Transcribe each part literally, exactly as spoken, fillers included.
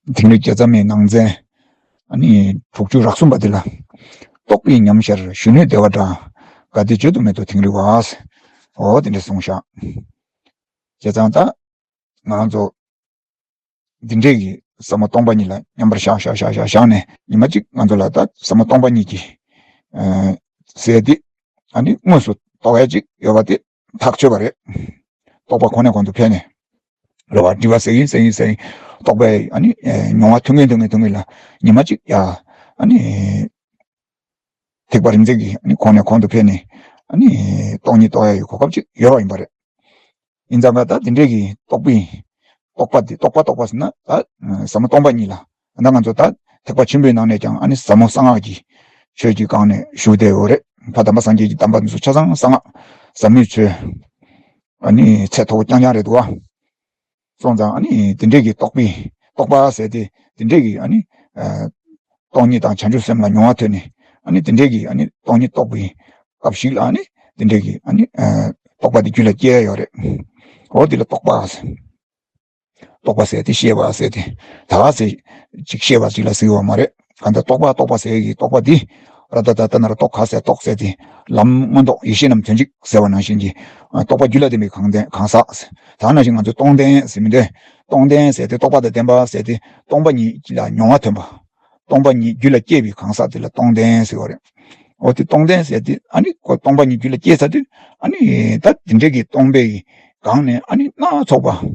དིང་རི་རྒྱལ་ཚབ་མའི་ནང་ཚན། ཨ་ནི་དྲུག་ཅུ་རེ་གསུམ་པ་འདི་ལ། རྟོག་པའི་ཉམས་ཤར་གཞོན་ནུའི་བདེ་བ་འདྲ། དགའ་བདེ་བརྗོད་དུ་མེད་དོ་དིང་རི་བ། འོ་དེ་འདྲ་གསུངས་བཞག་བྱས་ཙང་ད། ང་ཚོ། འདི་འདྲས་ཀྱི་ཟབ་མོ་སྟོང་པ་ཉིད་ལ་མཉམ་པར་བཞག་བཞག་བཞག་བཞག་བཞག་ནས་ཉི་མ་གཅིག་ང་ཚོ་ལ་ད་ཟབ་མོ་སྟོང་པ་ཉིད་ཀྱི། ཨ། ཟེར་དེ། ཨ་ནི་དངོས་སུ་རྟོགས་ཡ་གཅིག་ཡོད་པ་དེ་ཐག་ཆོད་པ་རེད། རྟོགས་པ་གོང་ནས་གོང་དུ་འཕེལ་ནས། རེད་བ། དྲི་བ་ཟེར་ཡིན་ཟེར་ཡིན་ཟེར་ཡིན། རྟོགས་པའི་ཨ་ནི་མྱོང་བ་ཐོན་གིན་ཐོན་གིན་ཐོན་གིན་ལ་ཉི་མ་གཅིག་ཡ། ཨ་ནི། ཐེག་པ་རིམ་འཛེགས་ཀྱི་ཨ་ནི་གོང་ནས་གོང་དུ་འཕེལ་ནས། ཨ་ནི། སྟོང་ཉིད་རྟོགས་ཡ་ཡི་གོ་སྐབས་ཅིག་ཡོད་པ་ཡིན་པ་རེད། ཡིན་ཙང་ད་དེ་འདྲས་ཀྱི་རྟོག་པའི། རྟོག་པ་དེ་རྟོག་པ་རྟོག་པ་ཟེར་ན་ད་ཟབ་མོ་སྟོང་པ་ཉིད་ལ། ད་ང་ཚོ་ད་ཐེག་པ་ཆེན་པོའི་ནང་ནས་ཀྱང་ཨ་ནི་ཟབ་མོ་གསང་སྔགས་ཀྱི་ཆོས་ཀྱི་སྒང་ནས་ཞུགས་བསྡད་ཡོད་རེད། ཕ་དམ་པ་སངས་རྒྱས་ཀྱི་བསྟན་པ་འདི་ཚོ་ཆ་ཚང་གསང་སྔགས་ཟབ་མོའི་ཆོས། ཨ་ནི་ཚད་མཐོ་པོ་རྐྱང་རྐྱང་རེད་འདུག་བ། སོང་ཙང་ཨ་ནི་དེ་འདྲས་ཀྱི་རྟོག་པའི་རྟོག་པ་ཟེར་དེ་དེ་འདྲས་ཀྱི་ཨ་ནི། ཨ། སྟོང་ཉིད་དང་བྱང་ཆུབ་སེམས་ལ་མྱོང་བ་ཐོན་ནས་ཨ་ནི་དེ་འདྲས་ཀྱི་ཨ་ནི་སྟོང་ཉིད་རྟོགས་པའི་སྐབས་ཤིག་ལ་ཨ་ནི་དེ་འདྲས་ཀྱི་ཨ་ནི། ཨ། རྟོག་པ་དེ་རྒྱུད་ལ་སྐྱེ་ཡ་ཡོད་རེད། འོ་དེ་ལ་རྟོག་པ་ཟེར། རྟོག་པ་ཟེར་དེ་ཤེས་པ་ཟེར་དེ། ད་ག་ཟེར་ཅིག་ཤེས་པ་ཅིག་ལ་ཟེར་བ་མ་རེད། གང་ལྟར་རྟོག་པ་རྟོག་པ་ཟེར་གྱི་རྟོག་པ་འདི། ར་ཏ་ཏ་ཏ་ན་ར་རྟོག་ག་ཟེར་རྟོག་ཟེར་དེ། ལམ་མངོན་རྟོགས་ཡེ་ཤེས་རྣམས་དོན་གཅིག་ཟེར་བ་ནང་བཞིན་གྱི། རྟོག་པ་རྒྱུད་ལ་ལྡན་པའི་གང་ལྡན་གང་ཟག་ད་ནང་བཞིན་ང་ཚོས་སྟོང་ལྡན་ཟེར་མི་འདོད། སྟོང་ལྡན་ཟེར་དེ་རྟོག་པ་དང་ལྡན་པ་ཟེར་དེ་སྟོང་པ་ཉིད་ལ་མྱོང་བ་ཐོན་པ། སྟོང་པ་ཉིད་རྒྱུད་ལ་སྐྱེས་པའི་གང་ཟག་དེ་ལ་སྟོང་ལྡན་ཟེར་བ་རེད། འོ་དེ་སྟོང་ལྡན་ཟེར་དེ་ཨ་ནི་ཁོ་སྟོང་པ་ཉིད་རྒྱུད་ལ་སྐྱེས་ཚར་དུས་ཨ་ནི་ད་དེ་འདྲ་གི་སྟོང་པའི་སྒང་ནས་ཨ་ནི་སྣ་ཚོགས་པ།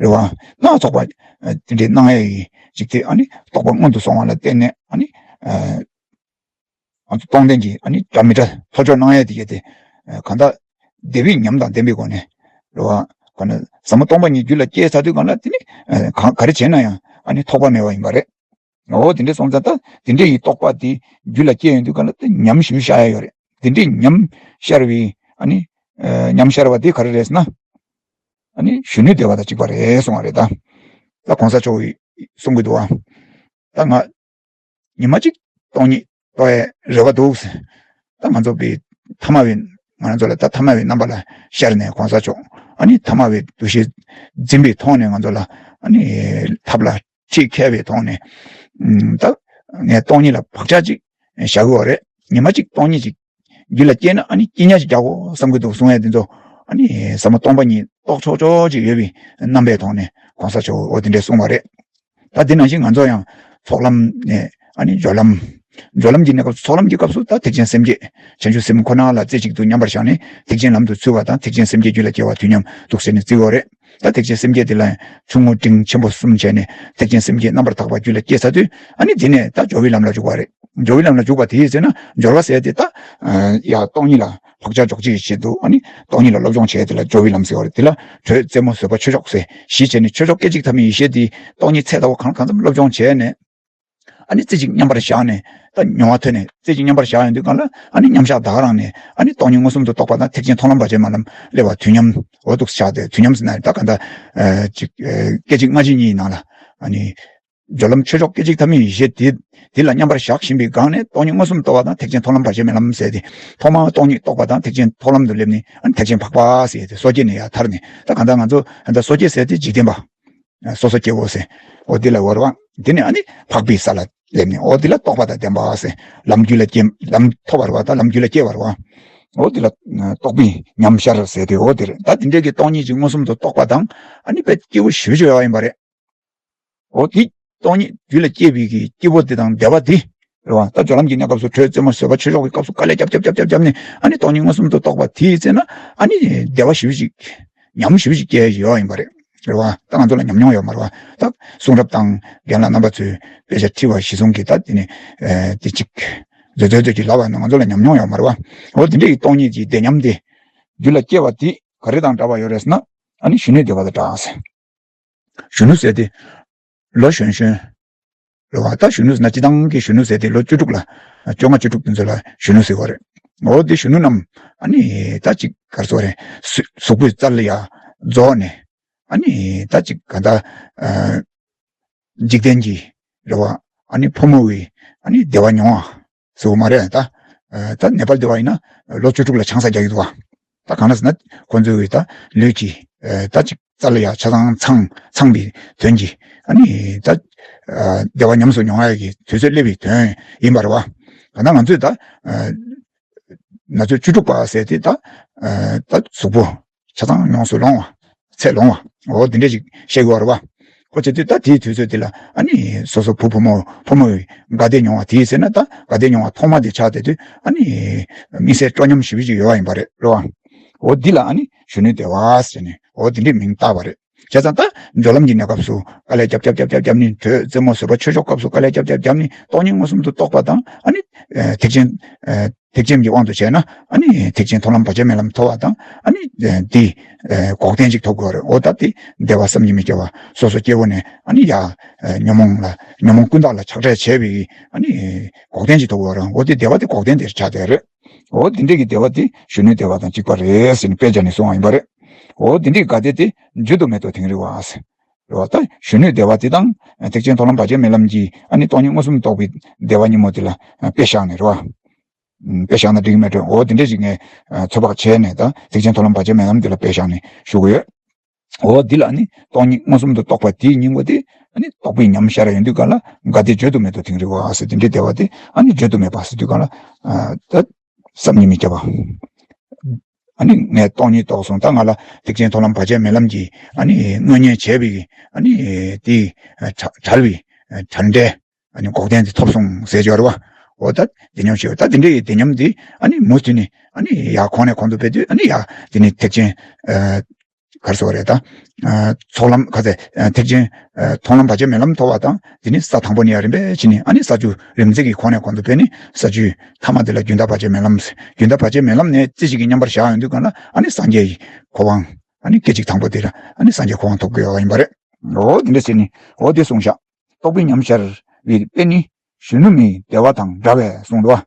རེད་བ། སྣ་ཚོགས་པ། ཨ། དེ་འདྲའི་སྣང་ཡས་ཀྱི་ཅིག་དེ་ཨ་ནི་རྟོག་པ་མངོན་དུ་སོང་བ་ལ་བརྟེན་ནས་ཨ་ནི། ཨ། ང་ཚོ་སྟོང་ལྡན་གྱི་ཨ་ནི་འདྲ་མི་འདྲ་ཐོ་ཅོག་སྣང་ཡས་དེ་གས་དེ། ཨ། གང་ལྟར་བདེ་བའི་ཉམས་དང་ལྡན་པའི་སྒོ་ནས། རེད་བ། གང་ན་ཟབ་མོ་སྟོང་པ་ཉིད་རྒྱུད་ལ་སྐྱེས་ཚར་དུས་གང་ལ་དེ་ནི། ཨ། གང་ག་རེ་བྱས་ན་ཡང་ཨ་ནི་ཐོགས་པ་མེད་པ་ཡིན་པ་རེད། འོ་དེ་འདྲའི་སོང་ཙང་ད་དེ་འདྲའི་ཡི་རྟོག་པ་དེ་རྒྱུད་ལ་སྐྱེས་ཡོང་དུས་གང་ལ་དེ་ཉམས་ཞིབ་ཤར་ཡ་ཡོད་རེད། དེ་འདྲའི་ཉམས་ཤར་བའི་ཨ་ནི། ཨ། ཉམས་ཤར་བ་དེ་ག་རེ་རེད་ཟེར་ན། ཨ་ནི་གཞོན་ནུའི་བདེ་བ་དང་གཅིག་པ་རེད་གསུང་བ་རེད་ད། ད་གོང་ས་མཆོག་གིས་གསུང་གི་འདུག་བ། ད་ང་ཉི་མ་གཅིག་སྟོང་ཉིད་རྟོགས་ཡའི་རེ་བ་འདུག་ཟེར། ད་ང་ཚོ་པའི་ཐ་མལ་པའི་ང་རང་ཚོ་ལ་ད་ཐ་མལ་པའི་རྣམ་པ་ལ་ཤར་ནས་གོང་ས་མཆོག་ཨ་ནི་ཐ་མལ་པའི་འདུ་ཤེས་འཛིན་པའི་ཐོག་ནས་ང་ཚོ་ལ་ཨ་ནི་ཐབས་ལ་ཁྲིད་མཁས་པའི་ཐོག་ནས། ཨམ། ད་ངས་སྟོང་ཉིད་ལ་བག་ཆགས་ཅིག་བཞག་གི་ཡོད་རེད། ཉི་མ་གཅིག་སྟོང་ཉིད་ཅིག་རྒྱུད་ལ་སྐྱེས་ན་ཨ་ནི་སྐྱེ་ཉར་ཅིག་རྒྱག་དགོས་བསམ་གྱི་འདུག་གསུང་ཡ་དེ་ཚོ་ཨ་ནི་ཟབ་མོ་སྟོང་པ་ཉིད་རྟོགས་ཆོག་ཆོག་ཅིག་ཡོད་པའི་རྣམ་པའི་ཐོག་ནས་གོང་ས་མཆོག་འོ་དེ་འདྲས་གསུངས་པ་རེད། ད་དེ་ནང་བཞིན་ང་ཚོ་ཡང་ཚོགས་ལམ་ནས་ཨ་ནི་སྦྱོར་ལམ། སྦྱོར་ལམ་གྱི་གནས་སྐབས་སུ་ཚོགས་ལམ་གྱི་སྐབས་སུ་ད་ཐེག་ཆེན་སེམས་བསྐྱེད་བྱང་ཆུབ་སེམས་ཁོ་ན་ལ་རྩེ་གཅིག་ཏུ་མཉམ་པར་བཞག་ནས་ཐེག་ཆེན་ལམ་དུ་ཚུད་པ་དང་ཐེག་ཆེན་སེམས་བསྐྱེད་རྒྱུད་ལ་སྐྱེ་བ་དུས་མཉམ་འདུག་ཟེར་ནས་བརྩི་བ་རེད། ད་ཐེག་ཆེན་སེམས་བསྐྱེད་དེ་ལ་ཡང་ཆུང་ངུ་འབྲིང་ཆེན་པོ་གསུམ་བྱས་ནས་ཐེག་ཆེན་སེམས་བསྐྱེད་རྣམ་པར་དག་པ་རྒྱུད་ལ་སྐྱེས་ཚར་དུས་ཨ་ནི་དེ་ནས་ད་སྦྱོར་བའི་ལམ་ལ་འཇུག་པ་རེད། སྦྱོར་བའི་ལམ་ལ་འཇུག་པ་དེ་ཡིན་ཟེར་ན་སྦྱོར་བ་ཟེར་དེ་ད། ཡ་སྟོང་ཉིད་ལ་བག་ཆགས་འཇོག་བྱེད་ཀྱི་ཆེད་དུ་ཨ་ནི་སྟོང་ཉིད་ལ་སློབ་སྦྱོང་བྱས་དེ་ལ་སྦྱོར་བའི་ལམ་ཟེར་བ་རེད། དེ་ལ་དྲོད་རྩེ་མོ་བཟོད་པ་ཆོས་མཆོག་ཟེར་བཞི་བྱས་ནས་ཆོས་མཆོག་སྐད་ཅིག་ཐ་མའི་ཡེ་ཤེས་དེ་སྟོང་ཉིད་ཚད་ལྟ་བུ་གང་ལ་གང་འཚམ་སློབ་སྦྱོང་བྱས་ནས། ཨ་ནི་རྩེ་གཅིག་མཉམ་པར་བཞག་ནས་ད་མྱོང་བ་ཐོན་ནས་རྩེ་གཅིག་མཉམ་པར་བཞག་ཡོང་དུས་གང་ལ་ཨ་ནི་མཉམ་བཞག་བདག་རང་ནས་ཨ་ནི་སྟོང་ཉིད་མངོན་སུམ་དུ་རྟོགས་པ་དང་ཐེག་ཆེན་མཐོང་ལམ་བར་ཆད་མེད་ལམ་སླེབས་པ་དུས་མཉམ་འོ་འདུག་ཆགས་ཏེ་དུས་མཉམ་ཟེར་ན་ད་ག་འདྲ། ཅིག་སྐད་ཅིག་སྔ་ཕྱི་གཉིས་ནང་ལ་ཨ་ནི། སྦྱོར་ལམ་ཆོས་མཆོག་སྐད་ཅིག་ཐ་མའི་ཡེ་ཤེས་དེ་དེ་ལ་མཉམ་པར་བཞག་བཞིན་པའི་སྒང་ནས་སྟོང་ཉིད་མངོན་སུམ་རྟོགས་པ་དང་ཐེག་ཆེན་མཐོང་ལམ་བར་ཆད་མེད་ལམ་ཟེར་ཏེ། ཐོག་མར་སྟོང་ཉིད་རྟོགས་པ་དང་ཐེག་ཆེན་མཐོང་ལམ་དུ་སླེབས་ནས་ཨ་ནི་ཐེག་ཆེན་འཕགས་པ་ཟེར་ཏེ་སོ་སྐྱེ་ནས་ཡར་ཐར་ནས་ད་གང་ལྟར་ང་ཚོ་ད་སོ་སྐྱེ་ཟེར་ཏེ་འཇིག་རྟེན་པ། སོ་སོ་སྐྱེ་བོ་ཟེར། འོ་དེ་ལ་བར་བ། དེ་ནས་ཨ་ནི་འཕགས་པའི་ས་ལ་སླེབས་ནས་འོ་དེ་ལ་རྟོགས་པ་དང་ལྡན་པ་ཟེར། ལམ་རྒྱུད་ལ་སྐྱེ་ལམ་ཐོབ་པར་བ་དང་ལམ་རྒྱུད་ལ་སྐྱེ་བར་བ། འོ་དེ་ལ་རྟོགས་པའི་ཉམས་ཤར་ཟེར་ཏེ་འོ་དེ་རེད། ད་དེ་འདྲའི་གི་སྟོང་ཉིད་ཀྱི་མངོན་སུམ་དུ་རྟོགས་པ་དང་ཨ་ནི་དཔེ་སྐྱེ་བོ་ཞེ་པོ་ཅིག་ཡོད་པ་ཡིན་པ་རེད། འོ་དེ་སྟོང་ཉིད་རྒྱུད་ལ་སྐྱེས་པའི་གི་སྐྱེ་བོ་དེ་དང་བདེ་བ་དེ་རེད་བ། ད་སྦྱོར་ལམ་གྱི་གནས་སྐབས་སུ་དྲོད་རྩེ་མོ་བཟོད་པ་ཆོས་མཆོག་གི་སྐབས་སུ་དཀའ་ལས་རྒྱབ་རྒྱབ་རྒྱབ་རྒྱབ་རྒྱབ་ནས་ཨ་ནི་སྟོང་ཉིད་མངོན་སུམ་དུ་རྟོགས་པ་དེ་ཡིན་ཟེར་ན་ཨ་ནི་བདེ་བ་ཞེ་པོ་ཅིག་ཉམས་ཞེ་པོ་ཅིག་སྐྱེ་ཡོད་ཡིན་པ་རེད། རེད་བ། ད་ང་ཚོ་ལ་ཉམས་མྱོང་ཡོད་མ་རེད་བ། ད་གསུང་རབ་དང་རྒན་ལགས་རྣམ་པ་ཚོས་དཔེ་ཆ་ཁྲིད་པ་གཞི་བཟུང་གིས་ད་དེ་ནི་དེ་གཅིག་མཛོད་མཛོད་མཛོད་ཀྱི་ལབ་པ་ནི་ང་ཚོ་ལ་ཉམས་མྱོང་ཡོད་མ་རེད་བ། འོ་དེ་འདྲ་ཡི་སྟོང་ཉིད་ཀྱི་བདེ་ཉམས་དེ་རྒྱུད་ལ་སྐྱེ་བ་དེ་ག་རེ་དང་འདྲ་བ་ཡོད་རེད་ཟེར་ན་ཨ་ནི་གཞོན་ནུའི་བདེ་བ་དང་འདྲ་ཟེར། གཞོན་ནུ་ཟེར་དེ། ལོ་གཞོན་གཞོན། རེད་བ། ད་གཞོན་ནུ་ཟེར་ན་སྤྱི་བཏང་གི་གཞོན་ནུ་ཟེར་དེ་ལོ་བཅུ་དྲུག་ལ། བཅོ་ལྔ་བཅུ་དྲུག་དེ་ཚོ་ལ་གཞོན་ནུ་ཟེར་བ་རེད། འོ་དེ་གཞོན་ནུ་རྣམས་ཨ་ནི་ད་ཅིག་ག་རེ་ཟེར་བ་རེད། གཟུགས་པོའི་རྩལ་ལ་ཡ་རྫོགས་ནས་ཨ་ནི་ད་ཅིག་ག་ད། འཇིག་རྟེན་གྱི་རེད་བ། ཨ་ནི་ཕོ་མོ་བའི་ཨ་ནི་བདེ་བ་མྱོང་བ། ཟེར་བ་མ་རེད་ད། ད་ནེ་པཱལ་དེ་བ་ཡིན་ན་ལོ་བཅུ་དྲུག་ལ་ཆང་ས་རྒྱག་གི་འདུག་བ། ད་གང་ལ་ཟེར་ན་ཁོང་ཚོའི་ད་ལུས་ཀྱི་ད་ཅིག་རྩ་ལ་ཡ་ཆ་ཚང་ཚང་ཚང་བའི་དོན་གྱིས་ཨ་ནི་ད་ བདེ་བ་ཉམས་སུ་མྱོང་ཡ་གི་དུས་ཚོད་སླེབས་པའི་དོན་ཡིན་པ་རེད་བ། གང་ལྟར་ང་ཚོས་ད་ན་ཚོད་བཅུ་དྲུག་པ་ཟེར་དེ་ད་ད་གཟུགས་པོ་ཆ་ཚང་ཡོངས་སུ་ལོང་བ། ཚད་ལོང་བ། འོ་དེ་འདྲ་ཞིག་བཤད་དགོས་པ་རེད་བ། ཁོ་བྱེད་དུས་ད་དེའི་དུས་ཚོད་དེ་ལ་ཨ་ནི་སོ་སོ་བུ་བུ་མོ་བུ་མོ་ཡི་དགའ་བདེ་མྱོང་བ་དེའི་ཟེར་ན་ད་དགའ་བདེ་མྱོང་བ་ཐོག་མ་དེ་ཆགས་བསྡད་དུས་ཨ་ནི་དམིགས་བསལ་སྤྲོ་ཉམས་ཞེ་པོ་ཅིག་ཡོད་པ་ཡིན་པ་རེད་རེད་བ། འོ་འདི་ལ་ཨ་ནི་གཞོན་ནུའི་བདེ་བ་ཟེར་ནས་འོ་དེ་འདྲའི་མིང་བཏགས་པ་རེད། བྱས་ཙང་ད་སྦྱོར་ལམ་གྱི་གནས་སྐབས་སུ་དཀའ་ལས་རྒྱབ་རྒྱབ་རྒྱབ་རྒྱབ་རྒྱབ་ནས་དྲོད་རྩེད་མོ་ཟུར་པ་ཆོས་ཕྱོགས་སྐབས་སུ་དཀའ་ལས་རྒྱབ་རྒྱབ་རྒྱབ་ནས་སྟོང་ཉིད་མངོན་སུམ་དུ་རྟོགས་པ་དང་ཨ་ནི་ཐེག་ཆེན་ཐེག་ཆེན་གྱི་དབང་དུ་བྱས་ན་ཨ་ནི་ཐེག་ཆེན་མཐོང་ལམ་བར་ཆད་མེད་ལམ་ཐོབ་པ་དང་ཨ་ནི་འདི་འགོག་བདེན་ཅིག་ཐོབ་དགོས་རེད། འོ་ད་དེ་བདེ་བ་བསམ་གྱིས་མི་ཁྱབ་པ་སོ་སོ་སྐྱེ་བོ་ནས་ཨ་ནི་ཡ་ཉོན་མོངས་ལ་ཉོན་མོངས་ཀུན་བཏགས་ལ་ཆགས་བྲལ་བྱས་པའི་ཨ་ནི་འགོག་བདེན་ཅིག་ཐོབ་དགོས་རེད། འོ་དེ་བདེ་བ་དེ་འགོག་བདེན་དེར་ཆགས་བསྡད་རེད། འོ་དེ་འདྲས་ཀྱི་བདེ་བ་དེ་གཞོན་ནུའི་བདེ་བ་དང་གཅིག་པ་རེད་ཟེར་ནས་དཔེ་བྱས་ནས་གསུངས་པ་ཡིན་པ་རེད། འོ་དེ་འདྲས་དགའ་བདེ་དེ་བརྗོད་དུ་མེད་དོ་དིང་རི་བ་ཟེར། རེད་བ། ད་གཞོན་ནུའི་བདེ་བ་དེ་དང་ཐེག་ཆེན་མཐོང་ལམ་བར་ཆད་མེད་ལམ་གྱི་ཨ་ནི་སྟོང་ཉིད་མངོན་སུམ་རྟོགས་པའི་བདེ་བ་གཉིས་པོ་དེ་ལ་དཔེ་བཞག་ནས་རེད་བ། དཔེ་བཞག་ན་འགྲིག་གི་མེད་འགྲོ། འོ་དེ་འདྲས་ཞིག་ངས་ཚོད་དཔག་བྱས་ནས་ད་ཐེག་ཆེན་མཐོང་ལམ་བར་ཆད་མེད་ལམ་དེ་ལ་དཔེ་བཞག་ནས་ཞུ་གི་ཡོད། འོ་འདི་ལ་ནི་སྟོང་ཉིད་མངོན་སུམ་དུ་རྟོགས་པ་དེའི་སྙིང་པོ་དེ་ཨ་ནི་རྟོགས་པའི་ཉམས་ཤར་ཡོང་དུས་ག་ལ་དགའ་བདེ་བརྗོད་དུ་མེད་དོ་དིང་རི་བ་ཟེར་དེ་འདྲའི་བདེ་བ་དེ་ཨ་ནི་བརྗོད་དུ་མེད་པ་ཟེར་དུས་ག་ལ་ད་བསམ་གྱིས་མི་ཁྱབ་པ། ཨ་ནི་ངས་སྟོང་ཉིད་རྟོགས་སོང་། ད་ང་ལ་ཐེག་ཆེན་མཐོང་ལམ་བར་ཆད་མེད་ལམ་གྱི་ཨ་ནི་དངོས་གཉེན་བྱས་པའི་ཨ་ནི་དེ་བྲལ་བའི་བྲལ་འབྲས་ཨ་ནི་འགོག་བདེན་དེ་ཐོབ་སོང་ཟེར་གྱི་ཡོད་རེད་བ། འོ་ད་བདེ་ཉམས་ཤིག་ད་དེ་འདྲའི་བདེ་ཉམས་དེ་ཨ་ནི་མུ་མཐུད་ནས་ཨ་ནི་ཡར་གོང་ནས་གོང་དུ་འཕེལ་དུས་ཨ་ནི་ཡར་དེ་ནི་ཐེག་ཆེན་ག་རེ་ཟེར་བ་རེད་ད། ཚོགས་ལམ་ག་ཚད་ཐེག་ཆེན་མཐོང་ལམ་བར་ཆད་མེད་ལམ་ཐོབ་པ་དང་དེ་ནི་ས་དང་པོ་ནས་ཡར་རིམ་པས་ཕྱིན་ནས་ཨ་ནི་ས་བཅུ་རིམ་བརྩེགས་ཀྱི་གོང་ནས་གོང་དུ་འཕེལ་ནས་ས་བཅུའི་ཐ་མ་དེ་ལ་རྒྱུན་མཐའ་བར་ཆད་མེད་ལམ། རྒྱུན་མཐའ་བར་ཆད་མེད་ལམ་ནས་རྩེ་གཅིག་གི་མཉམ་པར་བཞག་ཡོང་དུས་གང་ལ་ཨ་ནི་སངས་རྒྱས་ཀྱི་གོ་འཕང་ཨ་ནི་སྐད་ཅིག་དང་པོ་དེ་ལ་ཨ་ནི་སངས་རྒྱས་གོ་འཕང་ཐོབ་དགོས་པ་ཡིན་པ་རེད། འོ་དེ་འདྲ་ཟེར་ནས་འོ་དེ་གསུངས་ཤག་རྟོགས་པའི་ཉམས་ཤར་བའི་དཔེ་ནི་གཞོན་ནུ་མའི་བདེ་བ་དང་འདྲ་བས་གསུངས་འདུག་བ།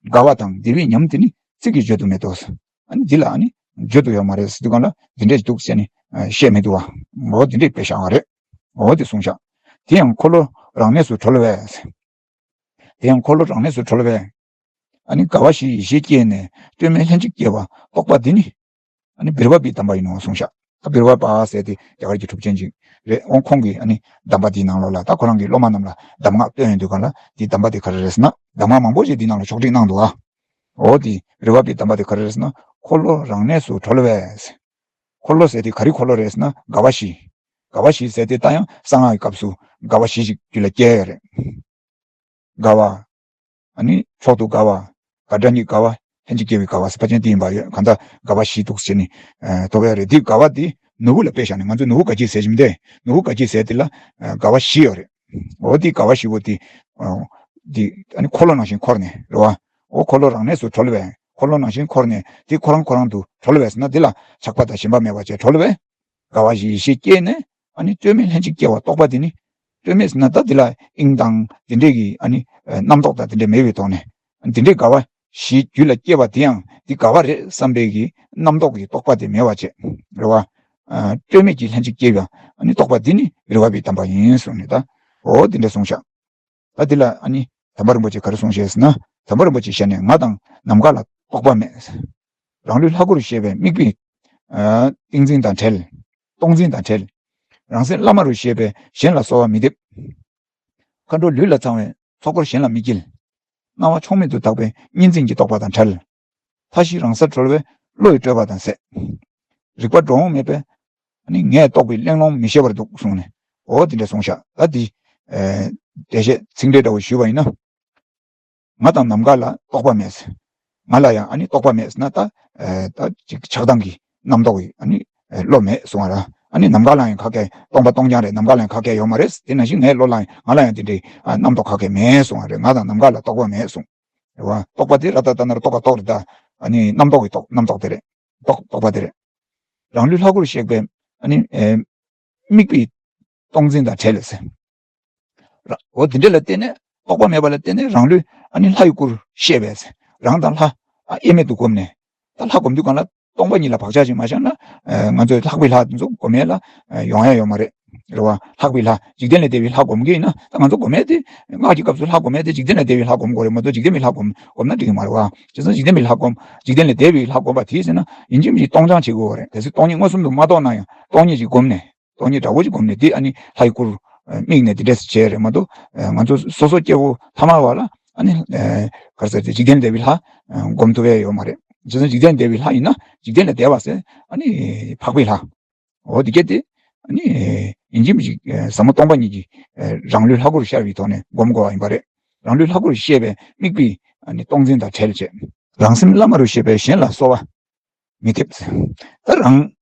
དགའ་བ་དང་བདེ་བའི་ཉམས་དེ་ནི་ཚིག་གིས་བརྗོད་དུ་མེད་དོ། ཨ་ནི་འདི་ལ་ཨ་ནི་བརྗོད་དུ་ཡོད་མ་རེད་ཟེར་དུས་གང་ལ་འདི་འདྲས་འདུག་ཟེར་ནས་བཤད་མི་འདུག་བ། འོ་འདི་འདྲས་དཔེ་བཞག་པ་རེད། འོ་དེ་གསུངས་ཤག་དེ་ཡང་འཁོར་ལོ་རང་གནས་སུ་གྲོལ་བས། དེ་ཡང་འཁོར་ལོ་རང་གནས་སུ་གྲོལ་བས། ཨ་ནི་དགའ་བ་བཞིའི་ཡེ་ཤེས་སྐྱེས་ནས་སྤྲོས་མེད་ལྷན་ཅིག་སྐྱེ་བ་རྟོགས་པ་འདི་ནི། ཨ་ནི་བིར་བ་པའི་གདམས་པ་ཡིན་ནོ་གསུངས་ཤག་ད་བིར་བ་པ་ཟེར་དེ་རྒྱ་གར་གྱི་གྲུབ་ཆེན་ཅིག་རེད། འོང་ཁོང་གིས་ཨ་ནི་གདམས་པ་འདིའི་ནང་ལོགས་ལ་ད་ཁོ་རང་གི་སློབ་མ་རྣམས་ལ་གདམས་ངག་སྟོན་ཡོང་དུས་གང་ལ་འདིའི་གདམས་པ་དེ་ག་རེ་རེད་ཟེར་ན་གདམས་ངག་མང་པོ་ཞིག་འདིའི་ནང་ལ་ཕྱོགས་སྒྲིག་གནང་འདུག་ཨ། འོ་དེ་བིར་བ་པའི་གདམས་པ་དེ་ག་རེ་རེད་ཟེར་ན་འཁོར་ལོ་རང་གནས་སུ་གྲོལ་བས། འཁོར་ལོ་ཟེར་དེ་ག་རེ་འཁོར་ལོ་རེད་ཟེར་ན་དགའ་བ་བཞི། དགའ་བ་བཞི་ཟེར་དེ་ད་ཡང་གསང་སྔགས་ཀྱི་སྐབས་སུ་དགའ་བ་བཞི་ཞིག་རྒྱུད་ལ་སྐྱེ་ཡོད་རེད། དགའ་བ། ཨ་ནི་མཆོག་ཏུ་དགའ་བ། དགའ་སྤྲོ་ཉིད་དགའ་བ། ལྷན་ཅིག་སྐྱེ་བའི་དགའ་བ་ཟེར་ཕལ་ཆེར་དེ་ཡིན་པ་ཡོད། གང་ལྟར་དགའ་བ་བཞི་འདུག་ཟེར་ནས་ཐོབ་ཡ་རེད། དེ་དགའ་བ་དེ་ནོར་བུ་ལ་དཔེ་བཞག་ནས་ང་ཚོས་ནོར་བུ་དགའ་སྐྱིད་ཟེར་གྱི་མི་འདུག་ནོར་བུ་དགའ་སྐྱིད་ཟེར་དེ་ལ་དགའ་བ་བཞི་ཡོད་རེད། འོ་དེ་དགའ་བ་བཞི་པོ་དེ་དེ་ཨ་ནི་འཁོར་ལོ་ནང་བཞིན་འཁོར་ནས་རེད་བ། འོ་འཁོར་ལོ་རང་གནས་སུ་གྲོལ་བས། འཁོར་ལོ་ནང་བཞིན་འཁོར་ནས་དེ་ཁོ་རང་ཁོ་རང་དུ་གྲོལ་བས་ཟེར་ན་དེ་ལ་ཆགས་པ་དང་ཞེན་པ་མེད་པ་བྱས་གྲོལ་བས། དགའ་བ་བཞིའི་ཡེ་ཤེས་སྐྱེས་ནས་ཨ་ནི་སྤྲོས་མེད་ལྷན་ཅིག་སྐྱེ་བ་རྟོགས་པ་དེ་ནི། སྤྲོས་མེད་ཟེར་ན་ད་དེ་ལ་དབྱིངས་དང་དེ་འདྲས་ཀྱི་ཨ་ནི་རྣམ་རྟོག་དང་དེ་འདྲས་མེད་པའི་ཐོག་ནས་དེ་འདྲས་དགའ་བ་བཞི་རྒྱུད་ལ་སྐྱེས་པ་དེ་ཡང་འདི་དགའ་བ་རེད་བསམ་པའི་གི་རྣམ་རྟོག་གི་རྟོག་པ་དེ་མེད་པ་བྱས་རེད་བ། སྤྲོས་མེད་ཀྱི་ལྷན་ཅིག་སྐྱེས་པ་ཨ་ནི་རྟོགས་པ་འདི་ནི་རེ་བ་པའི་གདམས་པ་ཡིན་གསུངས་ནས་ད་འོ་དེ་འདྲས་གསུངས་ཤག་ད་འདི་ལ་ཨ་ནི་དམ་པ་རིན་པོ་ཆེ་ག་རེ་གསུངས་ཤེས་ཟེར་ན། དམ་པ་རིན་པོ་ཆེའི་ཞལ་ནས་ང་དང་ནམ་མཁའ་ལ་རྟོག་པ་མེད། རང་ལུས་ལྷ་སྐུར་ཤེས་པའི་དམིགས་པའི་ཏིང་འཛིན་དང་བྲལ། སྟོང་འཛིན་དང་བྲལ། རང་སེམས་བླ་མ་རུ་ཤེས་པས་གཞན་ལ་གསོལ་བ་མི་འདེབས། མཁའ་འགྲོ་ལུས་ལ་ཚང་བའི་ཚོགས་འཁོར་གཞན་ལ་མི་བསྐྱིལ། སྣང་བ་ཕྱོགས་མེད་དུ་དག་པའི་གཉིས་འཛིན་གྱི་རྟོག་པ་དང་བྲལ། མཐའ་བཞི་རང་སར་གྲོལ་བས་བློ་ཡི་སྤྲོས་པ་དང་ཟད། རིག་པ་འགྲོ་འོང་མེད་པས་ནི་ངས་རྟོགས་པའི་གླེང་སློང་མི་ཤེས་པར་འདུག་གསུངས་ནས། འོ་དེ་འདྲ་གསུངས་ཤག་ད་འདི་འགྲེལ་བཤད་ཚིག་འགྲེལ་འདྲ་བོ་ཞུས་པ་ཡིན་ན། ང་དང་ནམ་མཁའ་ལ་རྟོག་པ་མེད། ང་ལ་ཡང་ཨ་ནི་རྟོག་པ་མེད་ཟེར་ན་ད་ད་ཅིག་ཆགས་སྡང་གི་རྣམ་རྟོག་གི་ཨ་ནི་བློ་མེད་གསུང་བ་ར། ཨ་ནི་ནམ་མཁའ་ལ་ཡང་ཁ་སྐད་སྟོང་པ་སྟོང་རྐྱང་རེད། ནམ་མཁའ་ལ་ཡང་ཁ་སྐད་ཡོད་མ་རེད། དེ་ནང་བཞིན་ངའི་བློ་ལ་ཡང་ང་ལ་ཡང་དེ་འདྲའི་ཨ་རྣམ་རྟོག་ཁ་སྐད་མེད་གསུང་བ་རེད། ང་དང་ནམ་མཁའ་ལ་རྟོག་པ་མེད་གསུང་། རེད་བ། རྟོག་པ་དེ་ར་ཏ་ཏ་ན་ར་རྟོག་ག་རྟོག་རེད་ད། ཨ་ནི་རྣམ་རྟོག་གི་རྟོག་རྣམ་རྟོག་དེ་རེད། རྟོག་རྟོག་པ་དེ་རེད། རང་ལུས་ལྷ་སྐུར་གཤེགས་པའི་ཨ་ནི་ཨེ་དམིགས་པའི་སྟོང་འཛིན་དང་བྲལ་ཟེར། ར་འོ་དེ་འདྲ་ལ་བརྟེན་ནས་རྟོག་པ་མེད་པ་ལ་བརྟེན་ནས་རང་ལུས་ཨ་ནི་ལྷ་ཡི་སྐུར་ཤེས་པས་ཟེར། རང་དང་ལྷ་ཨ་དབྱེར་མེད་དུ་བསྒོམས་ནས། ད་ལྷ་སྒོམ་དུས་གང་ལ་སྟོང་པ་ཉིད་ལ་བག་ཆགས་ཅིག་མ་བཞག་ན། ཨ་ང་ཚོས་ལྷག་པའི་ལྷ་དེ་ཚོ་སྒོམ་ཡས་ལ་ཨ་ཡོང་ཡ་ཡོད་མ་རེད། རེད་བ། ལྷག་པའི་ལྷ་འཇིག་རྟེན་ལས་འདས་པའི་ལྷ་སྒོམ་གྱི་ཡིན་ན། ད་ང་ཚོ་སྒོམ་ཡས་དེ་སྔགས་ཀྱི་སྐབས་སུ་ལྷ་སྒོམ་ཡས་དེ་འཇིག་རྟེན་ལས་འདས་པའི་ལྷ་སྒོམ་དགོས་རེད་མ་གཏོགས་འཇིག་རྟེན་པའི་ལྷ་སྒོམ་སྒོམ་ན་འགྲིག་གི་མ་རེད་བ། བྱས་ཙང་འཇིག་རྟེན་པའི་ལྷ་སྒོམ། འཇིག་རྟེན་ལས་འདས་པའི་ལྷ་སྒོམ་པ་དེས་ཟེར་ན་ཡིན་གཅིག་མིན་གཅིག་སྟོང་སྦྱང་བྱེད་དགོས་པ་རེད། གལ་སྲིད་སྟོང་ཉིད་མངོན་སུམ་དུ་མ་རྟོགས་ན་ཡང་སྟོང་ཉིད་ཅིག་སྒོམ་ནས། སྟོང་ཉིད་འདྲ་བོ་ཅིག་སྒོམ་ནས་དེ་ཨ་ནི་ལྷ་ཡི་སྐུར་ དམིགས་ནས་དེ་འདྲས་བྱས་རེད་མ་གཏོགས། ང་ཚོ་སོ་སོ་སྐྱེ་བོ་ཐ་མལ་བ་ལ་ཨ་ནི་ག་རེ་ཟེར་ཏེ་འཇིག་རྟེན་བདེ་བའི་ལྷ་སྒོམ་ཐུབ་ཡ་ཡོད་མ་རེད། བྱས་ཙང་འཇིག་རྟེན་བདེ་བའི་ལྷ་ཡིན་ན་འཇིག་རྟེན་ལས་འདས་པ་ཟེར་ཨ་ནི་འཕགས་པའི་ལྷ། འོ་དེ་གལ་ཏེ། ཨ་ནི། ཡིན་གཅིག་མིན་གཅིག་ཟབ་མོ་སྟོང་པ་ཉིད་ཀྱི། རང་ལུས་ལྷ་སྐུར་ཤར་བའི་ཐོག་ནས་སྒོམ་དགོས་པ་ཡིན་པ་རེད། རང་ལུས་ལྷ་སྐུར་ཤེས་པའི་དམིགས་པའི། ཨ་ནི་སྟོང་འཛིན་དང་བྲལ་བྱས། རང་སེམས་བླ་མ་རུ་ཤེས་པས་གཞན་ལ་གསོལ་བ་མི་འདེབས། ད་རང་།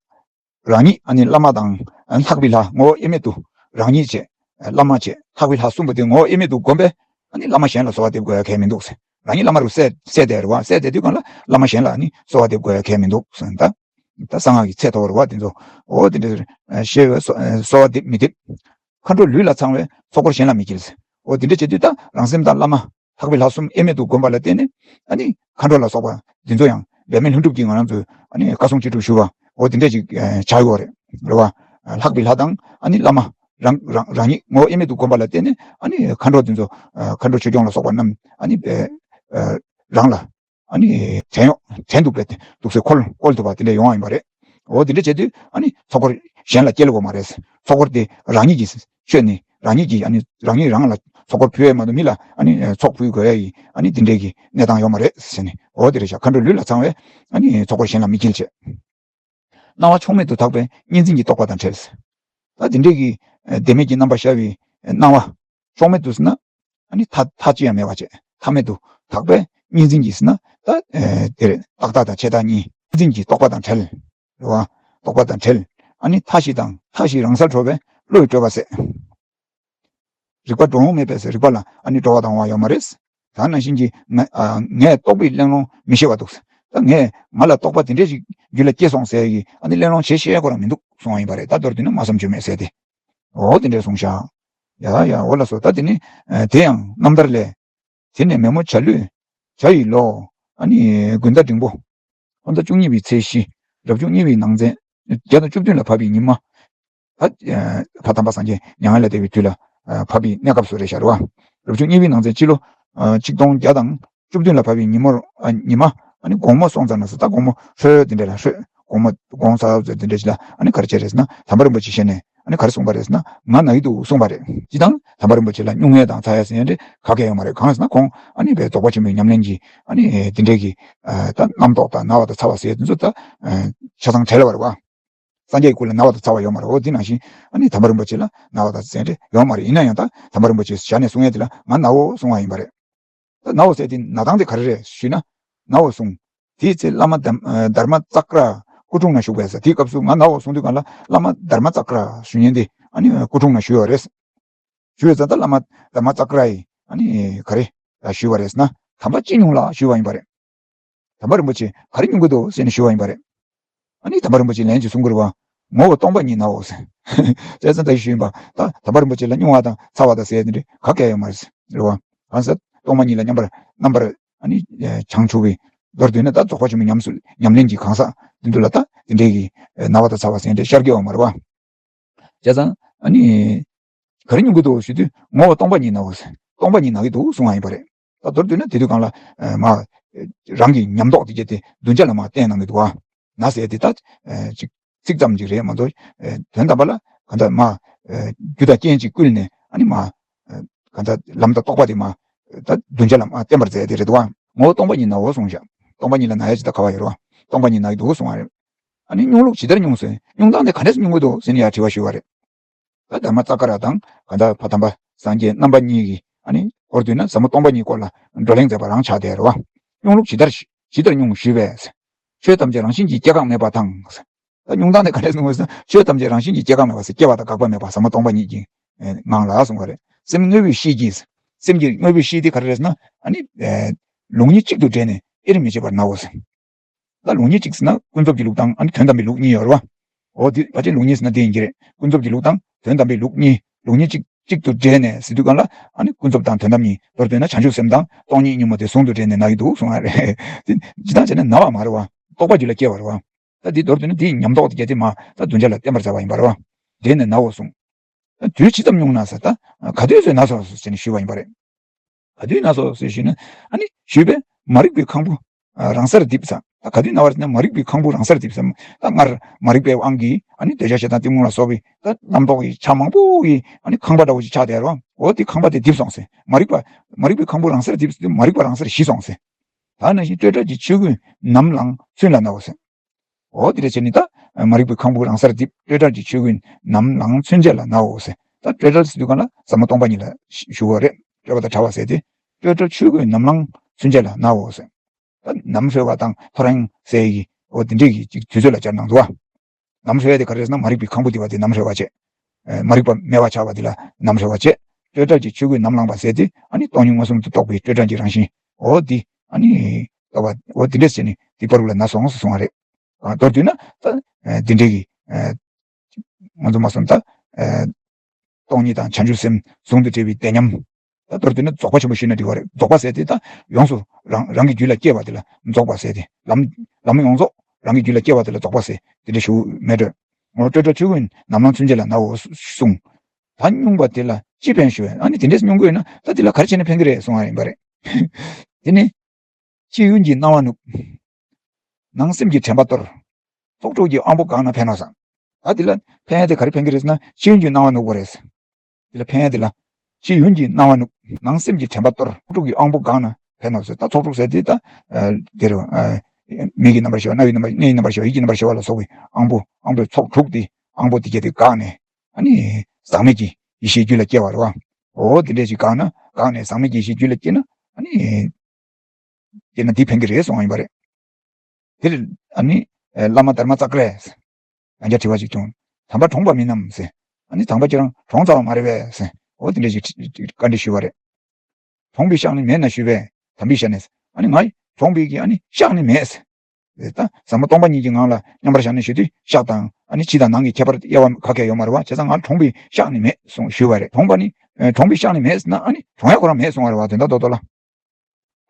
རང་ཉིད་ཨ་ནི་བླ་མ་དང་ལྷག་པའི་ལྷ་ངོ་བོ་དབྱེར་མེད་དུ་རང་ཉིད་བྱས། བླ་མ་བྱས་ལྷག་པའི་ལྷ་གསུམ་པོ་དེ་ངོ་བོ་དབྱེར་མེད་དུ་བསྒོམས་པས་ཨ་ནི་བླ་མ་གཞན་ལ་གསོལ་བ་འདེབས་དགོས་ཡ་གལ་མི་འདུག་རང་ཉིད་བླ་མ་རུ་གསལ་གསལ་བསྡད་རེད་བ། གསལ་བསྡད་དུས་གང་ལ་བླ་མ་གཞན་ལ་ཨ་ནི་གསོལ་བ་འདེབས་དགོས་ཡ་གལ་མི་འདུག་ད། ད་གསང་སྔགས་ཀྱི་ཚད་མཐོ་བོར་བ་དེ་ཚོ། འོ་དེ་འདྲ་ཤེས་པའི་གསོལ་བ་འདེབས་མི་འདེབས། མཁའ་འགྲོ་ལུས་ལ་ཚང་བའི་ཚོགས་འཁོར་གཞན་ལ་མི་འཁྱིལ། འོ་དེ་འདྲ་བྱེད་དུས་ད་རང་སེམས་དང་བླ་མ་ལྷག་པའི་ལྷ་གསུམ་དབྱེར་མེད་དུ་བསྒོམ་པ་ལ་བརྟེན་ནས་ཨ་ནི་མཁའ་འགྲོ་ལ་སོགས་པ་འདི་ཚོ་ཡང་འབད་མེད་ལྷུན་གྲུབ་ཀྱིས་ང་རང་ཚོས་ཨ་ནི་བཀའ་སྲུང་ཅི་སྒྲུབ་ཞུ་བ་འོ་དེ་འདྲ་ཅིག་བྱ་ཡོད་རེད། རེད་བ། ལྷག་པའི་ལྷ་དང་ཨ་ནི་བླ་མ། རང་རང་རང་ཉིད་ངོ་བོ་དབྱེར་མེད་དུ་བསྒོམ་པ་ལ་བརྟེན་ནས་ཨ་ནི་མཁའ་འགྲོ་འདི་ཚོ། མཁའ་འགྲོ་ཆོས་སྐྱོང་ལ་སོགས་པ་རྣམས་ཨ་ནི། རང་ལ། ཨ་ནི། བྲན་གཡོག་བྲན་འདུག་པའི་འདུག་སེ་འཁོལ་འཁོལ་ཐུབ་པ་དེ་འདྲ་ཡོང་བ་ཡིན་པ་རེད། འོ་དེ་འདྲ་བྱེད་དུས་ཨ་ནི་ཚོགས་འཁོར་གཞན་ལ་སྐྱེལ་དགོས་མ་རེད། ཚོགས་འཁོར་དེ་རང་ཉིད་ཀྱིས་ཤོད་ནས་རང་ཉིད་ཀྱིས་ཨ་ནི་རང་ཉིད་རང་ལ་ཚོགས་འཁོར་ཕུལ་ཡས་མ་གཏོགས་མི་ལ་ཨ་ནི་ཚོགས་ཕུལ་དགོས་ཡ་ཡི་ཨ་ནི་དེ་འདྲའི་གི་གནས་སྟངས་ཡོད་མ་རེད་ཟེར་ནས། འོ་དེ་རེད་ཤག་མཁའ་འགྲོ་ལུས་ལ་ཚང་བས་ཨ་ནི་ཚོགས་འཁོར་གཞན་ལ་མི་སྐྱེལ་བྱས། སྣང་བ་ཕྱོགས་མེད་དུ་དག་པའི་གཉིས་འཛིན་གྱི་རྟོག་པ་དང་བྲལ། ད་དེ་འདྲའི་གི་བདེན་མེད་ཀྱི་རྣམ་པ་ཤར་བའི་སྣང་བ། ཕྱོགས་མེད་དུ་ཟེར་ན། ཨ་ནི་མཐའ་མཐའ་ཅི་ཡང་མེད་པ་བྱས། མཐའ་མེད་དུ་དག་པས་གཉིས་འཛིན་གྱི་ཟེར་ན། ད་དེ་རེད། རྟག་མཐའ་དང་ཆད་མཐའ་གཉིས་འཛིན་གྱི་རྟོག་པ་དང་བྲལ། རེད་བ། རྟོག་པ་དང་བྲལ། ཨ་ནི་མཐའ་བཞི་དང་མཐའ་བཞི་རང་སར་གྲོལ་བས་བློ་ཡི་སྤྲོས་པ་ཟད། རིག་པ་འགྲོ་འོང་མེད་པས་རིག་པ་ལ་ཨ་ནི་སྤྲོ་བ་དང་འོང་བ་ཡོད་མ་རེད། ད་ནང་བཞིན་གྱི་ང་ཨ་ངས་རྟོག་པའི་གླེང་སློང་མི་ཤེས་པ་འདུག་ད་ངས་ང་ལ་རྟོག་པ་དེ་འདྲས་ཞིག་རྒྱུད་ལ་སྐྱེས་སོང་ཟེར་གྱི་ཨ་ནི་གླེང་སློང་བྱེད་ཤེས་ཁོ་རང་མི་འདུག་གསུང་བ་ཡིན་པ་རེད། ད་མདོར་བསྡུས་ན་སྨྲ་བསམ་བརྗོད་མེད་ཟེར་ཏེ། འོ་དེ་འདྲས་གསུངས་ཤག་ཡ་ཡ་འོ་ལགས་སོ། ད་དེ་ནི་དེ་ཡང་རྣམ་ཐར་ལས། དེ་ནས་མེ་མོ་བྱ་ལུས་བྱ་ཡི་ལོ། ཨ་ནི་དགུན་ཟླ་འབྲིང་པོ། ཕོ་ཟླ་བཅུ་གཉིས་པའི་ཚེས་བཞི། རབ་བྱུང་གཉིས་པའི་ནང་ཚན། བརྒྱ་དང་བཅུ་བདུན་ལ་བབས་པའི་ཉི་མ། ད། ཕ་དམ་པ་སངས་རྒྱས་མྱ་ངན་ལས་འདས་པའི་དུས་ལ། བབས་པའི་གནས་སྐབས་སུ་རེད་ཤག་རེད་བ། རབ་བྱུང་གཉིས་པའི་ནང་ཚན་སྤྱི་ལོ། ཆིག་སྟོང་བརྒྱ་དང་བཅུ་བདུན་ལ་བབས་པའི་ཉིན་མོར། ཉི་མ། ཨ་ནི་དགོང་མོ་སོང་ཙང་ན་ཟེར། ད་དགོང་མོ་ཧྲོས་དེ་འདྲ་ལ་ཧྲོས། དགོང་མོ་དགོང་ས་དེ་འདྲ་ཞིག་ལ་ཨ་ནི་ག་རེ་བྱས་རེད་ཟེར་ན་དམ་པ་རིན་པོ་ཆེ་ཞལ་ནས་ཨ་ནི་ག་རེ་གསུངས་པ་རེད་ཟེར་ན། ང་ན་གི་འདུག་གསུངས་པ་རེད། སྤྱིར་བཏང་དམ་པ་རིན་པོ་ཆེ་ལ་སྨྱུང་གནས་དང་ཚ་ཡ་ཟེར་ཡ་འདྲ་ག་གེ་ཡོད་མ་རེད། གང་ཟེར་ན་ཁོང་ཨ་ནི་བའི་རྫོགས་པ་ཆེན་པོའི་ཉམས་ལེན་གྱི་ཨ་ནི་དེ་འདྲའི་གི། ད་རྣམ་རྟོག་དང་ན་བ་དང་ཚ་བ་ཟེར་དེ་ཚོ་ད། ཆ་ཚང་བྲལ་བ་རེད་བ། སངས་རྒྱས་ཀྱི་སྐུ་ལ་ན་བ་དང་ཚ་བ་ཡོད་མ་རེད། འོ་དེ་ནང་བཞིན་ཨ་ནི་དམ་པ་རིན་པོ་ཆེ་ལ་ན་བ་དང་ཚ་ཡ་འདྲ་ཡོད་མ་རེད། ཡིན་ན་ཡང་ད་དམ་པ་རིན་པོ་ཆེ་ཞལ་ནས་གསུང་ཡ་དེ་ལ་ང་ནའོ་གསུང་བ་ཡིན་པ་རེད། ད་ནའོ་ཟེར་དེ་ན་ཐང་དེ་ག་རེ་རེད་ཞུས་ན། ནའོ་གསུང་། དེའི་ཚེ་བླ་མ་དྷརྨ་ཙཀྲ་སྐུ་འཁྲུངས་ན་བཞུགས་པས་ཟེར། དེའི་སྐབས་སུ་ང་ནའོ་གསུང་དུས་གང་ལ་བླ་མ་དྷརྨ་ཙཀྲ་ཞུ་མཁན་དེ་ཨ་ནི་སྐུ་འཁྲུངས་ན་བཞུགས་ཡོད་རེད། ཞུས་ཙང་ད་བླ་མ་དྷརྨ་ཙཀྲ་ཡིས་ཨ་ནི་ག་རེ་ཞུས་པ་རེད་ཟེར་ན། དམ་པ་ཅི་སྨྱུང་ལགས་ཞུས་པ་ཡིན་པ་རེད། དམ་པ་རིན་པོ་ཆེ་ག་རེ་སྨྱུང་གི་འདུག་ཟེར་ནས་ཞུས་པ་ཡིན་པ་རེད། ཨ་ནི་དམ་པ་རིན་པོ་ཆེ་ལན་ཅིག་གསུང་གི་རེད་བ། ངོ་བོ་སྟོང་པ་ཉིད་ནའོ་ཟེར། བྱས་ཙང་ད་ཞུས་ཡིན་པ། ད་དམ་པ་རིན་པོ་ཆེ་ལ་སྨྱུང་བ་དང་ཚ་བ་དང་ཟེར་དེ་འདྲ་ག་གེ་ཡོད་མ་རེད་ཟེར། རེད་བ། གང་ཟེར་སྟོང་པ་ཉིད་ལ་མཉམ་པར་རྣམ་པར་ཨ་ནི་བྱང་ཆུབ་པའི་མདོར་བསྡུས་ན་ད་རྫོགས་པ་ཆེན་པོའི་ཉམས་སུ་ཉམས་ལེན་གྱི་གང་ཟག་དེ་འདུག་ལ། ད་དེ་འདྲའི་གི་ན་བ་དང་ཚ་བ་ཟེར་འདྲ་ཤར་གི་ཡོད་མ་རེད་བ། བྱས་ཙང་ཨ་ནི། ག་རེ་སྨྱུང་གི་འདུག་ཞུ་དུས་ངོ་བོ་སྟོང་པ་ཉིད་ནའོ་ཟེར། སྟོང་པ་ཉིད་ན་གི་འདུག་གསུང་བ་ཡིན་པ་རེད། ད་མདོར་བསྡུས་ན་དེ་དུས་གང་ལ་མ། རང་གི་ཉམས་རྟོགས་དེ་བརྒྱད་དེ་གདུལ་བྱ་ལ་མ་བསྟན་གནང་གི་འདུག་བ། ན་ཟེར་དེ་ད། ཅིག་ཚིག་ཙམ་ཅིག་རེད་མ་གཏོགས། དོན་དམ་པ་ལ་གང་ལྟར་མ། རྒྱུ་དང་རྐྱེན་གཅིག་བསྐུལ་ནས་ཨ་ནི་མ། གང་ལྟར་ལམ་དང་རྟོགས་པ་དེ་མ། ད་གདུལ་བྱ་ལ་མ་བསྟན་པར་མཛད་དེ་རེད་འདུག་བ། ངོ་བོ་སྟོང་པ་ཉིད་ནའོ་གསུངས་ཤག་སྟོང་པ་ཉིད་ལ་ན་ཡ་ཅིག་ད་ག་བ་ཡོད་རེད་བ། སྟོང་པ་ཉིད་ན་གི་འདུག་གསུང་བ་རེད། ཨ་ནི་སྨྱུང་ལུགས་ཇི་ལྟར་སྨྱུང་ཟེར། སྨྱུང་སྟངས་དེ་ག་འདྲས་སེ་སྨྱུང་གི་འདུག་ཟེར་ནས་ཡར་དྲི་བ་ཞུས་པ་རེད། ད་དྷརྨ་ཙཀ་ར་དང་གང་ལྟར་ཕ་དམ་པ་སངས་རྒྱས་རྣམ་པ་གཉིས་ཀྱིས་ཨ་ནི་མདོར་བསྡུས་ན་ཟབ་མོ་སྟོང་པ་ཉིད་སྐོར་ལ་བགྲོ་གླེང་མཛད་པ་རང་ཆགས་བསྡད་རེད་བ། སྨྱུང་ལུགས་ཇི་ལྟར་ཇི་ལྟར་སྨྱུང་ཞུས་པས། ཆོས་ཐམས་ཅད་རང་བཞིན་གྱིས་སྐྱེ་འགག་མེད་པ་དང་། ད་སྨྱུང་སྟངས་དེ་ག་འདྲས་སེ་སྨྱུང་བ་ཟེར་ན། ཆོས་ཐམས་ཅད་རང་བཞིན་གྱིས་སྐྱེ་འགག་མེད་པ་ཟེར། སྐྱེ་བ་དང་འགག་པ་མེད་པ་ཟབ་མོ་སྟོང་པ་ཉིད་ཀྱི་ངང་ལ་གསུངས་པ་རེད། སེམས་དངོས་པོའི་གཤིས་ཀྱིས། སེམས་ཀྱི་དངོས་པོའི་གཤིས་དེ་ག་རེ་རེད་ཟེར་ན། ཨ་ནི། ལུགས་གཉིས་གཅིག་ཏུ་འདྲེས་ནས་དབྱེར་མི་ཕྱེད་པར་ནའོ་ཟེར། ད་ལུགས་གཉིས་གཅིག་ཟེར་ན་ཀུན་རྫོབ་ཀྱི་ལུགས་དང་ཨ་ནི་དོན་དམ་པའི་ལུགས་གཉིས་ཡོད་རེད་བ། འོ་དེ་ཕལ་ཆེར་ལུགས་གཉིས་ཟེར་ན་དེ་ཡིན་གྱི་རེད། ཀུན་རྫོབ་ཀྱི་ལུགས་དང་དོན་དམ་པའི་ལུགས་གཉིས། ལུགས་གཉིས་གཅིག་གཅིག་ཏུ་འདྲེས་ནས་ཟེར་དུས་གང་ལ་ཨ་ནི་ཀུན་རྫོབ་དང་དོན་དམ་གཉིས། མདོར་བསྡུས་ན་བྱང་ཆུབ་སེམས་དང་སྟོང་ཉིད་གཉིས་པོ་དེ་ཟུང་དུ་འབྲེལ་ནས་ན་གི་འདུག་གསུང་བ་རེད། དེ་ཇི་ལྟར་བྱས་ན་ན་བ་མ་རེད་བ། རྟོག་པ་རྒྱུད་ལ་སྐྱེ་བ་རེད་བ། ད་འདི་མདོར་བསྡུས་ན་འདིའི་ཉམས་རྟོགས་དེ་གལ་ཏེ་མ་ད་གདུལ་བྱ་ལ་བསྟན་པར་མཛད་པ་ཡིན་པ་རེད་བ། འདྲེས་ནས་ནའོ་གསུངས། དུས་ཇི་ཙམ་སྨྱུང་ན་ཟེར། ད་ག་དུས་ཚོད་ན་སོང་ཟེར་ནས་ཞུས་པ་ཡིན་པ་རེད། ག་དུས་ན་སོང་ཟེར་ཞུས་ན། ཨ་ནི་ཞུས་པས་མ་རིག་པའི་ཁང་བུ་རང་སར་རྡིབ་ས། ད་ག་དུས་ན་བ་རེད་ཟེར་ན་མ་རིག་པའི་ཁང་བུ་རང་སར་རྡིབ་ཟེར། ད་སྔར་མ་རིག་པའི་དབང་གིས་ཨ་ནི་འདོད་ཆགས་ཞེ་སྡང་གཏི་མུག་ལ་སོགས་པའི་ད་རྣམ་རྟོག་གི་ཆ་མང་པོ་ཡིས་ཨ་ནི་ཁང་པ་འདྲ་བོ་ཞིག་ཆགས་བསྡད་རོ། འོ་དེ་ཁང་པ་དེ་རྡིབ་སོང་ཟེར། མ་རིག་པ་མ་རིག་པའི་ཁང་བུ་རང་སར་རྡིབ་ཟེར་དུས་མ་རིག་པ་རང་སར་ཞི་སོང་ཟེར། ད་ནང་བཞིན་སྤྲོས་བྲལ་གྱི་ཆོས་ཀུན་ནམ་ལངས་ཚུན་ལ་ནའོ་ཟེར། འོ་དེ་འདྲ་བྱས་ནས་ད་མ་རིག་པའི་ཁང་བུ་རང་སར་རྡིབ། སྤྲོས་བྲལ་གྱི་ཆོས་ཀུན་ནམ་ལངས་ཚུན་ཆད་ལ་ནའོ་ཟེར། ད་སྤྲོས་བྲལ་ཟེར་དུས་གང་ལ་ཟབ་མོ་སྟོང་པ་ཉིད་ལ་ཞུ་བ་རེད། སྤྲོས་པ་དང་བྲལ་བ་ཟེར་ཏེ། སྤྲོས་བྲལ་ཆོས་ཀུན་ནམ་ལངས་ཚུན་ཆད་ལ་ནའོ་ཟེར། ད་ནམ་ཧྲོལ་བ་དང་ཐོ་རངས་ཟེར་གྱི་འོ་དེ་འདྲས་ཀྱི་ཅིག་དུས་ཚོད་ལ་སྦྱར་གནང་འདུག་བ། ནམ་ཧྲོལ་བ་དེ་ག་རེ་རེད་ཟེར་ན་མ་རིག་པའི་ཁང་བུ་དེ་བ་དེ་ནམ་ཧྲོལ་བ་བྱས། མ་རིག་པ་མེད་པ་ཆགས་པ་དེ་ལ་ནམ་ཧྲོལ་བ་བྱས། སྤྲོས་བྲལ་གྱི་ཆོས་ཀུན་ནམ་ལངས་པ་ཟེར་ཏེ་ཨ་ནི་སྟོང་ཉིད་མངོན་སུམ་དུ་རྟོགས་པའི་སྤྲོས་བྲལ་གྱི་རང་བཞིན་འོ་དེ་ཨ་ནི་རྟོགས་པ་འོ་དེ་འདྲས་བྱས་ནས་སྡིག་པ་རུ་ལ་ན་སོང་ཟེར་གསུང་བ་རེད། མདོར་བསྡུས་ན་ད་འདི་འདྲས་ཀྱི་ང་ཚོ་མ་སོང་ད། སྟོང་ཉིད་དང་བྱང་ཆུབ་སེམས་ཟུང་དུ་འབྲེལ་བའི་བདེ་ཉམས། ད་མདོར་བསྡུས་ན་རྫོགས་པ་ཆེན་པོ་ཞུས་ན་འགྲིག་པ་རེད། རྫོགས་པ་ཟེར་དེ་ད་ཡོངས་སུ་རང་རང་གི་རྒྱུད་ལ་སྐྱེ་བ་དེ་ལ་རྫོགས་པ་ཟེར་ཏེ། ལམ་ལམ་ཡོངས་རྫོགས་རང་གི་རྒྱུད་ལ་སྐྱེ་བ་དེ་ལ་རྫོགས་པ་ཟེར་དེ་འདྲ་ཞུ་མེད་འགྲོ། འོ་སྤྲོས་བྲལ་ཆོས་ཀུན་ནམ་ལངས་ཚུན་ཆད་ལ་ནའོ་གསུངས། ད་སྙུང་བ་དེ་ལ་ཅི་ཕན་ཞུ་བས། ཨ་ནི་དེ་འདྲས་སྙུང་དགོས་ན་ད་དེ་ལ་ག་རེ་བྱས་ན་ཕན་གྱི་རེད་གསུང་བ་ཡིན་པ་རེད། དེ་ནི། ཕྱི་ཡུལ་གྱི་སྣང་བ་ནུབ། ནང་སེམས་ཀྱི་དྲན་པ་སྟོར། ཚོགས་དྲུག་གི་དབང་པོ་འགགས་ན་ཕན་ནོ་བསམ། ད་དེ་ལ་ཕན་ཡ་དེ་ག་རེ་ཕན་གྱི་རེད་ཟེར་ན་ཕྱི་ཡུལ་གྱི་སྣང་བ་ནུབ་པ་རེད། དེ་ལ་ཕན་ཡ་དེ་ལ། ཕྱི་ཡུལ་གྱི་སྣང་བ་ནུབ། ནང་སེམས་ཀྱི་དྲན་པ་སྟོར། ཚོགས་དྲུག་གི་དབང་པོ་འགགས་ན་ཕན་ནོ་ཟེར། ད་ཚོགས་དྲུག་ཟེར་དེ་ད། དེ་རུ། མིག་གི་རྣམ་པར་ཤེས་པ། རྣ་བའི་རྣམ་པར། སྣའི་རྣམ་པར་ཤེས་པ། ཡིད་ཀྱི་རྣམ་པར་ཤེས་པ་ལ་སོགས་པའི་དབང་པོ། དབང་པོའི་ཚོགས་དྲུག་དེ། དབང་པོ་དེ་གྱད་དེ་འགགས་ནས། ཨ་ནི། ཟག་མེད་ཀྱི་ཡེ་ཤེས་རྒྱུད་ལ་སྐྱེ་བ་རེད་བ། འོ་དེ་འདྲས་ཞིག་འགགས་ན་འགགས་ནས་ཟག་མེད་ཀྱི་ཡེ་ཤེས་རྒྱུད་ལ་སྐྱེ་ན། ཨ་ནི། དེ་ན་འདི་ཕན་གྱི་རེད་གསུངས་པ་ཡིན་པ་རེད། དེར་ཨ་ནི། བླ་མ་དྷརྨ་ཙཀ་རས། ཡང་བསྐྱར་དྲི་བ་ཅིག་བྱུང་། དམ་པ་གྲོངས་པ་མིན་ནམ་ཟེར། ཨ་ནི་དམ་པ་ཁྱེད་རང་གྲོངས་ཚར་བ་མ་རེད་པས་ཟེར། འོ་དེ་འདྲ་ཞིག་བཀའ་འདྲི་ཞུས་པ་རེད། གྲོངས་པའི་ཤག་ནི་མེད་ན་ཞུས་པས། དམ་པའི་ཤག་ནས། ཨ་ནི་ང་གྲོངས་པའི་གི་ཨ་ནི་ཤག་ནི་མེད་ཟེར། ད་ཟབ་མོ་སྟོང་པ་ཉིད་ཀྱི་ངང་ལ་མཉམ་པར་བཞག་ནས་ཞུ་དུས་ཤག་དང་ཨ་ནི་ཕྱི་དང་ནང་གི་ཁྱད་པར་དབྱེ་བ་ག་གེ་ཡོད་མ་རེད་བ། བྱས་ཙང་ང་གྲོངས་པའི་ཤག་ནི་མེད་གསུངས་ཞུས་པ་རེད། གྲོངས་པ་ནི། གྲོངས་པའི་ཤག་ནི་མེད་ཟེར་ན་ཨ་ནི་གྲོངས་ཡ་ཁོ་རང་མེད་གསུངས་པ་རེད་བ། དོན་དག་རྡོག་རྡོག་ལ།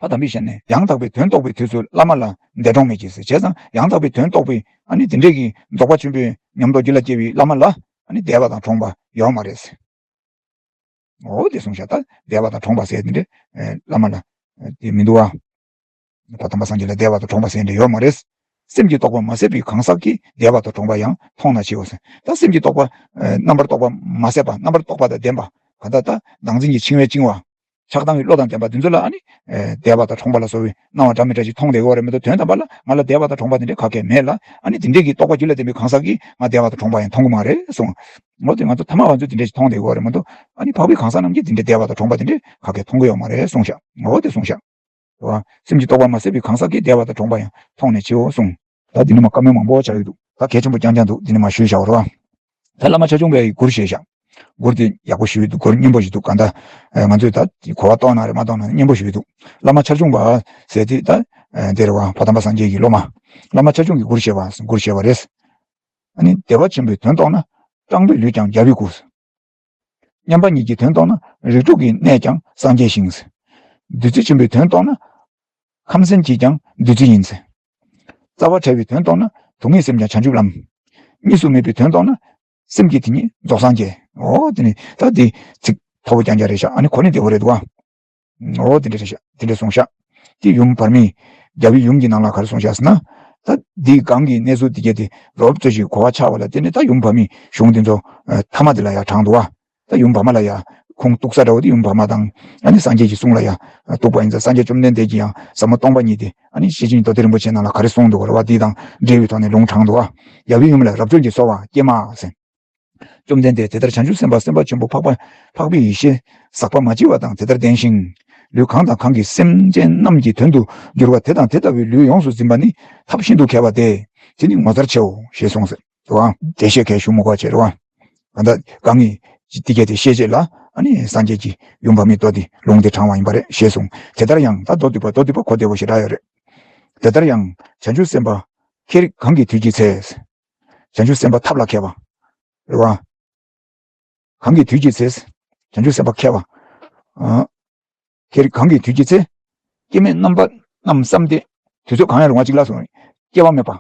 ཕ་དམ་པའི་ཞལ་ནས། ཡང་དག་པའི་དོན་རྟོགས་པའི་དུས་སུ་བླ་མ་ལ་འདས་གྲོངས་མེད་ཀྱི་ཟེར། བྱས་ཙང་ཡང་དག་པའི་དོན་རྟོགས་པའི་ཨ་ནི་དེ་འདྲས་ཀྱི་རྫོགས་པ་ཆེན་པོའི་ཉམས་རྟོགས་རྒྱུད་ལ་སྐྱེ་བའི་བླ་མ་ལ་ཨ་ནི་འདས་པ་དང་གྲོངས་པ་ཡོད་མ་རེད་ཟེར། འོ་དེ་གསུངས་ཤག་ད་འདས་པ་དང་གྲོངས་པ་ཟེར་དེ་འདྲས་བླ་མ་ལ་དེ་མི་འདུག་བ། ཕ་དམ་པ་སངས་རྒྱས་ལ་འདས་པ་དང་གྲོངས་པ་ཟེར་འདྲ་ཡོད་མ་རེད། སེམས་ཀྱི་རྟོག་པ་མ་ཟད་པའི་གང་ཟག་གིས་འདས་པ་དང་གྲོངས་པ་ཡང་མཐོང་ན་འཆིའོ་ཟེར། ད་སེམས་ཀྱི་རྟོག་པ། རྣམ་པར་རྟོག་པ་མ་ཟད་པ། རྣམ་པར་རྟོག་པ་དང་ལྡན་པ། གང་ལྟར་ད་བདག་འཛིན་གྱི་འཆིང་བས་བཅིངས་པ། ཆགས་སྡང་གི་བློ་དང་ལྡན་པ་འདི་ཚོ་ལ་ཨ་ནི། འདས་པ་དང་གྲོངས་པ་ལ་སོགས་པའི་སྣང་བ་འདྲ་མི་འདྲ་ཞིག་མཐོང་བསྡད་ཡོད་རེད་མ་གཏོགས་དོན་དམ་པ་ལ་ང་ལ་འདས་པ་དང་གྲོངས་པ་དེ་འདྲའི་ག་གེ་མེད་ལ། ཨ་ནི་དེ་འདྲའི་གི་རྟོག་པ་རྒྱུད་ལ་ལྡན་པའི་གང་ཟག་གིས་ང་འདས་པ་དང་གྲོངས་པ་ཡང་མཐོང་གི་མ་རེད་གསུངས། འོ་དེ་ང་ཚོ་ཐ་མལ་པ་ཚོས་དེ་འདྲ་ཞིག་མཐོང་བསྡད་ཡོད་རེད་མ་གཏོགས་ཨ་ནི་འཕགས་པའི་གང་ཟག་རྣམས་ཀྱིས་དེ་འདྲའི་འདས་པ་དང་གྲོངས་པ་དེ་འདྲའི་ག་གེ་མཐོང་གི་ཡོད་མ་རེད་གསུངས་ཤག་འོ་དེ་གསུངས་ཤག་རེད་བ། སེམས་ཀྱི་རྟོག་པ་མ་ཟད་པའི་གང་ཟག་གིས་འདས་པ་དང་གྲོངས་པ་ཡང་མཐོང་ནས་འཆིའོ་གསུངས། ད་འདི་ནས་མ་བཀའ་མོལ་མང་པོ་ཆགས་ཀྱི་འདུག་ད་གལ་ཆེན་པོ་རྐྱང་རྐྱང་འདུག་འདི་ནས་མ་ཞུས་བཞག་རོགས། ད་བླ་མ་ཆ་ཆུང་པའི་མགུར་བཞེས་བཞག་མགུར་དེ་ཡག་པོ་ཞུས་འདུག་མགུར་སྙན་པོ་ཞིག་འདུག་གང་ལྟར། ང་ཚོས་ད་གོ་བ་རྟོགས་ན་རེད་མ་རྟོགས་ན་སྙན་པོ་ཞུས་འདུག་བླ་མ་ཆ་ཆུང་པ་ཟེར་དེ་ད། དེ་རེད་བ། ཕ་དམ་པ་སངས་རྒྱས་ཀྱི་སློབ་མ། བླ་མ་ཆ་ཆུང་གི་མགུར་བཞེས་པ་མགུར་བཞེས་པ་རེད། ཨ་ནི་བདེ་བ་ཆེན་པོའི་དོན་རྟོགས་ན། སྤྲང་པོའི་ལུས་ཀྱང་རྒྱལ་བའི་སྐུ། མཉམ་པ་ཉིད་ཀྱི་དོན་རྟོགས་ན། རིགས་དྲུག་གི་གནས་ཀྱང་སངས་རྒྱས་ཞིང་། བདུད་རྩི་ཆེན་པོའི་དོན་རྟོགས་ན། ཁམས་སེམས་ཀྱིས་ཀྱང་བདུད་རྩི་ཡིན། རྩ་བ་བྲལ་བའི་དོན་རྟོགས་ན། སྡུག་བསྔལ་སེམས་ཀྱང་བྱང་ཆུབ་ལམ། གཉིས་སུ་མེད་པའི་དོན་རྟོགས་ན། སེམས་ཀྱི་དེ་ཉིད་རྫོགས་སངས་རྒྱས། འོ་དེ་ནི་ད་དེ་ཚིག་མཐོ་པོ་རྐྱང་རྐྱང་རེད་ཤག་ཨ་ནི་གོ་ནི་བདེ་པོ་རེད་འདུག་བ། འོ་དེ་འདྲ་རེད་ཤག་དེ་འདྲ་གསུངས་ཤག་དེ་ཡུམ་བར་མའི། རྒྱལ་བའི་ཡུམ་གྱི་ནང་ལ་ག་རེ་གསུངས་ཤག་ཟེར་ན། ད་འདིའི་སྒང་གི་གནས་ཚུལ་དེ་གྱད་དེ་རོབ་ཙམ་ཞིག་གོ་བ་ཆགས་པ་ལ་བརྟེན་ནས་ད་ཡུམ་བར་མའི་གཞུང་དེ་ཚོ་ཐ་མ་དེ་ལ་ཡང་དྲངས་འདུག་བ། ད་ཡུམ་བར་མ་ལ་ཡང་ཁུངས་གཏུགས་ས་འདྲ་བོ་དེ་ཡུམ་བར་མ་དང་ཨ་ནི་སངས་རྒྱས་ཀྱི་གསུང་ལ་ཡང་གཏུགས་པ་ཡིན་ཙང་། སངས་རྒྱས་བཅོམ་ལྡན་འདས་ཀྱིས་ཡང་ཟབ་མོ་སྟོང་པ་ཉིད་དེ་ཨ་ནི་ཤེར་ཕྱིན་རྡོ་རྗེ་རིན་པོ་ཆེ་ནང་ལ་ག་རེ་གསུངས་འདུག་ག་རེད་བ། དེ་དང་འབྲེལ་བའི་ཐོག་ནས་ལུང་དྲངས་འདུག་བ། རྒྱལ་བའི་ཡུམ་ལ་རབ་བྱུང་གི་གསོལ་བ་ཀྱེ་མ་ཟེར། བཅོམ་ལྡན་འདས་དེ་ལྟར་བྱང་ཆུབ་སེམས་དཔའ་སེམས་དཔའ་ཆེན་པོ་འཕགས་པ་འཕགས་པའི་ཡེ་ཤེས་ཟག་པ་མ་བྱས་པ་དང་དེ་ལྟར་ལྡན་ཞིང་། ལུས་གང་དང་གང་གིས་སེམས་ཅན་རྣམས་ཀྱི་དོན་དུ་འགྱུར་བ་དེ་དང་དེ་ལྟ་བུའི་ལུས་ཡོངས་སུ་འཛིན་པ་ནི་ཐབས་ཤིན་ཏུ་མཁས་པ་སྟེ། དེ་ནི་ངོ་མཚར་ཆེའོ་ཞེས་གསུངས་ཟེར་བ། དེ་བཤད་མཁན་ཞུ་མི་དགོས་བྱས་རེད་བ། གང་ལྟར་གང་གིས་དེ་གྱད་དེ་ཤེས་བྱེད་ལ་ཨ་ནི་སངས་རྒྱས་ཀྱི་ཡུམ་བར་མའི་མདོ་དེ་ལུང་དེ་དྲངས་པ་ཡིན་པ་རེད་ཞེས་གསུངས། དེ་ལྟར་ཡང་ད་མདོ་སྡུད་པ་མདོ་སྡུད་པ་གོ་བདེ་པོ་ཞེ་དྲག་ཡོད་རེད། དེ་ལྟར་ཡང་བྱང་ཆུབ་སེམས་དཔའ་ཁྱེད་གང་གི་དུས་ཀྱི་ཚེ། བྱང་ཆུབ་སེམས་དཔའ་ཐབས་ལ་མཁས་པ། རེད་བ། གང་གི་དུས་ཀྱི་ཚེ། བྱང་ཆུབ་སེམས་དཔའ་མཁས་པ། ཨ། ཁྱེད་གང་གི་དུས་ཀྱི་ཚེ། སྐྱེ་མེད་རྣམ་པ་རྣམས་བསམས་ཏེ། དུས་ཚོད་གང་ཡང་རུང་བ་གཅིག་ལ་སོང་། སྐྱེ་བ་མེད་པ།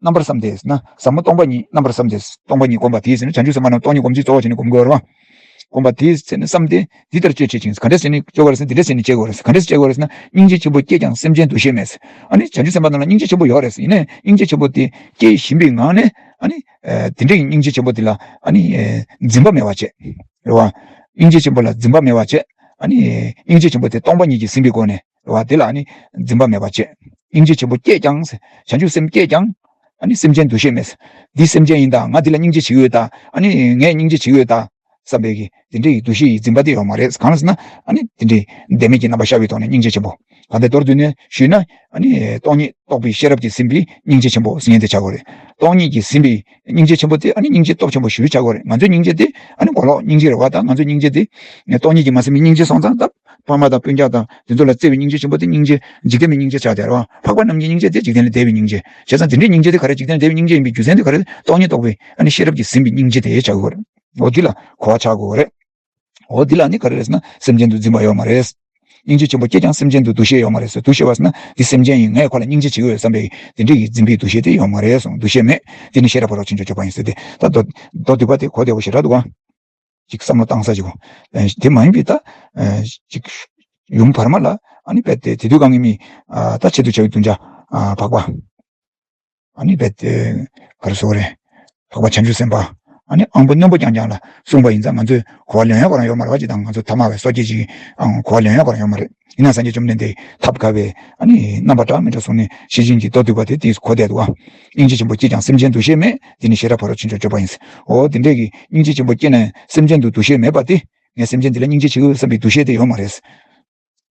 རྣམ་པར་བསམས་ཏེ་ཟེར་ན་ཟབ་མོ་སྟོང་པ་ཉིད་རྣམ་པར་བསམས་ཏེ། སྟོང་པ་ཉིད་བསྒོམ་པ་དེའི་ཟེར་ན་བྱང་ཆུབ་སེམས་དཔའ་རྣམས་སྟོང་ཉིད་སྒོམ་ཚུལ་གཙོ་བོ་བྱས་ནས་སྒོམ་དགོས་རེད་བ། སྒོམ་པ་དེའི་ཚེ་ནི་བསམ་སྟེ་འདི་ལྟར་སྤྱོད་བྱེད་ཅིང་། ག་འདྲ་བྱས་ནས་སྤྱོད་དགོས་རེད་ཟེར་ན་འདི་འདྲ་བྱས་ནས་སྤྱོད་དགོས་རེད་ཟེར། ག་འདྲ་བྱས་སྤྱོད་དགོས་རེད་ཟེར་ན། སྙིང་རྗེ་ཆེན་པོ་བསྐྱེད་ཀྱང་སེམས་ཅན་འདུ་ཤེས་མེད་ཟེར། ཨ་ནི་བྱང་ཆུབ་སེམས་དཔའ་རྣམས་ལ་སྙིང་རྗེ་ཆེན་པོ་ཡོད་རེད་ཟེར། ཡིན་ནའི་སྙིང་རྗེ་ཆེན་པོ་དེ་བསྐྱེད་བཞིན་པའི་ངང་ནས། ཨ་ནི་ཨ་དེ་འདྲའི་སྙིང་རྗེ་ཆེན་པོ་དེ་ལ་ཨ་ནི་ཨ་འཛིན་པ་མེད་པ་བྱས། རེད་བ། སྙིང་རྗེ་ཆེན་པོ་ལ་འཛིན་པ་མེད་པ་བྱས། ཨ་ནི་སྙིང་རྗེ་ཆེན་པོ་དེ་སྟོང་པ་ཉིད་ཀྱིས་ཟིན་པའི་སྒོ་ནས། རེད་བ། དེ་ལ་ཨ་ནི་འཛིན་པ་མེད་པ་བྱས། སྙིང་རྗེ་ཆེན་པོ་བསྐྱེད་ཀྱང་ཟེར། བྱང་ཆུབ་སེམས་བསྐྱེད་ཀྱང་ཨ་ནི་སེམས་ཅན་འདུ་ཤེས་མེད་ཟེར། འདི་སེམས་ཅན་ཡིན་ད། ང་འདི་ལ་སྙིང་རྗེ་བྱེད་ཀྱི་ཡོད་ད། ཨ་ནི་ངས་སྙིང་རྗེ་བྱེད་ཀྱི་ཡོད་ད། བསམ་པའི་གི་དེ་འདྲའི་གི་འདུ་ཤེས་ཡི་འཛིན་པ་དེ་ཡོད་མ་རེད། གང་ལ་ཟེར་ན། ཨ་ནི་དེ་འདྲའི་བདེན་མེད་ཀྱི་རྣམ་པ་ཤར་བའི་ཐོག་ནས་སྙིང་རྗེ་ཆེན་པོ། གང་ལྟར་མདོར་བསྡུས་ནས་ཞུས་ན། ཨ་ནི་སྟོང་ཉིད་རྟོགས་པའི་ཤེས་རབ་ཀྱིས་ཟིན་པའི་སྙིང་རྗེ་ཆེན་པོ་ཟེར་མཁན་དེ་ཆགས་དགོས་རེད། སྟོང་ཉིད་ཀྱིས་ཟིན་པའི་སྙིང་རྗེ་ཆེན་པོ་དེ་ཨ་ནི་སྙིང་རྗེ་སྟོབས་ཆེན་པོ་ཞེ་པོ་ཆགས་དགོས་རེད། ང་ཚོའི་སྙིང་རྗེ་དེ་ཨ་ནི་གོ་ལོག་སྙིང་རྗེ་རེད་བ། ད་ང་ཚོའི་སྙིང་རྗེ་དེ་སྟོང་ཉིད་ཀྱིས་མ་ཟིན་པའི་སྙིང་རྗེ་སོང་ཙང་། ད་ཕ་མ་དང་སྤུན་ཀྱག་དང་དེ་ཚོ་ལ་བརྩེ་བའི་སྙིང་རྗེ་ཆེན་པོ་དེ་སྙིང་རྗེ་འཇིག་རྟེན་པའི་སྙིང་རྗེ་ཆགས་བསྡད་རེད་བ། འཕགས་པ་རྣམས་ཀྱི་སྙིང་རྗེ་དེ་འཇིག་རྟེན་ལས་འདས་པའི་སྙིང་རྗེ། བྱས་ཙང་དེ་འདྲའི་སྙིང་རྗེ་དེ་ག་རེ། འཇིག་རྟེན་ལས་འདས་པའི་སྙིང་རྗེ་བྱས་ཙང་དེ་ག་རེ། སྟོང་ཉིད་རྟོགས་པའི་ཨ་ནི་ཤེས་རབ་ཀྱིས་ཟིན་པའི་སྙིང་རྗེ་དེ་ཆགས་དགོས་རེད། འོ་འདི་ལ་གོ་བ་ཆགས་དགོས་རེད། འོ་འདི་ལ་ནི་ག་རེ་རེད་ཟེར་ན། སེམས་ཅན་དུ་འཛིན་པ་ཡོད་མ་རེད། སྙིང་རྗེ་ཆེན་པོ་བསྐྱེད་ཀྱང་སེམས་ཅན་དུ་འདུ་ཤེས་ཡོད་མ་རེད་ཟེར། འདུ་ཤེས་པ་ཟེར་ན་འདི་སེམས་ཅན་ཡིན། ངས་ཁོ་ལ་སྙིང་རྗེ་བྱེད་ཀྱི་ཡོད་བསམ་པའི་དེ་འདྲའི་གི་འཛིན་པའི་འདུ་ཤེས་དེ་ཡོད་མ་རེད་གསུངས། འདུ་ཤེས་མེད། དེ་ནི་ཤེས་རབ་ཕ་རོལ་ཕྱིན་མཆོག་སྤྱོད་པ་ཡིན་ཟེར་ཏེ། ད་མདོ་མདོ་སྡུད་པ་དེ་གོ་བདེ་པོ་ཞེ་དྲག་འདུག་ག་ཅིག་བསམ་བློ་བཏང་ས་ཅིག་གོ། ཨ་དེ་མ་ཡིན་པའི་ད་ཨ་ཅིག་ཡུམ་བར་མ་ལ་ཨ་ནི་རྦད་དེ་དེ་དུས་གང་གི་མི་ཨ་ད་ཆེད་དུ་བྱ་བའི་གདུལ་བྱ་ཨ་འཕགས་པ། ཨ་ནི་རྦད་དེ་ག་རེ་ཟེར་དགོས་རེད། འཕགས་པ་བྱང་ཆུབ་སེམས་དཔའ། ཨ་ནི་དབང་པོ་རྣོན་པོ་རྐྱང་རྐྱང་ལ་གསུངས་པ་ཡིན་ཙང་ང་ཚོས་གོ་བ་ལོན་ཡ་ཁོ་རང་ཡོད་མ་རེད་བ། ཅི་དང་ང་ཚོ་ཐ་མལ་པའི་སོ་སྐྱེ་ཅིག་ཨང་གོ་བ་ལོན་ཡ་ཁོ་རང་ཡོད་མ་རེད། ཡིན་ན་སངས་རྒྱས་བཅོམ་ལྡན་འདས་ཐབས་དཀའ་བའི་ཨ་ནི་རྣམ་པ་འདྲ་མི་འདྲ་གསུངས་ནས་ཤེར་ཕྱིན་གྱི་མདོ་སྡུད་པ་དེ་དེས་གོ་བདེ་འདུག་བ། སྙིང་རྗེ་ཆེན་པོ་བསྐྱེད་ཀྱང་སེམས་ཅན་འདུ་ཤེས་མེད། དེ་ནི་ཤེས་རབ་ཕ་རོལ་ཕྱིན་མཆོག་སྤྱོད་པ་ཡིན། འོ་དེ་འདྲས་ཀྱི་སྙིང་རྗེ་ཆེན་པོ་བསྐྱེད་ནས་སེམས་ཅན་དུ་འདུ་ཤེས་མེད་པ་དེ། ངས་སེམས་ཅན་འདི་ལ་སྙིང་རྗེ་ཆེ་གི་བསམ་པའི་འདུ་ཤེས་དེ་ཡོད་མ་རེད།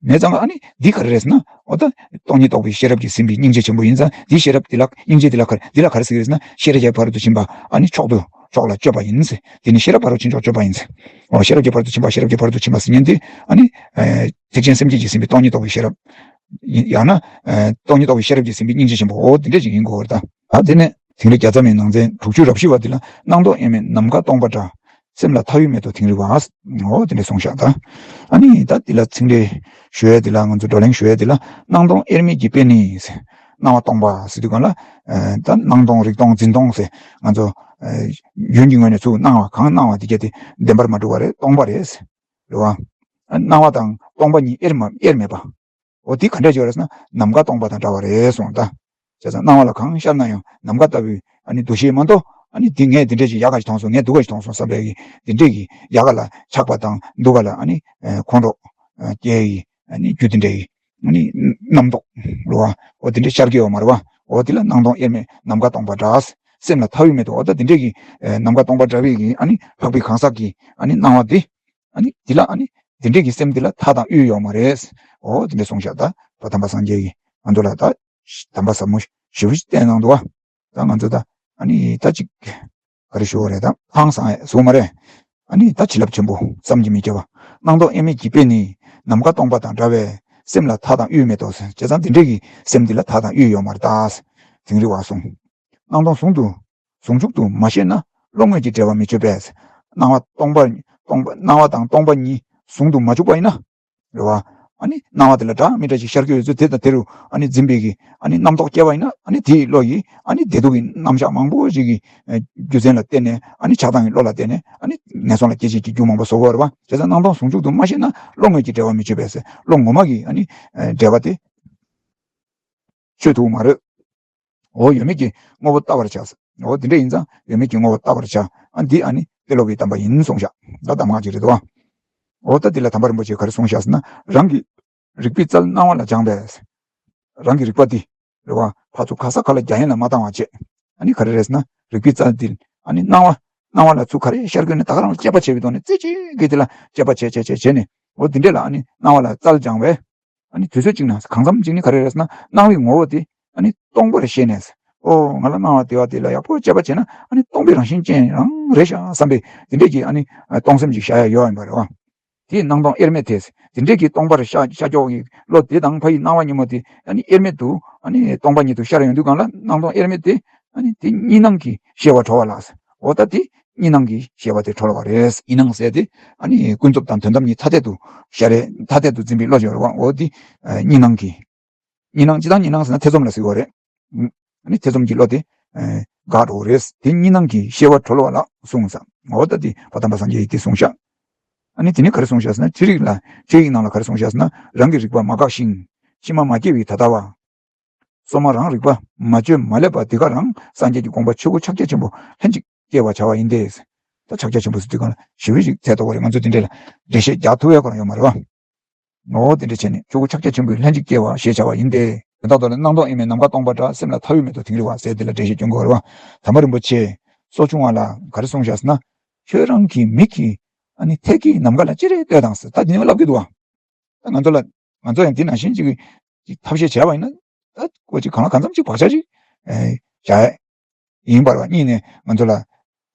མེད་ཙང་ཨ་ནི་འདི་ག་རེ་རེད་ཟེར་ན། འོ་ད་སྟོང་ཉིད་རྟོགས་པའི་ཤེས་རབ་ཀྱིས་ཟིན་པའི་སྙིང་རྗེ་ཆེན་པོ་ཡིན་ཙང་། འདི་ཤེས་རབ་འདི་ལ་སྙིང་རྗེ་འདི་ལ་ག་རེ་འདི་ལ་ག་རེ་ཟེར་གི་རེད་ཟེར་ན། ཤེས་རབ་ཀྱི་ཕ་རོལ་ཏུ་ཕྱིན་པ་ཨ་ནི་མཆོག་ཏུ་མཆོག་ལ་སྤྱོད་པ་ཡིན་ཟེར། དེ་ནི་ཤེས་རབ་ཕ་རོལ་ཕྱིན་མཆོག་སྤྱོད་པ་ཡིན་ཟེར། འོ་ཤེས་རབ་ཀྱི་ཕ་རོལ་ཏུ་ཕྱིན་པ། ཤེས་རབ་ཀྱི་ཕ་རོལ་ཏུ་ཕྱིན་པ་ཟེར་མཁན་དེ་ཨ་ནི་ཨ་ཐེག་ཆེན་སེམས་བསྐྱེད་ཀྱིས་ཟིན་པའི་སྟོང་ཉིད་རྟོགས་པའི་ཤེས་རབ་ཡིན། ཡང་ན་ཨ་སྟོང་ཉིད་རྟོགས་པའི་ཤེས་རབ་ཀྱིས་ཟིན་པའི་སྙིང་རྗེ་ཆེན་པོ། འོ་དེ་འདྲ་ཞིག་ཡིན་དགོས་པ་རེད་ད། ཨ་དེ་ནས་དིང་རི་བརྒྱ་རྩ་མའི་ནང་ཚན་དྲུག་ཅུ་རེ་བཞི་པ་འདི་ལ། སྣང་སྟོང་དབྱེར་མེད་ནམ་མཁའ་སྟོང་པ་འདྲ། སེམས་ལ་མཐའ་དབུས་མེད་དོ་དིང་རི་བ། འོ་དེ་འདྲ་གསུངས་ཤག་ད། ཨ་ནི་ད་འདི་ལ་ཚིག་འགྲེལ་ཞུ་ཡས་འདི་ལ། ང་ཚོ་བགྲོ་གླེང་ཞུ་ཡས་འདི་ལ། སྣང་སྟོང་དབྱེར་མེད་ཀྱི་དཔེ་ནི་ཟེར། སྣང་བ་སྟོང་པ་ཟེར་དུས་གང་ལ། ཨ་ད་སྣང་སྟོང་རིག་སྟོང་འཛིན་སྟོང་ཟེར། ང་ཚོ་ཨ་ཡུལ་གྱི་ངོས་ནས་ཚུར་སྣང་བ་གང་སྣང་བ་འདི་གྱད་དེ་བདེན་པར་མ་གྲུབ་པ་རེད། སྟོང་པ་རེད། རེད་བ། ཨ་སྣང་བ་དང་སྟོང་པ་གཉིས་དབྱེར་མ་དབྱེར་མེད་པ། འོ་དེ་ག་འདྲ་ཅིག་རེད་ཟེར་ན། ནམ་མཁའ་སྟོང་པ་དང་འདྲ་བ་རེད་གསུངས་ད། བྱས་ཙང་སྣང་བ་ལ་གང་ཤར་ན་ཡང་ནམ་མཁའ་ལྟ་བུའི་ཨ་ནི་འདུ་ཤེས་མ་གཏོགས། ཨ་ནི་དེ་ངས་དེ་འདྲ་ཅིག་ཡག་ག་ཅིག་མཐོང་སོང་། ངས་སྡུག་ག་ཅིག་མཐོང་སོང་བསམ་པའི་གི་དེ་འདྲས་ཀྱི་ཡག་ག་ལ་ཆགས་པ་དང་སྡུག་ག་ལ་ཨ་ནི་ཨ་ཁོང་ཁྲོ་ཨ་སྐྱེ་ཡི་ཨ་ནི་རྒྱུ་དེ་འདྲས་ཀྱི་ཨ་ནི་རྣམ་རྟོག་རེད་བ། འོ་དེ་འདྲས་ཤར་གྱི་ཡོད་མ་རེད་བ། འོ་དེ་ལ་སྣང་སྟོང་དབྱེར་མེད་ནམ་མཁའ་སྟོང་པ་འདྲ། སེམས་ལ་མཐའ་དབུས་མེད་དོ། འོ་ད་དེ་འདྲས་ཀྱི་ཨ་ནམ་མཁའ་སྟོང་པ་འདྲ་བའི་གི་ཨ་ནི་འཕགས་པའི་གང་ཟག་གི་ཨ་ནི་སྣང་བ་དེ། ཨ་ནི་འདི་ལ་ཨ་ནི་འདི་འདྲས་ཀྱི་སེམས་འདི་ལ་མཐའ་དང་དབུས་ཡོད་མ་རེད། འོ་དེ་འདྲས་གསུངས་ཤག་ད། བ་དམ་པ་སངས་རྒྱས་ཀྱིས་ང་ཚོ་ལ་ད་དམ་པ་ཟབ་མོ་ཞེ་པོ་ཞིག་བསྟན་གནང་འདུག་བ། ད་ང་ཚོ་ད་ཨ་ནི་ད་ཅིག་ག་རེ་ཞུ་བ་རེད། ད་ཧང་སང་ཡས་ཟུག་མ་རེད། ཨ་ནི་ད་བྱིན་རླབས་ཆེན་པོ་བསམ་གྱིས་མི་ཁྱབ་པ། སྣང་སྟོང་དབྱེར་མེད་ཀྱི་དཔེ་ནི། ནམ་མཁའ་སྟོང་པ་དང་འདྲ་བས། སེམས་ལ་མཐའ་དང་དབུས་མེད་དོ་ཟེར། བྱས་ཙང་འདི་འདྲས་ཀྱི་སེམས་འདི་ལ་མཐའ་དང་དབུས་ཡོད་མ་རེད་ད། དིང་རི་བ་གསུངས། སྣང་སྟོང་ཟུང་དུ་ཟུང་འཇུག་ཏུ་མ་ཤེས་ན། བློ་ངོས་ཀྱི་འབྲེལ་བ་མི་ཆོད་པས། སྣང་བ་སྟོང་པ་སྟོང་པ་སྣང་བ་དང་སྟོང་པ་ཉིད་ཟུང་དུ་མ་འཇུག་པ་ཡིན་ན། རེད་བ། ཨ་ནི་སྣང་བ་དེ་ལ་འདྲ་མི་འདྲ་ཞིག་ཤར་གྱི་ཡོད་ཚུལ་དེ་དང་དེ་རུ་ཨ་ནི་འཛིན་པའི་གི་ཨ་ནི་རྣམ་རྟོག་སྐྱེ་བ་ཡིན་ན། ཨ་ནི་དེའི་བློ་ཡིས་ཨ་ནི་བདེ་སྡུག་གི་རྣམ་གཞག་མང་པོ་ཞིག་གི་རྒྱུ་མཚན་ལ་བརྟེན་ནས། ཨ་ནི་ཆགས་སྡང་གི་བློ་ལ་བརྟེན་ནས་ཨ་ནི་ངན་སོང་ལ་སྐྱེ་བྱེད་ཀྱི་རྒྱུ་མང་པོ་བཟོ་གི་ཡོད་རེད་བ། བྱས་ཙང་སྣང་སྟོང་ཟུང་འཇུག་ཏུ་མ་ཤེས་ན། བློ་ངོས་ཀྱི་འབྲེལ་བ་མི་ཆོད་པས་ཟེར། བློ་ངོ་མ་གི་ཨ་ནི་འབྲེལ་བ་དེ་ཆོད་ཐུབ་མ་རེད། འོ་ཡོད་མེད་ཀྱི་དངོས་པོ་བལྟ་བར་བྱ། འོ་དེ་འདྲ་ཡིན་ཙང་ཡོད་མེད་ཀྱི་དངོས་པོ་བལྟ་བར་བྱ། ཨ་འདི་ཨ་ནི་ཏེ་ལོ་པའི་གདམས་པ་ཡིན་གསུངས་ཤག་ད་གདམས་ངག་ཅིག་རེད་དོ། འོ་ད་འདི་ལ་དམ་པ་རིན་པོ་ཆེས་ག་རེ་གསུངས་ཤག་ཟེར་ན། རང་གི་རིག་པའི་རྩལ་སྣང་བ་ལ་སྦྱངས་པས། རང་གི་རིག་པ་འདི་རེད་བ། ཕར་ཚུར་ག་ས་ག་ལ་རྒྱ་ཡན་ལ་མ་བཏང་བ་བྱས། ཨ་ནི་ག་རེ་རེད་ཟེར་ན། རིག་པའི་རྩལ་འདི་ཨ་ནི་སྣང་བ་སྣང་བ་ལ་ཚུར་ག་རེ་ཤར་གྱི་ཡོད་ན་ད་ག་རང་ལ་དཔྱད་པ་བྱས་པའི་ཐོག་ནས། རྩེ་གཅིག་གིས་དེ་ལ་དཔྱད་པ་བྱས་བྱས་བྱས་བྱས་ནས། འོ་འདི་འདྲས་ལ་ཨ་ནི་སྣང་བ་ལ་རྩལ་སྦྱངས་པས། ཨ་ནི་དུས་ཚོད་གཅིག་ན་གང་འཚམ་གཅིག་ནི་ག་རེ་རེད་ཟེར་ན། སྣང་བའི་ངོ་བོ་དེ་ཨ་ནི་སྟོང་པར་ཤེས་ནས། ཨོ་ང་ལ་སྣང་བ་དེ་བ་དེ་ལ་ཡག་པོ་དཔྱད་པ་བྱས་ན། ཨ་ནི་སྟོང་པའི་རང་བཞིན་ཅན་རང་རེད་ཤག་བསམ་པའི་དེ་འདྲས་ཀྱི་ཨ་ནི་སྟོང་སེམས་ཅིག་བཞག་ཡ་ཡོད་ཡིན་པ་རེད་བ། དེ་སྣང་སྟོང་དབྱེར་མེད་དེ། དེ་འདྲས་ཀྱི་སྟོང་པར་ཤར་ཤར་ཀྱོག་གི་བློ་དེ་དང་ཕ་ཡི་སྣང་བ་གཉིས་པོ་དེ་ཨ་ནི་དབྱེར་མེད་དུ་ཨ་ནི་སྟོང་པ་ཉིད་དུ་ཤར་ཡོང་དུས་གང་ལ། སྣང་སྟོང་དབྱེར་མེད་དེ་ཨ་ནི་དེ་གཉིས་སྣང་གི་ཤེས་པ་གྲོལ་བ་ལ། འོ་ད་དེ་གཉིས་སྣང་གི་ཤེས་པ་དེ་གྲོལ་བ་རེད། གཉིས་སྣང་ཟེར་དེ་ཨ་ནི་ཀུན་རྫོབ་དང་དོན་དམ་གཉིས་ཐ་དད་དུ་ཤར་རེད། ཐ་དད་དུ་འཛིན་པའི་བློ་ཞིག་རེད་བ། འོ་དེ་གཉིས་སྣང་གི། གཉིས་སྣང་། སྤྱིར་བཏང་གཉིས་སྣང་ཟེར་ན་ཐེ་ཚོམ་ལ་ཟེར་བ་རེད། ཨ་ནི་ཐེ་ཚོམ་གྱི་བློ་དེ་འགག་འགྲོ་བ་རེད། དེ་གཉིས་སྣང་གི་ཤེས་པ་གྲོལ་བ་ལ་གསུངས་སམ། འོ་ད་དེ་བ་དམ་པ་སངས་རྒྱས་ཀྱིས་དེ་གསུངས་ཤག་ཨ་ནི་དེ་ནི་ག་རེ་གསུངས་བཞག་ཟེར་ན། ཁྲིད་ཡིག་ལ་ཁྲིད་ཡིག་ནང་ལ་ག་རེ་གསུངས་བཞག་ཟེར་ན། རང་གི་རིག་པ་མ་བཀག་ཤིང་། ཕྱི་མ་མ་སྐྱེས་པའི་ད་ལྟ་བ། སོ་མ་རང་རིག་པ་མ་བཅོས་མ་བསླད་པ་དེ་ག་རང་སངས་རྒྱས་ཀྱི་དགོངས་པ་ཆོས་སྐུ་ཕྱག་རྒྱ་ཆེན་པོ་ལྷན་ཅིག་སྐྱེ་བར་བྱ་བ་ཡིན་ཏེ། ད་ཕྱག་རྒྱ་ཆེན་པོ་ཟེར་དུས་གང་ལ་ཞེ་པོ་ཞིག་ཚད་མཐོ་བ་རེད། ང་ཚོ་དེ་འདྲས་ལ་འགྲེལ་བཤད་རྒྱག་ཐུབ་ཡ་ཁོ་རང་ཡོད་མ་རེད་བ། འོ་དེ་འདྲ་བྱས་ནས་ཆོས་སྐུ་ཕྱག་རྒྱ་ཆེན་པོས་ལྷན་ཅིག་སྐྱེ་བ་ཞེས་བྱ་བ་ཡིན་ཏེ། དོན་དག་ཏུ་ལ་སྣང་སྟོང་དབྱེར་མེད་ནམ་མཁའ་སྟོང་པ་འདྲ། སེམས་ལ་ཐག་ཡོད་མེད་དུ་དིང་རི་བ་ཟེར་དེ་ལ་འགྲེལ་བཤད་སྐྱོན་དགོས་རེད་བ། དམ་པ་རིན་པོ་ཆེ་སོགས་ཆུང་བ་ལ་ག་རེ་གསུངས་བཞག་ཟེར་ན། ཁྱོད་རང་གི་མིག་གིས་ཨ་ནི་ཐད་ཀྱིས་ནམ་མཁའ་ལ་ཅི་རེད་ལྟོས་དང་ཟེར། ད་འདི་ནི་ལབ་ཀྱི་འདུག་བ། ད་ང་ཚོ་ལ་ང་ཚོ་ཡང་འདི་ནང་བཞིན་ཅིག་ཅིག་ཐབས་ཤེས་བྱས་པ་ཡིན་ན། ད་ཀོ་ཅིག་གང་ལ་གང་འཚམ་ཅིག་བག་ཆགས་ཅིག་བྱ་ཡིན་པར་བ། གཉིས་ནས་ང་ཚོ་ལ་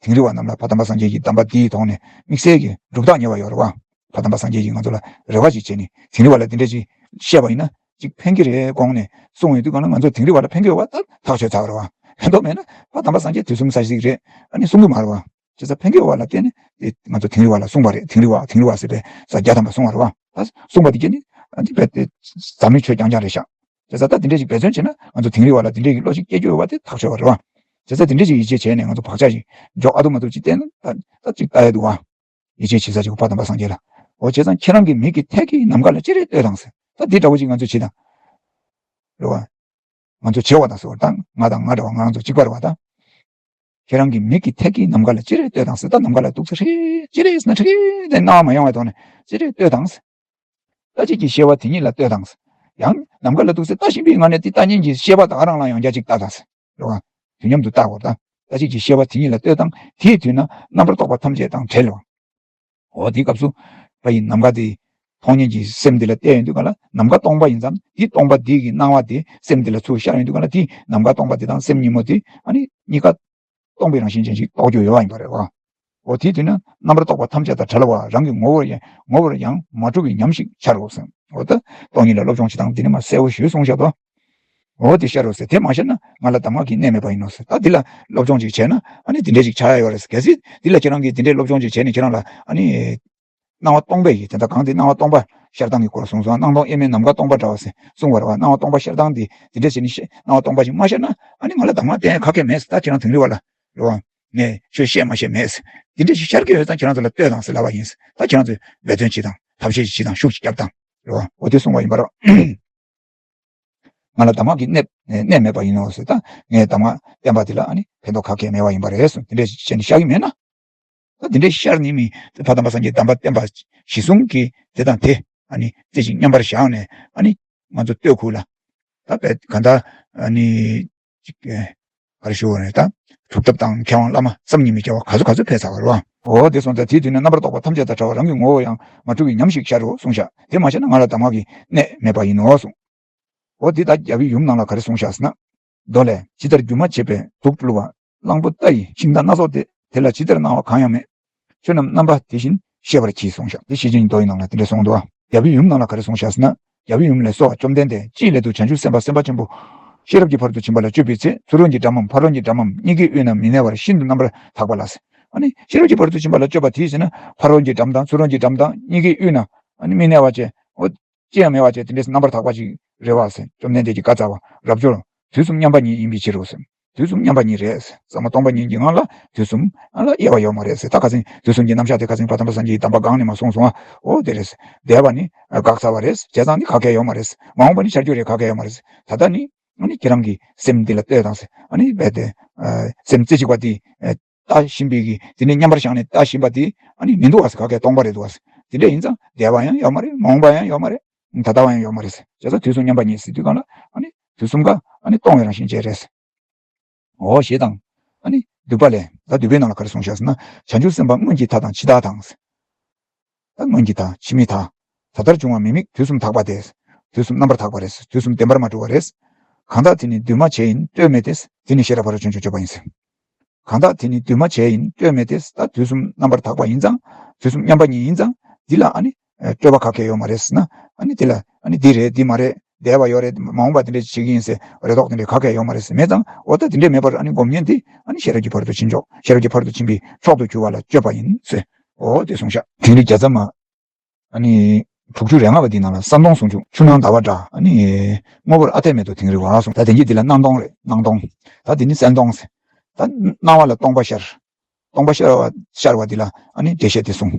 དིང་རི་བ་རྣམས་ལ་ཕ་དམ་པ་སངས་རྒྱས་ཀྱི་གདམས་པ་འདིའི་ཐོག་ནས་དམིགས་བསལ་གྱི་གྲུབ་རྟགས་ཉེ་བ་ཡོད་རེད་བ། ཕ་དམ་པ་སངས་རྒྱས་ཀྱིས་ང་ཚོ་ལ་རེ་བ་ཅིག་བྱས་ནས་དིང་རི་བ་ལ་འདི་འདྲ་ཅིག་བཤད་པ་ཡིན་ན་ཅིག་ཕན་གྱི་རེད་དགོངས་ནས་གསུངས་ཡོད་དུས་གང་ལ་ང་ཚོ་དིང་རི་བ་ལ་ཕན་གྱི་ཡོད་པ་ད་ཐག་ཆོད་ཚར་བ་རེད་བ། ཕན་ཐོགས་མེད་ན་ཕ་དམ་པ་སངས་རྒྱས་དུས་གསུམ་ས་ཞིག་རེད་ཨ་ནི་གསུང་གི་མ་རེད་བ། བྱས་ཙང་ཕན་གྱི་ཡོད་པ་ལ་བརྟེན་ནས་དེ་ང་ཚོ་དིང་རི་བ་ལ་གསུངས་པ་རེད། དིང་རི་བ་དིང་རི་བ་ཟེར་བའི་ས་རྒྱ་དམ་པ་གསུངས་པ་རེད་བ། ད་གསུངས་པ་དེ་གྱད་ནི་ཨ་ནི་རྦད་དེ་འཛམ་གླིང་ཆོས་རྐྱང་རྐྱང་རེད་ཤག་བྱས་ཙང་ད་དེ་འདྲས་ཞིག་འབད་བརྩོན་བྱས་ན་ང་ཚོ་དིང་རི་བ་ལ་དེ་འདྲས་ཀྱི་བློ་ཞིག་སྐྱེ་རྒྱུ་ཡོད་པ་དེ་ཐག་ཆོད་པ་རེད་བ། བྱས་ཙང་དེ་འདྲས་ཞིག་ཡིད་ཆེས་བྱས་ནས་ང་ཚོ་བག་ཆགས་ཤིག་འཇོག་ཨ་ཐུབ་མ་ཐུབ་ཅིག་བལྟས་ན་ད་ད་ཅིག་ལྟ་ཡ་འདུག་བ། ཡིད་ཆེས་བྱེད་ས་ཅིག་ཕ་དམ་པ་སངས་རྒྱས་ལ། འོ་བྱས་ཙང་ཁྱེད་རང་གི་མིག་གིས་ཐད་ཀྱིས་ནམ་མཁའ་ལ་ཅི་རེད་ལྟོས་དང་ཟེར། ད་འདི་འདྲ་བོ་ཅིག་ང་ཚོས་བྱེད་དང་། རེད་བ། ང་ཚོ་བྱེད་པ་དང་ཟེར་བ་དང་ང་དང་ང་འདྲ་བ་ང་རང་ཚོ་གཅིག་པ་རེད་བ་ད། ཁྱེད་རང་གི་མིག་གིས་ཐད་ཀྱིས་ནམ་མཁའ་ལ་ཅི་རེད་ལྟོས་དང་ཟེར། ད་ནམ་མཁའ་ལ་སྡུག་ས་རེད་ཅི་རེད་ཟེར་ན་ཁྲིག་ཁྲིག་དེ་སྣང་བ་མ་ཡོང་བའི་ཐོག་ནས་ཅི་རེད་ལྟོས་དང་ཟེར། ལྟ་བྱེད་ཀྱི་ཤེས་པ་དེ་ཉིད་ལ་ལྟོས་དང་ཟེར། ཡང་ནམ་མཁའ་ལ་སྡུག་ས་ལྟ་བཞིན་པའི་ངང་ནས་དེ་ལྟ་ཉན་གྱི་ཤེས་པ་དག་རང་ལ་ཡང་བསྐྱར་ཅིག་ལྟ་དང་ཟེར། རེད་བ། དུས་མཉམ་དུ་ལྟ་དགོས། ད་ལྟ་བྱེད་ཀྱི་ཤེས་པ་དེ་ཉིད་ལ་ལྟོས་དང་། དེའི་དུས་ན་རྣམ་པར་རྟོག་པ་ཐམས་ཅད་དང་བྲལ་བ། འོ་དེའི་སྐབས་སུ་ཕ་ཡི་ནམ་མཁའ་དེ་མཐོང་ཉན་གྱི་སེམས་དེ་ལ་བལྟས་ཡོང་དུས་ག་ལ་ནམ་མཁའ་སྟོང་པ་ཡིན་ཙང་དེ་སྟོང་པ་དེ་གི་སྣང་བ་དེ་སེམས་དེ་ལ་ཚུར་ཤར་ཡོང་དུས་ག་ལ་དེ་ནམ་མཁའ་སྟོང་པ་དེ་དང་སེམས་ཉིན་མོ་དེ་ཨ་ནི་གཉིས་ཀ་སྟོང་པའི་རང་བཞིན་ཅན་ཞིག་རྟོགས་རྒྱུ་ཡོད་པ་ཡིན་པ་རེད་བ། འོ་དེའི་དུས་ན་རྣམ་པར་རྟོག་པ་ཐམས་ཅད་དང་བྲལ་བ་རང་གི་ངོ་བོར་ཡང་ངོ་བོར་ཡང་མ་གྲུབ་པའི་ཉམས་ཤིག་འཆར་རོ་ཟེར། འོ་ད་སྟོང་ཉིད་ལ་སློབ་སྦྱོང་བྱེད་སྟངས་དེ་ནི་མ་གསལ་བོ་ཞུས་གསུངས་བཞག་དོ། འོ་དེ་ཤར་རོ་ཟེར། དེ་མ་ཤར་ན་ང་ལ་གདམས་ངག་གི་གནད་མེད་པ་ཡིན་ནོ་ཟེར། ད་འདི་ལ་སློབ་སྦྱོང་ཅིག་བྱས་ན་ཨ་ནི་དེ་འདྲས་ཅིག་ཆགས་ཡ་ཡོད་རེད་ཟེར། གལ་སྲིད་འདི་ལ་ཁྱེད་རང་གིས་དེ་འདྲས་སློབ་སྦྱོང་ཅིག་བྱས་ནས་ཁྱེད་རང་ལ་ཨ་ནི། སྣང་བ་སྟོང་པའི་ཡིད་དེ་དག་གང་དེ་སྣང་བ་སྟོང་པ་ཤར་སྟངས་ཀྱི་སྐོར་གསུངས་སོང་། སྣང་སྟོང་དབྱེར་མེད་ནམ་མཁའ་སྟོང་པ་འདྲ་བ་ཟེར་གསུངས་པ་རེད་བ། སྣང་བ་སྟོང་པ་ཤར་སྟངས་དེ་དེ་འདྲས་བྱས་ནས་ཤེས། སྣང་བ་སྟོང་པ་ཞིག་མ་ཤར་ན་ཨ་ནི་ང་ལ་གདམས་ངག་བསྟན་ཡ་ག་གེ་མེད་ཟེར། ད་ཁྱེད་རང་དིང་རི་བ་ལ་རེད་བ། ངས་ཆོས་བཤད་མ་བཤད་མེད་ཟེར། དེ་འདྲས་ཞིག་ཤར་གྱི་ཡོད་ཙང་ཁྱེད་རང་ཚོ་ལ་ལྟོས་དང་ཟེར་ལབ་པ་ཡིན་ཟེར། ད་ཁྱེད་རང་ཚོས་འབད་བརྩོན་བྱེད་དང་། ཐབས་ཤེས་ཤིག་བྱེད་དང་། ཤུགས་ཤིག་རྒྱབ་དང་། རེད་བ། འོ་དེ་གསུངས་པ་ཡིན་པ་རེད་བ། ང་ལ་གདམས་ངག་གི་གནད་གནད་མེད་པ་ཡིན་ནོ་ཟེར། ད་ངས་གདམས་ངག་བསྟན་པ་དེ་ལ་ཨ་ནི་ཕན་ཐོགས་ག་གེ་མེད་པ་ཡིན་པ་རེད་གསུངས། དེ་འདྲས་བྱས་ནས་ཤར་གྱི་མེད་ན། ད་དེ་འདྲས་ཤར་ནི་མིན། ཕ་དམ་པ་སངས་རྒྱས་གདམས་པ་བསྟན་པ་གཞི་བཟུང་གི་དེ་དང་དེ་ཨ་ནི་རྩེ་གཅིག་མཉམ་པར་བཞག་ནས་ཨ་ནི་ང་ཚོ་སྟོད་ཁུལ་ལ་ད་བས་ག་འདྲ་ཨ་ནི་ཅིག་ག་རེ་ཞུ་བ་རེད། ད་གྲུབ་ཐོབ་དང་མཁས་དབང་བླ་མ་བསམ་གྱིས་མི་ཁྱབ་པ་ག་ཚོད་ག་ཚོད་ཕེབས་ཚར་བ་རེད་བ། འོ་དེ་སོང་ཙང་དེའི་དུས་ན་རྣམ་པར་རྟོག་པ་ཐམས་ཅད་དང་བྲལ་བ་རང་གི་ངོ་བོ་ཡང་མ་གྲུབ་པའི་ཉམས་ཤིག་ཤར་རོ་གསུངས་བཞག། དེ་མ་ཤར་ན་ང་ལ་གདམས་ངག་གི་གནད་མེད་པ་ཡིན་ནོ་གསུངས། འོ་འདི་ལྟར་རྒྱལ་བའི་ཡུམ་ནང་ལ་ག་རེ་གསུངས་བཞག་ཟེར་ན། མདོ་ལས། ཇི་ལྟར་རྒྱུ་མ་བྱས་པས་དུག་བླུགས་པ། གླང་པོ་རྟ་ཡི་ཤིང་རྟ་སྣ་ཚོགས་ཏེ། དེ་ལ་ཇི་ལྟར་སྣང་བ་གང་ཡང་མེད། ཆོས་རྣམས་རྣམ་པ་དེ་བཞིན་ཤེས་པར་གྱིས་གསུངས་བཞག། འདི་ཤེར་ཕྱིན་གྱི་མདོ་ཡི་ནང་ལ་དེ་འདྲ་གསུངས་འདུག། རྒྱལ་བའི་ཡུམ་ནང་ལ་ག་རེ་གསུངས་བཞག་ཟེར་ན། རྒྱལ་བའི་ཡུམ་ལས་གསོལ་བ། བཅོམ་ལྡན་འདས་ཅིའི་སླད་དུ་བྱང་ཆུབ་སེམས་དཔའ་སེམས་དཔའ་ཆེན་པོ་ཤེས་རབ་ཀྱི་ཕ་རོལ་ཏུ་ཕྱིན་པ་ལ་སྤྱོད་པའི་ཚེ། ཚུར་འོང་གི་འགྲམ་མམ་ཕར་འོང་གི་འགྲམ་མམ་གཉིས་ཀའི་དབུས་ན་མི་གནས་པར་ཤིན་ཏུ་རྣམ་པར་དག་པ་ལ་ཟེར། ཨ་ནི་ཤེས་རབ་ཀྱི་ཕ་རོལ་ཏུ་ཕྱིན་པ་ལ་སྤྱོད་པ་དེ་ཟེར་ན་ཕར་འོང་གི་འགྲམ་དང་ཚུར་འོང་གི་འགྲམ་དང་གཉིས་ཀའི་དབུས་ན་ཨ་ནི་མི་གནས་པ་བཅས། འོ། ཅི་ཡང་མེད་པ་བྱས་དེ་འདྲའི་རྣམ་པར་དག་པ་ཅིག་རེད་བ་ཟེར། བཅོམ་ལྡན་འདས་ཀྱིས་བཀའ་སྩལ་བ། རབ་འབྱོར། དུས་གསུམ་མཉམ་པ་ཉིད་ཡིན་པའི་ཕྱིར་རོ་ཟེར། དུས་གསུམ་མཉམ་པ་ཉིད་རེད་ཟེར། ཟབ་མོ་སྟོང་པ་ཉིད་ཀྱི་ངང་ལ་དུས་གསུམ་ལ་དབྱེ་བ་ཡོད་མ་རེད་ཟེར། ད་ཁ་སང་དུས་གསུམ་གྱི་རྣམ་གཞག་དེ་ཁ་སང་ཕ་དམ་པ་སངས་རྒྱས་ཀྱི་གདམས་པ་སྒང་ནས་མར་གསུངས་སོང་ང་། འོ་དེ་རེད་ཟེར། འདས་པ་ནི་འགག་ཚར་བ་རེད་ཟེར། བྱས་ཙང་ནི་ག་གེ་ཡོད་མ་རེད་ཟེར། མ་འོངས་པ་ནི་འཆར་རྒྱུ་རེད། ག་གེ་ཡོད་མ་རེད་ཟེར། ད་ལྟ་ནི་ཨ་ནི་ཁྱེད་རང་གི་སེམས་འདི་ལ་ལྟོས་དང་ཟེར། ཨ་ནི་རྦད་དེ་སེམས་རྩེ་གཅིག་པ་འདི། ལྟ་བཞིན་པའི་གི་དེ་ནས་མཉམ་པར་བཞག་ནས་ལྟ་བཞིན་པ་དེ་ཨ་ནི་མི་འདུག་བ་ཟེར། ག་གེ་སྟོང་པ་རེད་འདུག་བ་ཟེར། དེ་འདྲ་ཡིན་ཙང་འདས་པ་ཡང་ཡོད་མ་རེད། མ་འོངས་པ་ཡང་ཡོད་མ་རེད། ད་ལྟ་བ་ཡང་ཡོད་མ་རེད་ཟེར། བྱས་ཙང་དུས་གསུམ་མཉམ་པ་ཉིད་ཟེར་དུས་གང་ལ་ཨ་ནི་དུས་གསུམ་ཀ་ཨ་ནི་སྟོང་བའི་རང་བཞིན་ཅན་རེད་ཟེར། འོ་ཞེས་དང་། ཨ་ནི་སྡུད་པ་ལས། ད་སྡུད་པའི་ནང་ལ་ག་རེ་གསུངས་བཞག་ཟེར་ན། བྱང་ཆུབ་སེམས་དཔའ་སྔོན་གྱི་མཐའ་དང་ཕྱི་མཐའ་དང་ཟེར། ད་སྔོན་གྱི་མཐའ་ཕྱི་མའི་མཐའ། ད་ལྟར་བྱུང་བ་མི་དམིགས་དུས་གསུམ་དག་པ་སྟེ། དུས་གསུམ་རྣམ་པར་དག་པ་རེད་ཟེར། དུས་གསུམ་བདེན་པར་མ་གྲུབ་པ་རེད་ཟེར། གང་དག་དེ་ནི་འདུས་མ་བྱས་ཡིན། སྤྲོས་མེད་དེ་ཟེར། དེ་ནི་ཤེས་རབ་ཕ་རོལ་ཕྱིན་མཆོག་སྤྱོད་པ་ཡིན་ཟེར། གང་དག་དེ་ནི་འདུས་མ་བྱས་ཡིན། སྤྲོས་མེད་དེ་ཟེར། ད་དུས་གསུམ་རྣམ་པར་དག་པ་ཡིན་ཙང་། དུས་གསུམ་མཉམ་པ་ཉིད་ཡིན་ཙང་། འདི་ལ་ཨ་ནི་སྤྲོས་པ་ག་གེ་ཡོད་མ་རེད་ཟེར་ན། ཨ་ནི་འདི་ལ་ཨ་ནི་འདི་རེད་འདི་མ་རེད། འདས་པ་ཡོད་རེད། མ་འོངས་པ་འདི་འདྲ་བྱེད་ཀྱི་ཡིན་ཟེར་རེ་དོགས་འདི་འདྲ་ག་གེ་ཡོད་མ་རེད་ཟེར་མེད་ཙང་། འོ་ད་འདི་འདྲ་མེད་པར་ཨ་ནི་སྒོམ་ཉན་དེ་ཨ་ནི་ཤེས་རབ་ཀྱི་ཕ་རོལ་ཏུ་ཕྱིན་མཆོག་ཤེས་རབ་ཀྱི་ཕ་རོལ་ཏུ་ཕྱིན་པའི་མཆོག་ཏུ་གྱུར་པ་ལ་སྤྱོད་པ་ཡིན་ཟེར། འོ་དེ་གསུངས་ཤག། དིང་རི་བརྒྱ་རྩ་མ། ཨ་ནི། དྲུག་ཅུ་རེ་ལྔ་པ་འདིའི་ནང་ལ་ས་མཐོང་ཟུང་འཇུག་ཆུ་ནང་ཟླ་བ་འདྲ། ཨ་ནི། དངོས་པོར་ཨ་འཐས་མེད་དོ་དིང་རི་བ་གསུངས། ད་དེང་གི་འདི་ལ་སྣང་སྟོང་རེད། སྣང་སྟོང་། ད་འདི་ནི་གསལ་སྟོང་ཟེར། ད་སྣང་བ་ལ་སྟོང་པ་ཤར། སྟོང་པ་ཤར་བ་ཤར་བ་འདི་ལ་ཨ་ནི་འགྲེལ་བཤད་དེ་གསུངས།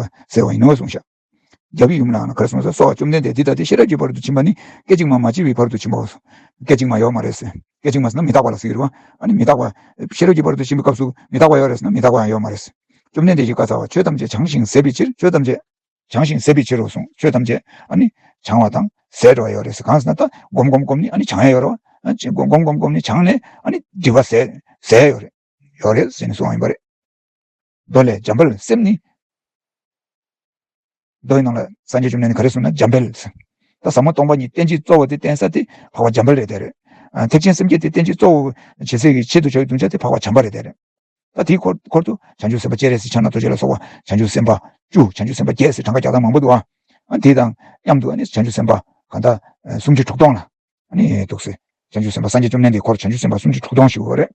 བ་ཟེར་བ་ཡིན་ནོ་གསུངས་ཤག་རྒྱལ་བའི་ཡུམ་ལའང་ག་རེ་གསུངས་ཟེར། གསོལ་བ་བཅོམ་ལྡན་འདས། འདི་ལྟ་སྟེ། ཤེས་རབ་ཀྱི་བར་དུ་ཕྱིན་པ་ནི། སྐད་ཅིག་མ་མ་མཆིས་པའི་བར་དུ་ཕྱིན་པའོ། སྐད་ཅིག་མ་ཡོད་མ་རེད་ཟེར། སྐད་ཅིག་མ་ཟེར་ན་མི་རྟག་པ་ལ་ཟེར་གྱི་རེད་བ། ཨ་ནི་མི་རྟག་པ། ཤེས་རབ་ཀྱི་བར་དུ་ཕྱིན་པའི་སྐབས་སུ་མི་རྟག་པ་ཡོད་རེད་ཟེར་ན་མི་རྟག་པ་ཡང་ཡོད་མ་རེད། བཅོམ་ལྡན་འདས་ཀྱིས་བཀའ་སྩལ་པ། ཆོས་ཐམས་ཅད་བྱང་ཞིང་ཟད་པའི་ཕྱིར། ཆོས་ཐམས་ཅད་བྱང་ཞིང་ཟད་པའི་ཕྱིར་རོ་གསུངས། ཆོས་ཐམས་ཅད་ཨ་ནི་བྱང་བ་དང་ཟད་འགྲོ་བ་ཡོད་རེད་ཟེར། གང་ཟེར་ན་ད་སྒོམ་སྒོམ་སྒོམ་ནི་ཨ་ནི་བྱང་ཡ་ཡོད་རེད་བ། ཨ་ཅེ་སྒོམ་སྒོམ་སྒོམ་སྒོམ་ནི་བྱང་ནས་ཨ་ནི་སྒྲིབ་པ་ཟད་ཟད་ཡོད་རེད། ཡོད་རེད་ཟེར་ནས་གསུངས་པ་ཡིན་པ་རེད། མདོ་ལས། འཇམ་དཔལ་སེམས་ནི། མདོ་ཡི་ནང་ལ་སངས་རྒྱས་བཅོམ་ལྡན་འདས་ག་རེ་གསུངས་ན་འཇམ་དཔལ། ད་ཟབ་མོ་སྟོང་པ་ཉིད་རྟེན་ཅིང་གཙོ་བོ་དེ་བསྟན་ས་དེ་འཕགས་པ་འཇམ་དཔལ་རེད་དེ་རེད། ཨ་ཐེག་ཆེན་སེམས་བསྐྱེད་དེ་རྟེན་ཅིང་གཙོ་བོ་བྱེད་སའི་གི་ཆེད་དུ་བྱ་བའི་གདུལ་བྱ་དེ་འཕགས་པ་འཇམ་དཔལ་རེད་དེ་རེད། ད་དེའི་འཁོར་འཁོར་དུ་བྱང་ཆུབ་སེམས་དཔའ་སྤྱན་རས་གཟིགས་ཕྱག་ན་རྡོ་རྗེ་ལ་སོགས་པ་བྱང་ཆུབ་སེམས་དཔའ་བཅུ། བྱང་ཆུབ་སེམས་དཔའ་བརྒྱད་ཟེར་གྲངས་ཀ་རྒྱག་སྟངས་མང་པོ་འདུག་ཨ། ཨ་དེ་དང་མཉམ་དུ་ཨ་ནི་བྱང་ཆུབ་སེམས་དཔའ་གང་ལྟར་སུམ་ཅུ་དྲུག་སྟོང་ལ་ཨ་ནི་འདུག་སེ། བྱང་ཆུབ་སེམས་དཔའ་སངས་རྒྱས་བཅོམ་ལྡན་འདས་འཁོར་བྱང་ཆུབ་སེམས་དཔའ་སུམ་ཅུ་དྲུག་སྟོང་ཞིག་ཡོད་རེད།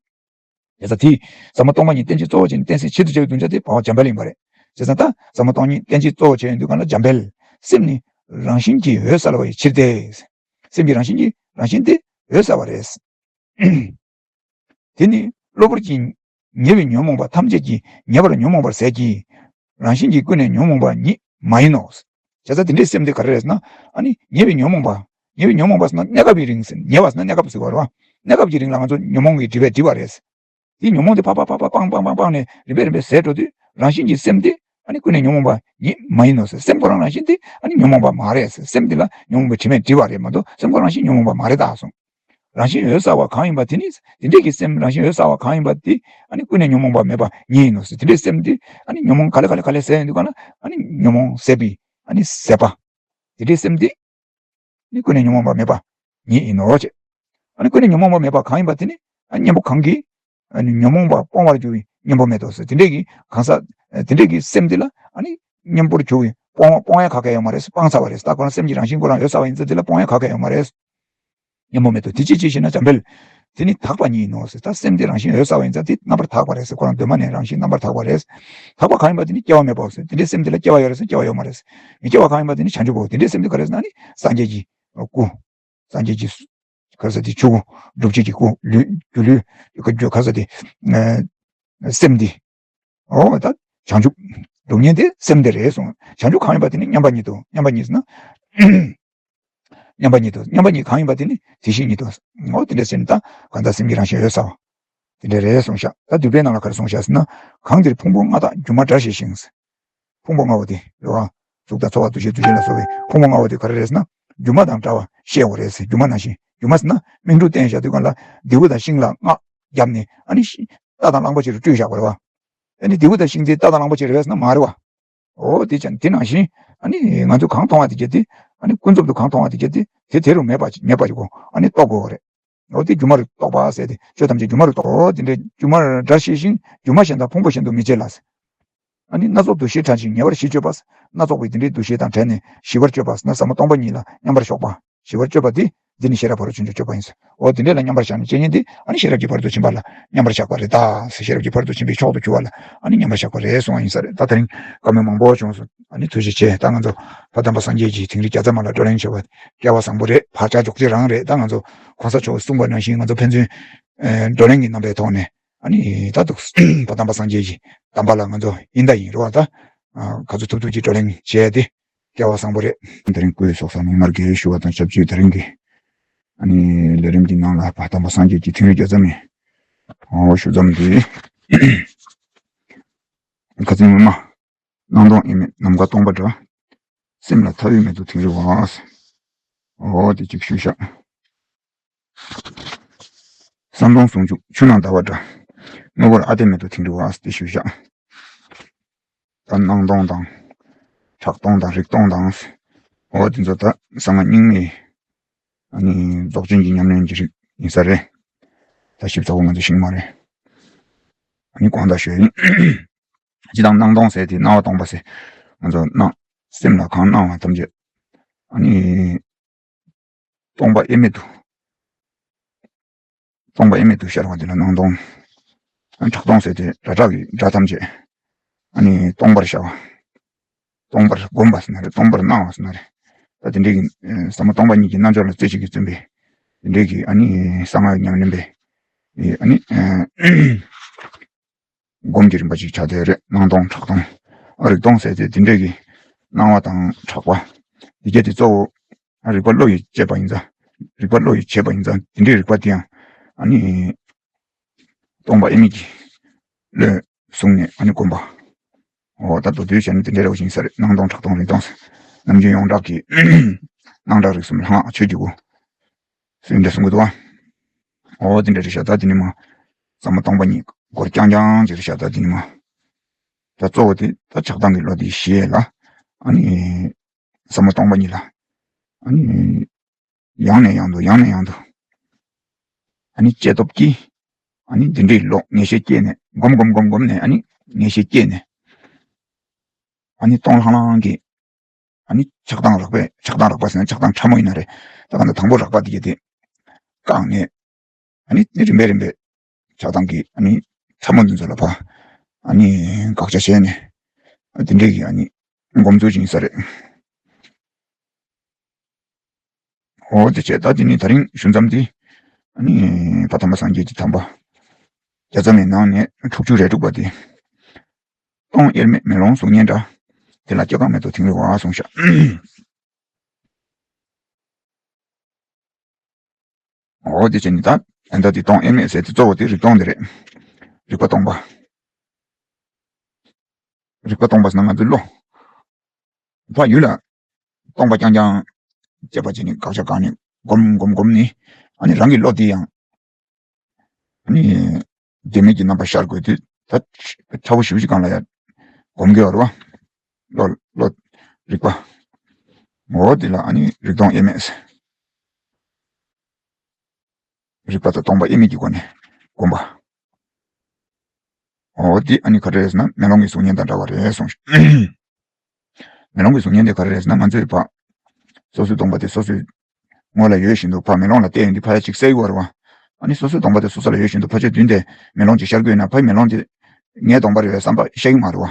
བྱས་ཙང་དེས་ཟབ་མོ་སྟོང་པ་ཉིད་རྟེན་ཅིང་གཙོ་བོར་བྱས་ནས་བསྟན་སའི་ཆེད་དུ་བྱ་བའི་གདུལ་བྱ་དེ་འཕགས་པ་འཇམ་དཔལ་ཡིན་པ་རེད། བྱས་ཙང་ད་ཟབ་མོ་སྟོང་ཉིད་རྟེན་ཅིང་གཙོ་བོར་བྱས་ཡོང་དུས་གང་ལ་འཇམ་དཔལ། སེམས་ནི་རང་བཞིན་གྱིས་འོད་གསལ་བ་ཡི་ཕྱིར་ཏེ། སེམས་ཀྱི་རང་བཞིན་གྱིས་རང་བཞིན་དེ་འོད་གསལ་བ་རེད། དེ་ནི་གློ་བུར་གྱི་ཉེ་བའི་ཉོན་མོངས་པ་ཐམས་ཅད་ཀྱིས་ཉེ་བར་ཉོན་མོངས་པར་ཟད་ཀྱི། རང་བཞིན་གྱིས་ཀུན་ནས་ཉོན་མོངས་པ་ཉིད་མ་ཡིན་ནོ། བྱས་ཙང་དེ་འདྲའི་སེམས་དེ་ག་རེ་རེད་ཟེར་ན། ཨ་ནི་ཉེ་བའི་ཉོན་མོངས་པ། ཉེ་བའི་ཉོན་མོངས་པ་ཟེར་ན་གནས་སྐབས་ཀྱི་རིང་ཟེར། ཉེ་བ་ཟེར་ན་གནས་སྐབས་ཟེར་བ་རེད་བ། གནས་སྐབས་ཀྱི་རིང་ལ་ང་ཚོ་ཉོན་མོངས་ཀྱི་སྒྲིབ་པས་བསྒྲིབས་པ་རེད། དེ་ཉོན་མོངས་དེ་ཕར་ཕར་ཕར་ཕར་སྤངས་སྤངས་སྤངས་སྤངས་ནས་རིམ་པས་རིམ་པས་ཟད་འགྲོ་དུས་རང་བཞིན་གྱིས་སེམས་དེ་ཨ་ནི་ཀུན་ནས་ཉོན་མོངས་པ་ཉིད་མ་ཡིན་ནོ་ཟེར། སེམས་ཁོ་རང་རང་བཞིན་དེ་ཨ་ནི་ཉོན་མོངས་པ་མ་རེད་ཟེར། སེམས་དེ་ལ་ཉོན་མོངས་པའི་དྲི་མས་བསྒྲིབས་པ་རེད་མ་གཏོགས་སེམས་ཁོ་རང་བཞིན་ཉོན་མོངས་པ་མ་རེད་ད་གསུངས། རང་བཞིན་འོད་གསལ་བ་གང་ཡིན་པ་དེ་ནི། དེ་འདྲས་ཀྱི་སེམས་རང་བཞིན་འོད་གསལ་བ་གང་ཡིན་པ་དེ་ཨ་ནི་ཀུན་ནས་ཉོན་མོངས་པ་མེད་པ་ཉིད་ཡིན་ནོ་ཟེར། དེ་འདྲས་སེམས་དེ་ཨ་ནི་ཉོན་མོངས་ག་ལེ་ག་ལེ་ག་ལེ་ཟད་ཡོང་དུས་གང་ལ་ཨ་ནི་ཉོན་མོངས་ཟད་པའི་ཨ་ནི་ཟད་པ། དེ་འདྲས་སེམས་དེ་ ནི་ཀུན་ནས་ཉོན་མོངས་པ་མེད་པ་ཉིད་ཡིན་ནོ་ཞེས། ཨ་ནི་ཀུན་ནས་ཉོན་མོངས་པ་མེད་པ་གང་ཡིན་པ་དེ་ནི་ཨ་གཉེན་པོ་གང་གིས་ཨ་ནི་ཉོན་མོངས་པ་སྤོང་བར་འགྱུར་བའི་གཉེན་པོ་མེད་དོ་ཟེར། དེ་འདྲས་ཀྱི་གང་ཟག་དེ་འདྲས་ཀྱི་སེམས་དེ་ལ་ཨ་ནི་གཉེན་པོར་གྱུར་བའི་སྤོང་སྤོང་ཡ་ག་གེ་ཡོད་མ་རེད། སྤངས་ཚར་བ་རེད། ད་ཁོ་རང་སེམས་ཀྱི་རང་བཞིན་ཁོ་རང་ཡོད་ཚར་བ་ཡིན་ཙང་དེ་ལ་སྤོང་ཡ་ག་གེ་ཡོད་མ་རེད། གཉེན་པོ་མེད་དོ། དེ་ཅི་ཅི་ཞེ་ན་འཇམ་དཔལ་དེ་ནི་དག་པ་ཉིད་ཡིན་ནོ་ཟེར། ད་སེམས་དེ་རང་བཞིན་ཡོད་ཚར་བ་ཡིན་ཙང་དེ་རྣམ་པར་དག་པ་རེད་ཟེར། ཁོ་རང་གདོད་མ་ནས་རང་བཞིན་རྣམ་པར་དག་པ་རེད། དག་པ་གང་ཡིན་པ་དེ་ནི་སྐྱེ་བ་མེད་པའོ་ཟེར། དེ་འདྲའི་སེམས་དེ་ལ་སྐྱེ་བ་ཡོད་རེད་ཟེར། སྐྱེ་བ་ཡོད་མ་རེད། མི་སྐྱེ་བ་གང་ཡིན་པ་དེ་ནི་བྱང་ཆུབ་བོ། དེ་འདྲའི་སེམས་དེ་ག་རེ་ཟེར་ན་ནི་སངས་རྒྱས་ཀྱི་སྐུ། སངས་རྒྱས་ཀྱི་ག་རེ་ཟེར་དེ་ཆོས་སྐུ། སྒྲུབ་བྱེད་ཀྱི་སྐུ། ལུས་སྒྱུ་ལུས་ག་རེ་ཟེར་དེ་སེམས་དེ། ཨོ་ད་བྱང་ཆུབ་སྒྲུབ་ཉིད་དེ་སེམས་དེ་རེད་གསུངས། བྱང་ཆུབ་གང་ཡིན་པ་དེ་ནི་མཉམ་པ་ཉིད་དོ། མཉམ་པ་ཉིད་ཟེར་ན། མཉམ་པ་ཉིད་དོ། མཉམ་པ་ཉིད་གང་ཡིན་པ་དེ་ནི་དེ་བཞིན་ཉིད་དོ། ཨོ་དེ་འདྲ་ཟེར་ནས་ད་གང་ལྟར་སེམས་ཀྱི་རང་བཞིན་ཡོད་ཚར་བ་དེ་འདྲ་རེད་གསུངས་ཤག། ད་སྡུད་པའི་ནང་ལ་ག་རེ་གསུངས་ཤག་ཟེར་ན། གང་འདིར་ཕུང་པོ་ལྔ་དག་སྒྱུ་མ་འདྲ་ཞེས་ཤིང་། ཕུང་པོ་ལྔ་པོ་དེ་རེད་བ། གཟུགས་དང་ཚོར་བ་འདུ་ཤེས་ཚུལ་ཤེས་ལ་སོགས་པའི་ཕུང་པོ་ལྔ་པོ་དེ་ག་རེ་རེད་ཟེར་ན། སྒྱུ་མ་དང་འདྲ་བ་ཤེས་དགོས་རེད་ཟེར། སྒྱུ་མ་ནང་བཞིན། སྒྱུ་མ་ཟེར་ན་སྨིན་དྲུག་བསྟན་བཞག་དུས་སྒང་ལ་རྡེའུ་དང་ཤིང་ལ་སྔགས་བརྒྱབ་ནས་ཨ་ནི་ཤི་རྟ་དང་གླང་པོ་ཆེ་རུ་སྤྲུལ་བཞག་པ་རེད་བ། ཨ་ནི་རྡེའུ་དང་ཤིང་དེ་རྟ་དང་གླང་པོ་ཆེ་རེད་པས་ཟེར་ན་མ་རེད་བ། འོ་དེ་ཅན་དེ་ནང་བཞིན་ཨ་ནི་ང་ཚོས་གང་མཐོང་བ་དེ་གྱད་དེ། ཨ་ནི་ཀུན་རྫོབ་ཏུ་གང་མཐོང་བ་དེ་གྱད་དེ་དེ་དེ་རུ་མེད་པ་ཅིག་མེད་པ་ཅིག་གོ། ཨ་ནི་རྟོགས་དགོས་པ་རེད། འོ་དེ་སྒྱུ་མར་རྟོགས་པ་ཟེར་ཏེ། ཆོས་ཐམས་ཅད་སྒྱུ་མར་རྟོགས། འོ་དེ་འདྲའི་སྒྱུ་མར་འདྲ་ཤེས་ཤིང་། སྒྱུ་མ་གཞན་དང་ཕུང་པོ་གཞན་དུ་མི་བྱེད་ལ། ཨ་ནི་སྣ་ཚོགས་འདུ་ཤེས་ཕྲལ་ཞིང་ཉེ་བར་ཞི་སྤྱོད་པ། སྣ་ཚོགས་པའི་དེ་འདྲའི་འདུ་ཤེས་དང་བྲལ་ནས་ཞི་བར་སྤྱོད་པ་ཟེར་ན་ཟབ་མོ་སྟོང་པ་ཉིད་ལ་མཉམ་པར་ཞོག་པ། ཞི་བར་སྤྱོད་པ་དེ། འདི་ནི་ཤེས་རབ་ཕ་རོལ་ཕྱིན་མཆོག་སྤྱོད་པ་ཡིན། འོ་དེ་འདྲ་ལ་མཉམ་པར་བཞག་ནས་བྱེད་ཉིད་དེ་ཨ་ནི་ཤེས་རབ་ཀྱི་ཕ་རོལ་ཏུ་ཕྱིན་པ་ལ་མཉམ་པར་བཞག་པ་རེད་ད་ཟེར། ཤེས་རབ་ཀྱི་ཕ་རོལ་ཏུ་ཕྱིན་པའི་མཆོག་ཏུ་གྱུར་པ་ལ་ཨ་ནི་མཉམ་པར་བཞག་པ་རེད་གསུངས་པ་ཡིན་ས་རེད། ད་དེ་རིང་བཀའ་མོལ་མང་པོ་བྱུང་སོང་། ཨ་ནི་ཐུགས་རྗེ་ཆེ། ད་ང་ཚོ་ཕ་དམ་པ་སངས་རྒྱས་ཀྱི་དིང་རི་བརྒྱ་རྩ་མ་ལ་བགྲོ་གླེང་བྱས་པ་སྐལ་བ་བཟང་པོ་རེད། བག་ཆགས་འཇོག་ཚེ་རང་རེད། ད་ང་ཚོ་གོང་ས་མཆོག་གསུངས་པ་ནང་བཞིན་ང་ཚོ་ཕན་ཚུན་བགྲོ་གླེང་གི་རྣམ་པའི་ཐོག་ནས་ཨ་ནི་ད་འདུག་ཕ་དམ་པ་སངས་རྒྱས་ཀྱི་དམ་པ་ལ་ང་ཚོ་ཡིན་ད་ཡིན་རེད་བ། ད་ག་ཚོད་ཐུབ་ཐུབ་ཀྱིས་བགྲོ་གླེང་བྱས་ཏེ། སྐལ་བ་བཟང་པོ་རེད། དེ་རིང་སྐུའི་ཚོགས་བསགས་མིག་དམར་གྱིས་ཞུ་བ་དང་ཆབས་ཅིག་དེ་རིང་གི་ཨ་ནི་ལས་རིམ་གྱི་ནང་ལ་ཕ་དམ་པ་སངས་རྒྱས་ཀྱི་ཐིག་ལེ་བརྒྱ་རྩ་མའི་འོ་ཞུ་མཚམས་འདི། ཁ་ཚིག་སྔོན་མ་སྣང་སྟོང་དབྱེར་མེད་ནམ་མཁའ་སྟོང་པ་འདྲ། སེམས་ལ་མཐའ་དབུས་མེད་དོ་དིང་རི་བ། འོ་དེ་གཅིག་ཞུས་བཞག། བསམ་སྟོང་ཟུང་འཇུག་ཆུ་ནང་ཟླ་བ་འདྲ། དངོས་པོར་ཨ་འཐས་མེད་དོ་དིང་རི་བ་དེ་ཞུས་བཞག། ད་སྣང་སྟོང་དང་། གྲགས་སྟོང་དང་། རིག་སྟོང་དང་། འོ་དེ་ཚོ་ད་གསང་སྔགས་རྙིང་མའི་ཨ་ནི་རྫོགས་ཆེན་གྱི་ཉམས་ལེན་གྱི་རིགས་ཡིན་ས་རེད། ད་ཞིབ་ཚགས་པོ་ང་ཚོ་ཤེས་ཀྱི་མ་རེད། ཨ་ནི་དགོངས་དག་ཞུ་ཡ་ཡིན། སྤྱིར་བཏང་སྣང་སྟོང་ཟེར་དེ་སྣང་བ་སྟོང་པ་ཟེར། ང་ཚོ་སྣང་། སེམས་ལ་གང་སྣང་བ་ཐམས་ཅད་ཨ་ནི་སྟོང་པ་དབྱེར་མེད་དུ། སྟོང་པ་དབྱེར་མེད་དུ་ཤར་བ་འདི་ལ་སྣང་སྟོང་། གྲགས་སྟོང་ཟེར་ཏེ་སྒྲ་གྲགས་ཀྱི་སྒྲ་ཐམས་ཅད་ཨ་ནི་སྟོང་པར་ཤར་བ། སྟོང་པར་བསྒོམ་པ་ཟེར་ན་རེད། སྟོང་པར་སྣང་བ་ཟེར་ན་རེད། ད་དེ་འདྲའི་གི་ཟབ་མོ་སྟོང་པ་ཉིད་ཀྱི་རྣལ་འབྱོར་ལ་རྩེ་གཅིག་གིས་བརྩོན་པའི་དེ་འདྲའི་གི་ཨ་ནི་གསང་སྔགས་ཉམས་ལེན་པའི་ཨ་ནི་སྒོམ་གྱི་རིམ་པ་ཅིག་ཆགས་བསྡད་རེད། སྣང་སྟོང་གྲགས་སྟོང་། རིག་སྟོང་ཟེར་ཏེ་དེ་འདྲའི་གི་སྣང་བ་དང་གྲགས་པ་འདི་གྱད་དེ་གཙོ་བོ། རིག་པ་བློ་ཡིས་དཔྱད་པ་ཡིན་ཙང་། རིག་པ་བློ་ཡིས་དཔྱད་པ་ཡིན་ཙང་དེ་འདྲའི་རིག་པ་དེ་ཡང་ཨ་ནི་སྟོང་པ་དབྱེར་མེད་ཀྱི་བློས་བཟུང་ནས་ཨ་ནི་བསྒོམ་པ། འོ་ད་མདོར་བསྡུས་བྱས་ན་དེ་འདྲའི་རེ་བ་ཞིག་ཡིན་ས་རེད། སྣང་སྟོང་གྲགས་སྟོང་རིག་སྟོང་ཟེར། ནམ་རྒྱུན་ཡོངས་གྲགས་ཀྱི་སྣང་གྲགས་རིག་གསུམ་ལྷང་ངེ་ཆོས་ཀྱི་སྐུ། སུས་འདྲ་གསུང་གི་འདུག་བ། འོ་དེ་འདྲ་རེད་ཤག། ད་དེ་ནི་མ་ཟབ་མོ་སྟོང་པ་ཉིད་སྐོར་རྐྱང་རྐྱང་ཅིག་རེད་ཤག། ད་དེ་ནི་མ་ད་གཙོ་བོ་དེ་ད་ཆགས་སྡང་གི་བློ་དེ་ཞི་ཡས་ལ་ཨ་ནི་ཟབ་མོ་སྟོང་པ་ཉིད་ལ་ཨ་ནི་ཡང་ནས་ཡང་དུ་ཡང་ནས་ཡང་དུ་ཨ་ནི་དཔྱད་སྟོབས་ཀྱིས་ཨ་ནི་འདི་འདྲའི་བློ་ངེས་ཤེས་སྐྱེས་ནས་སྒོམ་སྒོམ་སྒོམ་སྒོམ་ནས་ཨ་ནི་ངེས་ཤེས་སྐྱེས་ནས་ཨ་ནི་སྟོང་ལྷང་ལྷང་གི་ཨ་ནི་ཆགས་སྡང་རགས་པས། ཆགས་སྡང་རགས་པ་ཟེར་ན་ཆགས་སྡང་ཕྲ་མོ་ཡིན་ན་རེད། ད་གང་ལྟར་དང་པོ་རགས་པ་འདི་གྱད་དེ་བཀག་ནས་ཨ་ནི་རིམ་པས་རིམ་པས་ཆགས་སྡང་གི་ཨ་ནི་ཕྲ་མོ་འདི་ཚོ་ལ་ཕར་ཨ་ནི་དགག་བྱ་བྱས་ནས་ཨ་དེ་འདྲའི་གི་ཨ་ནི་སྒོམ་ཚུལ་ཅིག་ཡིན་ས་རེད། འོ་དེ་བྱས་ད་དེ་ནི་ད་རིང་ཞུ་མཚམས་དེ་ཨ་ནི་ཕ་དམ་པ་སངས་རྒྱས་ཀྱི་དམ་པ་བརྒྱ་རྩ་མའི་ནང་ནས་དྲུག་ཅུ་རེ་དྲུག་པ་དེ། སྟོང་དབྱེར་མེད་མེ་ལོང་གཟུགས་བརྙན་འདྲ། དེ་ལ་སྐྱེ་འགག་མེད་དོ་དིང་རི་བ་གསུངས་ཤག། འོ་དེ་བྱས་ནས་ད་ཨ་ད་དེ་སྟོང་དབྱེར་མེད་ཟེར་དེ་གཙོ་བོ་དེ་རིག་སྟོང་དེ་རེད། རིག་པ་སྟོང་པ། རིག་པ་སྟོང་པ་ཟེར་ན་ང་ཚོའི་བློ། ཕ་ཡུལ་ལ་སྟོང་པ་རྐྱང་རྐྱང་དཔྱད་པ་བྱས་ནས་དགག་བྱ་བཀག་ནས་སྒོམ་སྒོམ་སྒོམ་ནས་ཨ་ནི་རང་གི་བློ་དེ་ཡང་ཨ་ནི་བདེན་མེད་ཀྱི་རྣམ་པ་ཤར་དགོས་དུས་ད་ཕྲ་བོ་ཞེ་པོ་ཅིག་སྒང་ལ་ཡང་སྒོམ་དགོས་པ་རེད་བ། བློ་བློ་རིག་པ། འོ་དེ་ལ་ཨ་ནི་རིག་སྟོང་དབྱེར་མེད། རིག་པ་དང་སྟོང་པ་དབྱེར་མེད་ཀྱི་སྒོ་ནས་སྒོམ་པ། འོ་འདི་ཨ་ནི་ག་རེ་རེད་ཟེར་ན་མེ་ལོང་གི་གཟུགས་བརྙན་དང་འདྲ་བ་རེད་གསུངས། མེ་ལོང་གི་གཟུགས་བརྙན་དེ་ག་རེ་རེད་ཟེར་ན་ང་ཚོའི་ཕ། སོ་སོའི་སྟོང་པ་དེ་སོ་སོའི་ངོ་ལ་ཡོད་བཞིན་དུ་ཕ་མེ་ལོང་ལ་བལྟས་ཡོང་དུས་ཕ་ཡ་གཅིག་གསལ་གྱི་ཡོད་རེད་བ། ཨ་ནི་སོ་སོའི་སྟོང་པ་དེ་སོ་སོ་ལ་ཡོད་བཞིན་དུ་ཕ་ཆོས་བདུན་དེ་མེ་ལོང་གཅིག་ཤར་གྱི་ཡོད་ན་ཕའི་མེ་ལོང་དེ་ངའི་སྟོང་པ་རེད་བསམ་པ་ཤར་གྱི་མ་རེད་བ།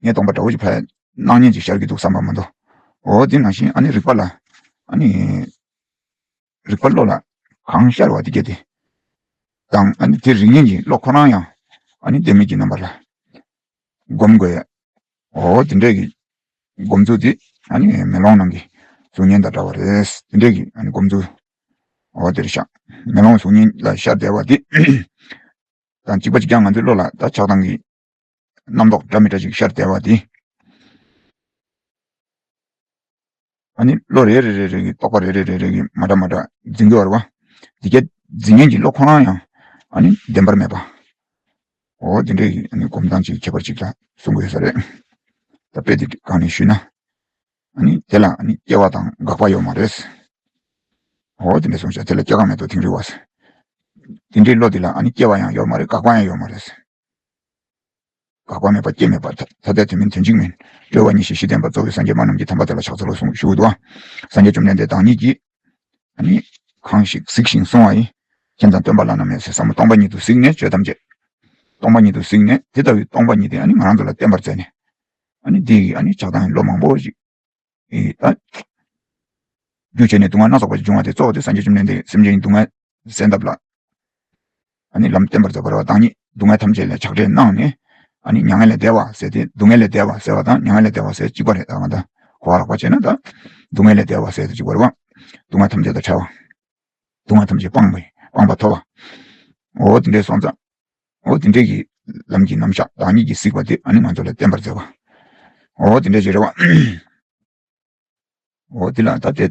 ངའི་སྟོང་པ་འདྲ་བོ་ཅིག་ཕ་ཡ་སྣང་བརྙན་ཅིག་ཤར་གྱི་འདུག་བསམ་པ་མ་གཏོགས། འོ་དེ་ནང་བཞིན་ཨ་ནི་རིག་པ་ལ་ཨ་ནི་རིག་པ་བློ་ལ་གང་ཤར་བ་དེ་སྐད་དེ་དང་ཨ་ནི་དེ་རིག་ཉན་གྱི་བློ་ཁོ་རང་ཡང་ཨ་ནི་བདེན་མེད་ཀྱི་རྣམ་པ་ལ་སྒོམ་དགོས་ཡ། འོ་དེ་འདྲས་ཀྱི་སྒོམ་ཚུལ་དེ་ཨ་ནི་མེ་ལོང་ནང་གི་གཟུགས་བརྙན་དང་འདྲ་བ་རེད། དེ་འདྲས་ཀྱི་ཨ་ནི་སྒོམ་ཚུལ། འོ་དེར་ཤག་མེ་ལོང་གཟུགས་བརྙན་ལ་ཤར་བསྡད་པ་དེ་དང་གཅིག་པ་གཅིག་རྐྱང་ང་ཚོའི་བློ་ལ་ད་ཆགས་སྡང་གི་རྣམ་རྟོག་འདྲ་མི་འདྲ་ཅིག་ཤར་བསྡད་པ་དེ། ཨ་ནི་བློ་རེ་རེ་རེ་རེ་གི་རྟོག་པ་རེ་རེ་རེ་རེ་གི་མ་འདྲ་མ་འདྲ་འཛིན་གྱི་ཡོད་རེད་བ། དེ་གའི་འཛིན་མཁན་གྱི་བློ་ཁོ་རང་ཡང་ཨ་ནི་བདེན་པར་མེད་པ། འོ་དེ་འདྲའི་གི་ཨ་ནི་སྒོམ་སྟངས་ཅིག་ཁྱད་པར་ཅིག་ལ་གསུང་གི་ཡོད་ས་རེད། ད་དཔེ་དེ་སྒང་ནས་ཞུས་ན། ཨ་ནི་དེ་ལ་ཨ་ནི་སྐྱེ་བ་དང་འགག་པ་ཡོད་མ་རེད། འོ་དེ་འདྲ་གསུངས་ཤག་དེ་ལ་སྐྱེ་འགག་མེད་དོ་དིང་རི་བ། དེ་འདྲའི་བློ་དེ་ལ་ཨ་ནི་སྐྱེ་བ་ཡང་ཡོད་མ་རེད། འགག་པ་ཡང་ཡོད་མ་རེད། འགག་པ་མེད་པ་སྐྱེ་མེད་པ་ཐ་ཐ་དད་དོན་མིན་དོན་གཅིག་མིན། སྤྲོས་པ་ཉིད་བཞིན་གཞི་བརྟན་པ་རྫོགས་པའི་སངས་རྒྱས་སྨྲ་རྣམས་ཀྱི་དམ་པ་དེ་ལ་ཕྱག་འཚལ་ལོ་གསུངས་ཞུ་དགོས་འདུག་བ། སངས་རྒྱས་བཅོམ་ལྡན་འདས་བདག་ཉིད་ཀྱིས། ཨ་ནི། གང་ཞིག་གཟིགས་ཤིང་གཟུང་བ་ཡི། མཁྱེན་དང་སྟོན་པ་བླ་ན་མེད་ཟེར་ཟབ་མོ་སྟོང་པ་ཉིད་དུ་གཟིགས་ནས་ཆོས་ཐམས་ཅད། སྟོང་པ་ཉིད་དུ་གཟིགས་ནས་དེ་ལྟ་བུའི་སྟོང་པ་ཉིད་དེ་ཨ་ནི་ང་རང་ཚོ་ལ་བསྟན་པར་མཛད་ནས། ཨ་ནི་འདི་ཡི་ཨ་ནི་ཆགས་སྡང་ལོ་མང་པོ་ཞིག་ཨེ་ད། རྒྱུ་བྱས་ནས་སྡུག་བསྔལ་སྣ་ཚོགས་པ་ཞིག་འབྱུང་བ་དེ་གཙོ་བོ་དེ་སངས་རྒྱས་བཅོམ་ལྡན་འདས་སེམས་ཅན་གྱི་སྡུག་བསྔལ་སེལ་ཐབས་ལ། ཨ་ནི་ལམ་བསྟན་པར་མཛད་པ་རེད་བ། བདག་ཉིད་སྡུག་བསྔལ་ཐམས་ཅད་ལས་ཆགས་བྲལ་གནང་ནས། ཨ་ནི་མྱ་ངན་ལས་འདས་པ་ཟེར་ཏེ་སྡུག་བསྔལ་ལས་འདས་པ་ཟེར་བ་དང་མྱ་ངན་ལས་འདས་པ་ཟེར་གཅིག་པ་རེད། ད་ང་ད་གོ་བ་རགས་པ་བྱས་ན་ད། སྡུག་བསྔལ་ལས་འདས་པ་ཟེར་ཏེ་གཅིག་པ་རེད་བ། སྡུག་བསྔལ་ཐམས་ཅད་དང་བྲལ་བ། སྡུག་བསྔལ་ཐམས་ཅད་སྤངས་པའི་སྤངས་པ་ཐོབ་པ། འོ་དེ་འདྲའི་སོང་ཙང་། འོ་དེ་འདྲའི་གི་ལམ་གྱི་རྣམ་གཞག་བདག་ཉིད་ཀྱིས་གཟིགས་པ་དེ་ཨ་ནི་ང་ཚོ་ལ་བསྟན་པར་མཛད་པ། འོ་དེ་འདྲའི་ཞིག་རེད་བ། འོ་དེ་ལ་ད་ལྟའི་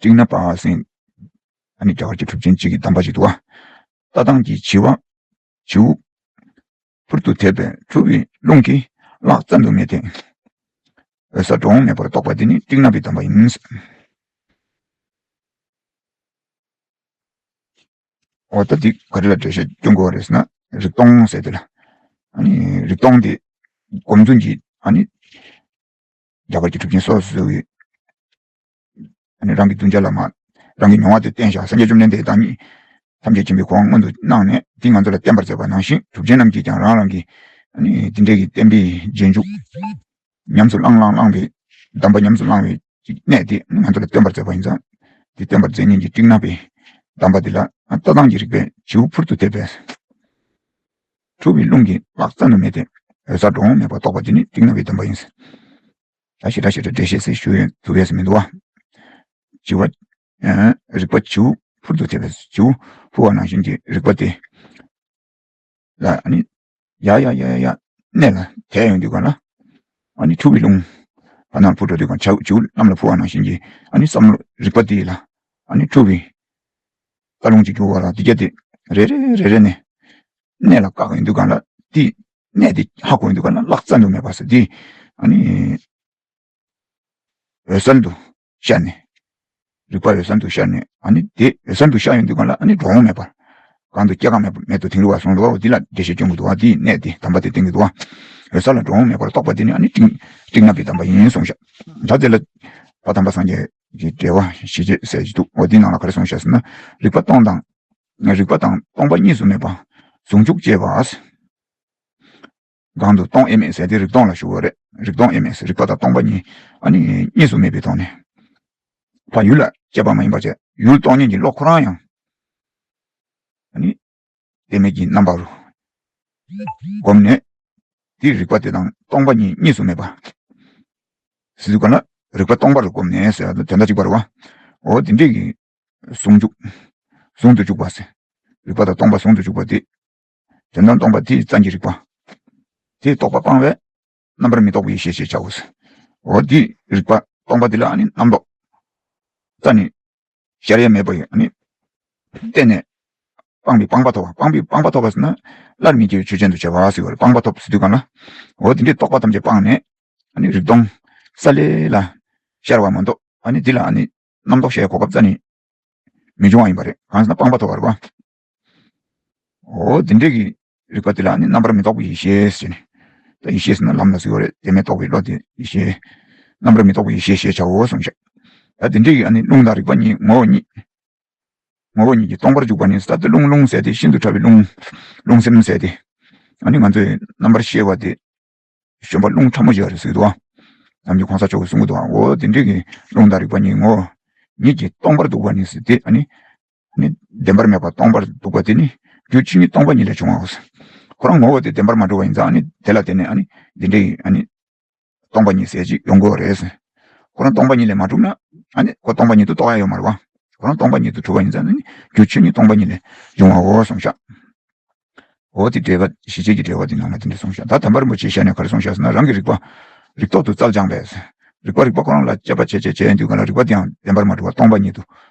ཊིག་ན་པ་སེང་། ཨ་ནི་རྒྱ་གར་གྱི་གྲུབ་ཆེན་གཅིག་གི་གདམས་པ་ཞིག་འདུག་བ། ལྟ་སྟངས་ཀྱི་བྱིས་པ། བྱིའུ། ཕུར་དུ་དེད་པས་འཁྲུལ་པའི་རླུང་གིས་བརླག་ཙམ་དུ་མེད་དེ། འོད་གསལ་འགྲོ་འོང་མེད་པར་རྟོགས་པ་འདི་ནི་ཊིག་ན་པའི་གདམས་པ་ཡིན། འོ་ད་འདི་ག་རེ་ལ་འགྲེལ་བཤད་སྐྱོན་དགོས་པ་རེད་ཟེར་ན་རིག་སྟོང་ཟེར་དེ་ལ། ཨ་ནི་རིག་སྟོང་དེ་སྒོམ་རྫུན་གྱི་ཨ་ནི། རྒྱ་གར་གྱི་གྲུབ་ཆེན་སོ་སོ་སོའི། ཨ་ནི་རང་གི་གདུལ་བྱ་ལ་མ། རང་གི་མྱོང་བ་དེ་བསྟན་བཞག་སངས་རྒྱས་བཅོམ་ལྡན་འདས་བདག་ཉིད། ཐམས་ཅད་མཁྱེན་པའི་གོ་འཕང་མངོན་དུ་གནང་ནས་དེ་ང་ཚོ་ལ་བསྟན་པར་མཛད་པ་ནང་བཞིན་གྲུབ་ཆེན་རྣམས་ཀྱིས་ཀྱང་རང་རང་གི། ཨ་ནི་དེ་འདྲའི་གི་བསྟན་པའི་རྗེས་འཇུག་ཉམས་སུ་བླང་བླང་བླང་བའི། གདམས་པ་ཉམས་སུ་བླང་བའི་གནས་དེ་ང་ཚོ་ལ་བསྟན་པར་མཛད་པ་ཡིན་ཙང་། དེ་བསྟན་པར་མཛད་མཁན་གྱི་ཊིག་ན་པའི་གདམས་པ་འདི་ལ་ལྟ་སྟངས་ཀྱི་རིག་པའི་བྱིའུ་ཕུར་དུ་དེད་པས། འཁྲུལ་པའི་རླུང་གིས་བརླག་ཙམ་དུ་མེད་དེ། འོད་གསལ་འགྲོ་འོང་མེད་པར་རྟོགས་པ་འདི་ནི་ཊིག་ན་པའི་གདམས་པ་ཡིན། ད་ཞེ་དྲག་ཞེ་དྲག་འགྲེལ་བཤད་ཟེར་ཞུ་ཡོད་ཐུབ་ཡས་མི་འདུག་བ། བྱིའུ། ཨ། རིག་པ་བྱིའུ་ཕུར་དུ་དེད་པས་བྱིའུ་འཕུར་བ་ནང་བཞིན་གྱི་རིག་པ་དེ། ལ་ཨ་ནི། ཡ་ཡ་ཡ་ཡ་ཡ། གནས་ལ་དེད་ཡོང་དུས་གང་ལ། ཨ་ནི་འཁྲུལ་པའི་རླུང་། བར་སྣང་འཕུར་འགྲོ་དུས་གང་བྱ་བྱིའུ་གནམ་ལ་འཕུར་བ་ནང་བཞིན་གྱི་ཨ་ནི་བསམ་བློ་རིག་པ་དེ་ལ། ཨ་ནི་འཁྲུལ་པའི། རྟ་རླུང་གཅིག་རྒྱུག་པ་ལ་དེ་གྱད་དེ། རེ་རེ་རེ་རེ་ནས། གནས་ལ་བཀག་ཡོང་དུས་གང་ལ་དེ། གནས་དེ་ཧ་གོ་ཡོང་དུས་གང་ལ་བརླག་ཙམ་དུ་མེད་པ་ཟེར་དེ། ཨ་ནི། འོད་གསལ་དུ་ཤར་ནས། རིག་པ་འོད་གསལ་དུ་ཤར་ནས་ཨ་ནི་དེ་འོད་གསལ་དུ་ཤར་ཡོང་དུས་གང་ལ་ཨ་ནི་འགྲོ་འོང་མེད་པར། གང་དུ་སྐྱེ་འགག་མེད་པ་མེད་དུ་དིང་རི་བ་སོང་རུ་བ་འོ་འདི་ལ་འགྲེལ་བཤད་སྐྱོན་གྱི་འདུག་བ། དེའི་གནས་དེ་གདམས་པ་དེ་བསྟན་གྱི་འདུག་བ། འོད་གསལ་ལ་འགྲོ་འོང་མེད་པར་རྟོགས་པ་དེ་ནི་ཨ་ནི་ཊིག་ཊིག་ན་པའི་གདམས་པ་ཡིན་གསུངས་ཤག་ད་དེ་ལ་ཕ་དམ་པ་སངས་རྒྱས་ཀྱི་འགྲེལ་བ་ཞེས་བྱས་ཟེར་གྱི་འདུག་འོ་འདི་ནང་ལ་ག་རེ་གསུངས་ཤག་ཟེར་ན། རིག་པ་སྟོང་དང་། རིག་པ་དང་སྟོང་པ་གཉིས་སུ་མེད་པ། ཟུང་འཇུག་ཅེས་པ། གང་དུ་སྟོང་དབྱེར་མེད་ཟེར་དེ་རིག་སྟོང་ལ་ཞུ་བ་རེད། རིག་སྟོང་དབྱེར་མེད་ཟེར་རིག་པ་དང་སྟོང་པ་གཉིས། ཨ་ནི་གཉིས་སུ་མེད་པའི་ཐོག་ནས། ཕ་ཡུལ་ལ་དཔྱད་པ་མ་ཡིན་པར་བྱས་ཡུལ་རྟོགས་ཉིད་ཀྱི་བློ་ཁོ་རང་ཡང་། ཨ་ནི། དབྱེར་མེད་ཀྱི་རྣམ་པ་རུ། བསྒོམས་ནས། དེ་རིག་པ་དེ་དང་སྟོང་པ་གཉིས་གཉིས་སུ་མེད་པ། ཟེར་དུས་ག་ལ་རིག་པ་སྟོང་པ་རུ་བསྒོམས་ནས་ཟེར་བ་དོན་དག་གཅིག་པ་རེད་བ། འོ་དེ་འདྲས་ཀྱི། ཟུང་འཇུག་ཟུང་དུ་འཇུག་པ་ཟེར། རིག་པ་དང་སྟོང་པ་ཟུང་དུ་འཇུག་པ་དེ། དོན་དམ་སྟོང་པ་དེའི་རྩ་འཇིག་རིག་པ། དེའི་རྟོག་པ་སྤངས་པས། རྣམ་པར་མི་རྟོག་པའི་ཡེ་ཤེས་ཞེས་བྱའོ། འོ་དེའི་རིག་པ་སྟོང་པ་དེ་ལ་ཨ་ནི་རྣམ་རྟོག་རྩ་ནས་ཤར་ཡ་མེད་པ་ཡོད་ཨ་ནི། གཏན་ནས། སྤངས་པའི་སྤངས་པ་ཐོབ་པ་སྤངས་པའི་སྤངས་པ་ཐོབ་པ་ཟེར་ན། སླར་མི་སྐྱེ་བའི་ཆོས་ཅན་དུ་བྱ་བ་ཟེར་བ་རེད། སྤངས་པ་ཐོབ་ཟེར་དུས་གང་ལ། འོ་དེ་འདྲའི་རྟོག་པ་ཐམས་ཅད་སྤངས་ནས། ཨ་ནི་རིག་སྟོང་། ས་ལེ་ལ། ཤར་བ་མ་གཏོགས་ཨ་ནི་དེ་ལ་ཨ་ནི། རྣམ་རྟོག་ཤར་ཡ་གོ་སྐབས་རྩ་ནས། མི་འབྱུང་བ་ཡིན་པ་རེད། གང་ཟེར་ན་སྤངས་པ་ཐོབ་པ་རེད་པ། འོ་དེ་འདྲས་ཀྱི་རིག་པ་དེ་ལ་ནི་རྣམ་པར་མི་རྟོག་པའི་ཡེ་ཤེས་ཟེར་ནས། ད་ཡེ་ཤེས་ཟེར་ན་ལམ་ལ་ཟེར་བ་རེད། དེ་མེད་རྟོགས་པའི་བློ་དེ་ཡེ་ཤེས། རྣམ་པར་མི་རྟོག་པའི་ཡེ་ཤེས་ཞེས་བྱའོ་གསུངས་ཤག་ད་དེ་འདྲས་ཀྱི་ཨ་ནི་རླུང་དང་རིག་པ་གཉིས་ངོ་བོ་ཉིད། ངོ་བོ་ཉིད་ཀྱིས་སྟོང་པར་འཇུག་པ་ནི་ས་དེ་རླུང་རླུང་ཟེར་དེ་ཤིན་ཏུ་ཕྲ་བའི་རླུང་། རླུང་སེམས་ཟེར་དེ། ཨ་ནི་ང་ཚོས་རྣམ་པར་ཤེས་པ་དེ་གཞོན་པ་རླུང་ཕྲ་མོ་ཞིག་རེད་ཟེར་གྱི་འདུག་ཨ། ནམ་རྒྱུན་གོང་ས་མཆོག་གིས་གསུང་གི་འདུག་ཨ། འོ་དེ་འདྲས་ཀྱི་རླུང་དང་རིག་པ་གཉིས་ངོ་བོ་ཉིད་ཀྱིས་སྟོང་པར་འདུག་པ་ནི་ཟེར་དེ་ཨ་ནི། ནི་བདེན་པར་མེད་པར་སྟོང་པར་འདུག་པ་དེ་ནི་རྒྱུ་ཆོས་ཉིད་སྟོང་པ་ཉིད་ལས་བྱུང་བའོ། ཁོ་རང་ངོ་བོ་དེ་བདེན་པར་མ་གྲུབ་པ་ཡིན་ཙང་ཨ་ནི་དེ་ལ་བརྟེན་ནས་ཨ་ནི་འདི་འདྲའི་ཨ་ནི་སྟོང་པ་ཉིད་ཟེར་ཅིག་ཡོང་གི་རེད། ཁོ་རང་སྟོང་པ་ཉིད་ལས་མ་གྲུབ་ན་ཨ་ནི་ཁོ་སྟོང་པ་ཉིད་དུ་རྟོགས་ཡ་ཡོད་མ་རེད་བ། ཁོ་རང་སྟོང་པ་ཉིད་དུ་གྲུབ་པ་ཡིན་ཙང་ཨ་ནི་རྒྱུ་ཆོས་ཉིད་སྟོང་པ་ཉིད་ལས་བྱུང་བའོ་གསུངས་ཤག་འོ་དེ་འགྲེལ་པ་ཞི་བྱེད་ཀྱི་འགྲེལ་པ་དེ་ནང་ལ་དེ་འདྲ་གསུངས་ཤག་ད་དམ་པ་རིན་པོ་ཆེའི་ཞལ་ནས་ག་རེ་གསུངས་ཤག་ཟེར་ན་རང་གི་རིག་པ། རིག་ཐོག་ཏུ་རྩལ་སྦྱངས་པས། རིག་པ་རིག་པ་ཁོ་རང་ལ་དཔྱད་པ་བྱེད་བྱེད་བྱེད་ཡོང་དུས་གང་ལ་རིག་པ་དེའང་བདེན་པར་མ་གྲུབ་པར་སྟོང་པ་ཉིད་དུ།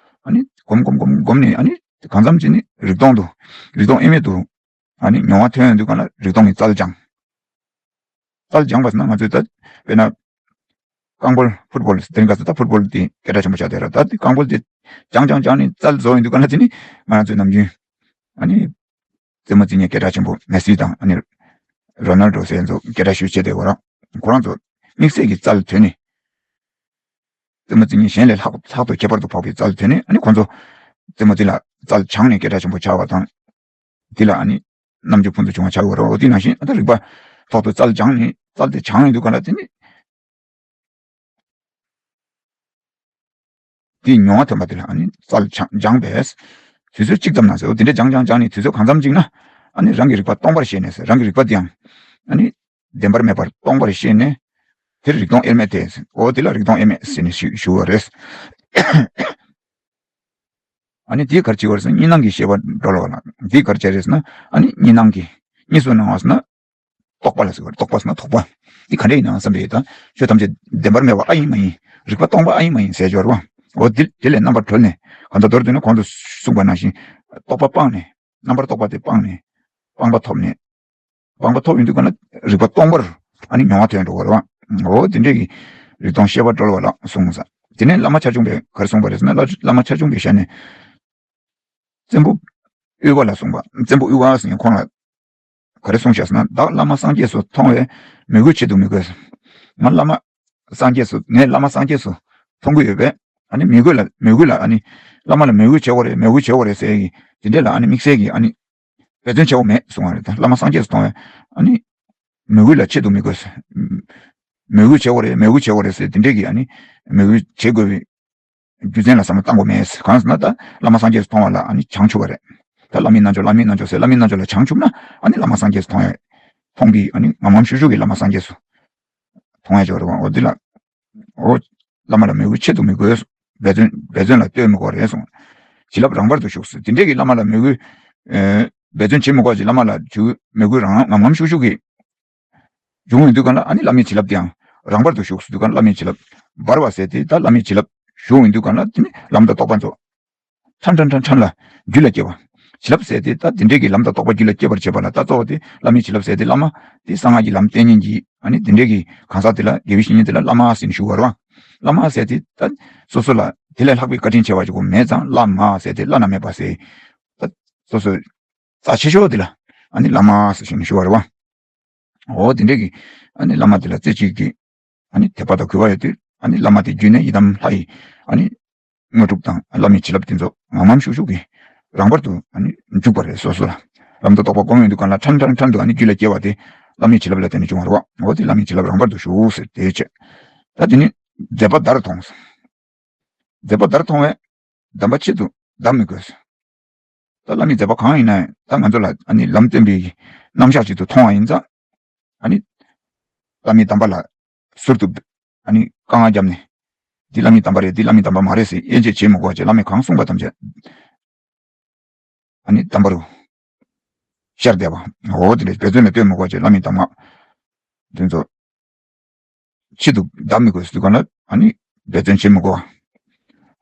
ཨ་ནི་སྒོམ་སྒོམ་སྒོམ་སྒོམ་ནས་ཨ་ནི་གང་འཚམ་ཅིག་ནི་རིག་སྟོང་དུ། རིག་སྟོང་དབྱེར་མེད་དུ། ཨ་ནི་མྱོང་བ་ཐོན་ཡོང་དུས་གང་ལ་རིག་སྟོང་གི་རྩལ་སྦྱངས། རྩལ་སྦྱངས་པ་ཟེར་ན་ང་ཚོས་ད་དཔེར་ན། རྐང་སྤོལ་ཕུཊ་སྦོལ་དེ་རིང་ཁ་སང་ད་ཕུཊ་སྦོལ་དེ་སྐད་གྲགས་ཆེན་པོ་ཆགས་བསྡད་ར། ད་དེ་རྐང་སྤོལ་དེ་སྦྱངས་སྦྱངས་སྦྱངས་ནས་རྩལ་བཟོ་ཡོང་དུས་གང་ལ་དེ་ནི་ང་རང་ཚོའི་ནམ་རྒྱུན། ཨ་ནི། རྩེད་མོ་རྩེ་མཁན་སྐད་གྲགས་ཆེན་པོ་མེ་སི་དང་ཨ་ནི། རོ་ནལ་ཌོ་ཟེར་ཚོ་སྐད་གྲགས་ཤུགས་ཆེ་དེ་བ་ར། ཁོ་རང་ཚོ་དམིགས་བསལ་གྱི་རྩལ་ཐོན་ནས། རྩེད་མོ་རྩེ་མཁན་གཞན་ལས་ལྷག་ལྷག་ཏུ་ཁྱད་པར་དུ་འཕགས་པའི་རྩལ་ཐོན་ནས་ཨ་ནི་ཁོ་ཚོ། རྩེད་མོ་དེ་ལ་རྩལ་སྦྱངས་ནས་སྐད་གྲགས་ཆེན་པོ་ཆགས་པ་དང་། དེ་ལ་ཨ་ནི། རྣམ་འགྱུར་ཕུན་སུམ་ཚོགས་པ་ཆགས་ཡོད་རེད། འོ་དེ་ནང་བཞིན་ཨ་ད་རིག་པ། ཐོག་ཏུ་རྩལ་སྦྱངས་ནས་རྩལ་དེ་སྦྱངས་ཡོང་དུས་གང་ལ་དེ་ནི། དེའི་མྱོང་བ་ཐོན་པ་དེ་ལ་ཨ་ནི་རྩལ་སྦྱངས་སྦྱངས་པས། དུས་ཚོད་གཅིག་ཙམ་ན་ཟེར། འོ་དེ་འདྲ་སྦྱངས་སྦྱངས་སྦྱངས་ནས་དུས་ཚོད་གང་འཚམ་གཅིག་ན། ཨ་ནི་རང་གི་རིག་པ་སྟོང་པར་ཤེས་ནས་ཟེར། རང་གི་རིག་པ་དེའང་། ཨ་ནི། བདེན་པར་མེད་པར་སྟོང་པར་ཤེས་ནས། དེར་རིག་སྟོང་དབྱེར་མེད་དེ། འོ་དེ་ལ་རིག་སྟོང་དབྱེར་མེད་ཟེར་ནས་ཞུ་ཞུ་བ་རེད། ཨ་ནི་དེའི་གར་བྱེད་པར་ཟེར་གཉིས་སྣང་གི་ཤེས་པ་གྲོལ་བ་ལ། དེའི་གར་བྱེད་རེད་ཟེར་ན་ཨ་ནི་གཉིས་སྣང་གི། གཉིས་སུ་སྣང་བ་ཟེར་ན། རྟོག་པ་ལ་ཟེར་བ་རེད། རྟོག་པ་ཟེར་ན་རྟོག་པ། འདི་ག་འདྲ་ཡིན་ནའང་བསམ་པའི་ཡོད་དང་ཆོས་ཐམས་ཅད་བདེན་པར་མེད་པ་ཨ་ཡིན་མ་ཡིན། རིག་པ་སྟོང་པ་ཨ་ཡིན་མ་ཡིན་ཟེར་སྦྱོར་བ། འོ་དེ་དེ་ལས་རྣམ་པར་གྲོལ་ནས་གང་ལྟར་མདོར་བསྡུས་ན་གོང་དུ་གསུངས་པ་ནང་བཞིན། རྟོག་པ་སྤངས་ནས། རྣམ་པར་རྟོག་པ་དེ་སྤངས་ནས། སྤངས་པ་ཐོབ་ནས། སྤངས་པ་ཐོབ་ཡོང་དུས་གང་ལ་རིག་པ་སྟོང་པར་ཨ་ནི་མྱོང་བ་ཐོན་འགྲོ་བ་རེད་བ། འོ་དེ་འདྲས་ཀྱི་རིག་སྟོང་ཤེས་པ་གྲོལ་བ་ལ་གསུངས་ས། དེ་ནས་བླ་མ་ཆ་ཆུང་པས་ག་རེ་གསུངས་པ་རེད་ཟེར་ན་བླ་བླ་མ་ཆ་ཆུང་པའི་ཞལ་ནས། བཙན་པོ་དབུལ་བ་ལ་གསུངས་པ། བཙན་པོ་དབུལ་བ་ཟེར་མཁན་ཁོང་ལ་ག་རེ་གསུངས་ཤག་ཟེར་ན། བདག་བླ་མ་སངས་རྒྱས་སུ་མཐོང་བས་མོས་གུས་བྱེད་དུ་མི་དགོས། ང་བླ་མ་སངས་རྒྱས་སུ་ངས་བླ་མ་སངས་རྒྱས་སུ་མཐོང་གི་ཡོད་པས། ཨ་ནི་མོས་གུས་ལ་མོས་གུས་ལ་ཨ་ནི་བླ་མ་ལ་མོས་གུས་བྱེད་དགོས་རེད། མོས་གུས་བྱེད་དགོས་རེད་ཟེར་གི་དེ་འདྲས་ལ་ཨ་ནི་དམིགས་བསལ་གྱི་ཨ་ནི་འབད་བརྩོན་བྱེད་དགོས་མེད་གསུང་བ་རེད། ད་བླ་མ་སངས་རྒྱས་སུ་མཐོང་བས་ཨ་ནི་མོས་གུས་ལ་བྱེད་དུ་མི་དགོས། མོས་གུས་བྱེད་དགོས་རེད། མོས་གུས་བྱེད་དགོས་རེད་ཟེར་དེ་འདྲས་ཀྱི་ཨ་ནི་མོས་གུས་བྱེད་དགོས་པའི་རྒྱུ་མཚན་ལ་བསམ་བློ་བཏང་དགོས་མེད། གང་ཟེར་ན་ད་བླ་མ་སངས་རྒྱས་སུ་མཐོང་བ་ལ་ཨ་ནི་བྱང་ཆུབ་པ་རེད། ད་བླ་མའི་རྣལ་འབྱོར་བླ་མའི་རྣལ་འབྱོར་ཟེར་བླ་མའི་རྣལ་འབྱོར་ལ་བྱང་ཆུབ་ན་ཨ་ནི་བླ་མ་སངས་རྒྱས་སུ་མཐོང་ཡ། མཐོང་གི་ཨ་ནི་ངམ་ངམ་ཤུགས་ཤུགས་ཀྱིས་བླ་མ་སངས་རྒྱས་སུ་མཐོང་ཡ་ཅིག་རེད་བ། འོ་འདི་ལ། འོ། བླ་མ་ལ་མོས་གུས་བྱེད་དུ་མི་དགོས། འབད་བརྩོན་འབད་བརྩོན་ལ་ལྟོས་མི་དགོས་རེད་གསུངས། བྱིན་རླབས་རང་བར་དུ་ཞུགས་སོ། དེ་འདྲས་ཀྱི་བླ་མ་ལ་མོས་གུས། ཨེ། འབད་བརྩོན་བྱེད་མི་དགོས་ཀྱི་བླ་མ་ལ་ཞུ་མོས་གུས་རང་ངམ་ངམ་ཤུགས་ཤུགས་ཀྱིས། བྱུང་ཡོང་དུས་གང་ལ་ཨ་ནི་བླ་མའི་བྱིན་རླབས་དེའང་རང་བར་དུ་ཞུགས་སོ། དུས་གང་ལ་བླ་མའི་བྱིན་རླབས་འབར་བ་ཟེར་དེ་ད་བླ་མའི་བྱིན་རླབས་ཞུགས་ཡོང་དུས་གང་ལ་དེ་ནི་ལམ་དང་རྟོགས་པ་ཚོ། ཕྲན་ཕྲན་ཕྲན་ཕྲན་ལ་རྒྱུད་ལ་སྐྱེ་བ། བྱིན་རླབས་ཟེར་དེ་ད་དེ་འདྲས་ཀྱི་ལམ་དང་རྟོགས་པ་རྒྱུད་ལ་སྐྱེ་བར་བྱེད་པ་ལ་ད་གཙོ་བོ་དེ་བླ་མའི་བྱིན་རླབས་ཟེར་དེ་བླ་མ་དེ་གསང་སྔགས་ཀྱི་ལམ་བསྟན་མཁན་གྱི་ཨ་ནི་དེ་འདྲས་ཀྱི་གང་ཟག་དེ་ལ་དགེ་བའི་བཤེས་གཉེན་དེ་ལ་བླ་མ་ཟེར་ནས་ཞུ་བར་བ། བླ་མ་ཟེར་དེ་ད་སོ་སོ་ལ་དེ་ལས་ལྷག་པའི་བཀའ་དྲིན་ཆེ་བ་ཅིག་གོ་མེད་ཙང་བླ་མ་ཟེར་དེ་བླ་ན་མེད་པ་ཟེར། ད་སོ་སོ་རྩ་ཆེ་ཤོས་དེ་ལ་ཨ་ནི་བླ་མ་ཟེར་ནས་ཞུ་བར་བ། འོ་དེ་འདྲས་ཀྱི་ཨ་ནི་བླ་མ་དེ་ལ་རྩེ་གཅིག་གིས་ཨ་ནི་དད་པ་དང་གུས་པ་ཡོད་དུས་ཨ་ནི་བླ་མ་དེ་བརྒྱུད་ནས་ཡི་དམ་ལྷ་ཡི་ཨ་ནི་དངོས་གྲུབ་དང་བླ་མའི་བྱིན་རླབས་དེ་ཚོ་ངམ་ངམ་ཤུགས་ཤུགས་ཀྱིས་རང་བར་དུ་ཨ་ནི་འཇུག་པ་རེད། སོ་སོ་ལ་ལམ་དང་རྟོགས་པ་སྒོམ་ཡོང་དུས་གང་ལ་ཕྲན་ཕྲན་ཕྲན་དུ་ཨ་ནི་རྒྱུད་ལ་སྐྱེ་བ་དེ་བླ་མའི་བྱིན་རླབས་ལ་བརྟེན་ནས་བྱུང་བ་རེད་བ། འོ་དེ་བླ་མའི་བྱིན་རླབས་རང་བར་དུ་ཞུགས་ཟེར་དེའི་ཕྱིར། ད་དེ་ནི་མཛད་པ་བརྡར་མཐོང་། མཛད་པ་བརྡར་མཐོང་བས་གདམས་པ་ཆེད་དུ་གདམས་མི་དགོས། ད་བླ་མའི་མཛད་པ་གང་ཡིན་ན་ད་ང་ཚོ་ལ་ཨ་ནི་ལམ་སྟོན་པའི་རྣམ་གཞག་ཅིག་ཏུ་མཐོང་བ་ཡིན་ཙང་། ཨ་ནི་བླ་མའི་གདམས་པ་ལ་ཟུར་དུ་ཨ་ནི་དཀའ་ངལ་བརྒྱབ་ནས། འདི་བླ་མའི་གདམས་པ་རེད། འདི་བླ་མའི་གདམས་པ་མ་རེད་ཟེར་དབྱེ་འབྱེད་བྱེད་མི་དགོས་པ་བྱས། བླ་མས་གང་གསུངས་པ་ཐམས་ཅད་ཨ་ནི་གདམས་པ་རུ་ཤར་བསྡད་པ། འོ་དེ་འདྲ་འབད་བརྩོན་ལ་ལྟོས་མི་དགོས་པ་བྱས། བླ་མའི་གདམས་ངག་དེ་ཚོ་ཆེད་དུ་གདམས་མི་དགོས་ཟེར་དུས་གང་ལ་ཨ་ནི་འབད་བརྩོན་བྱེད་མི་དགོས།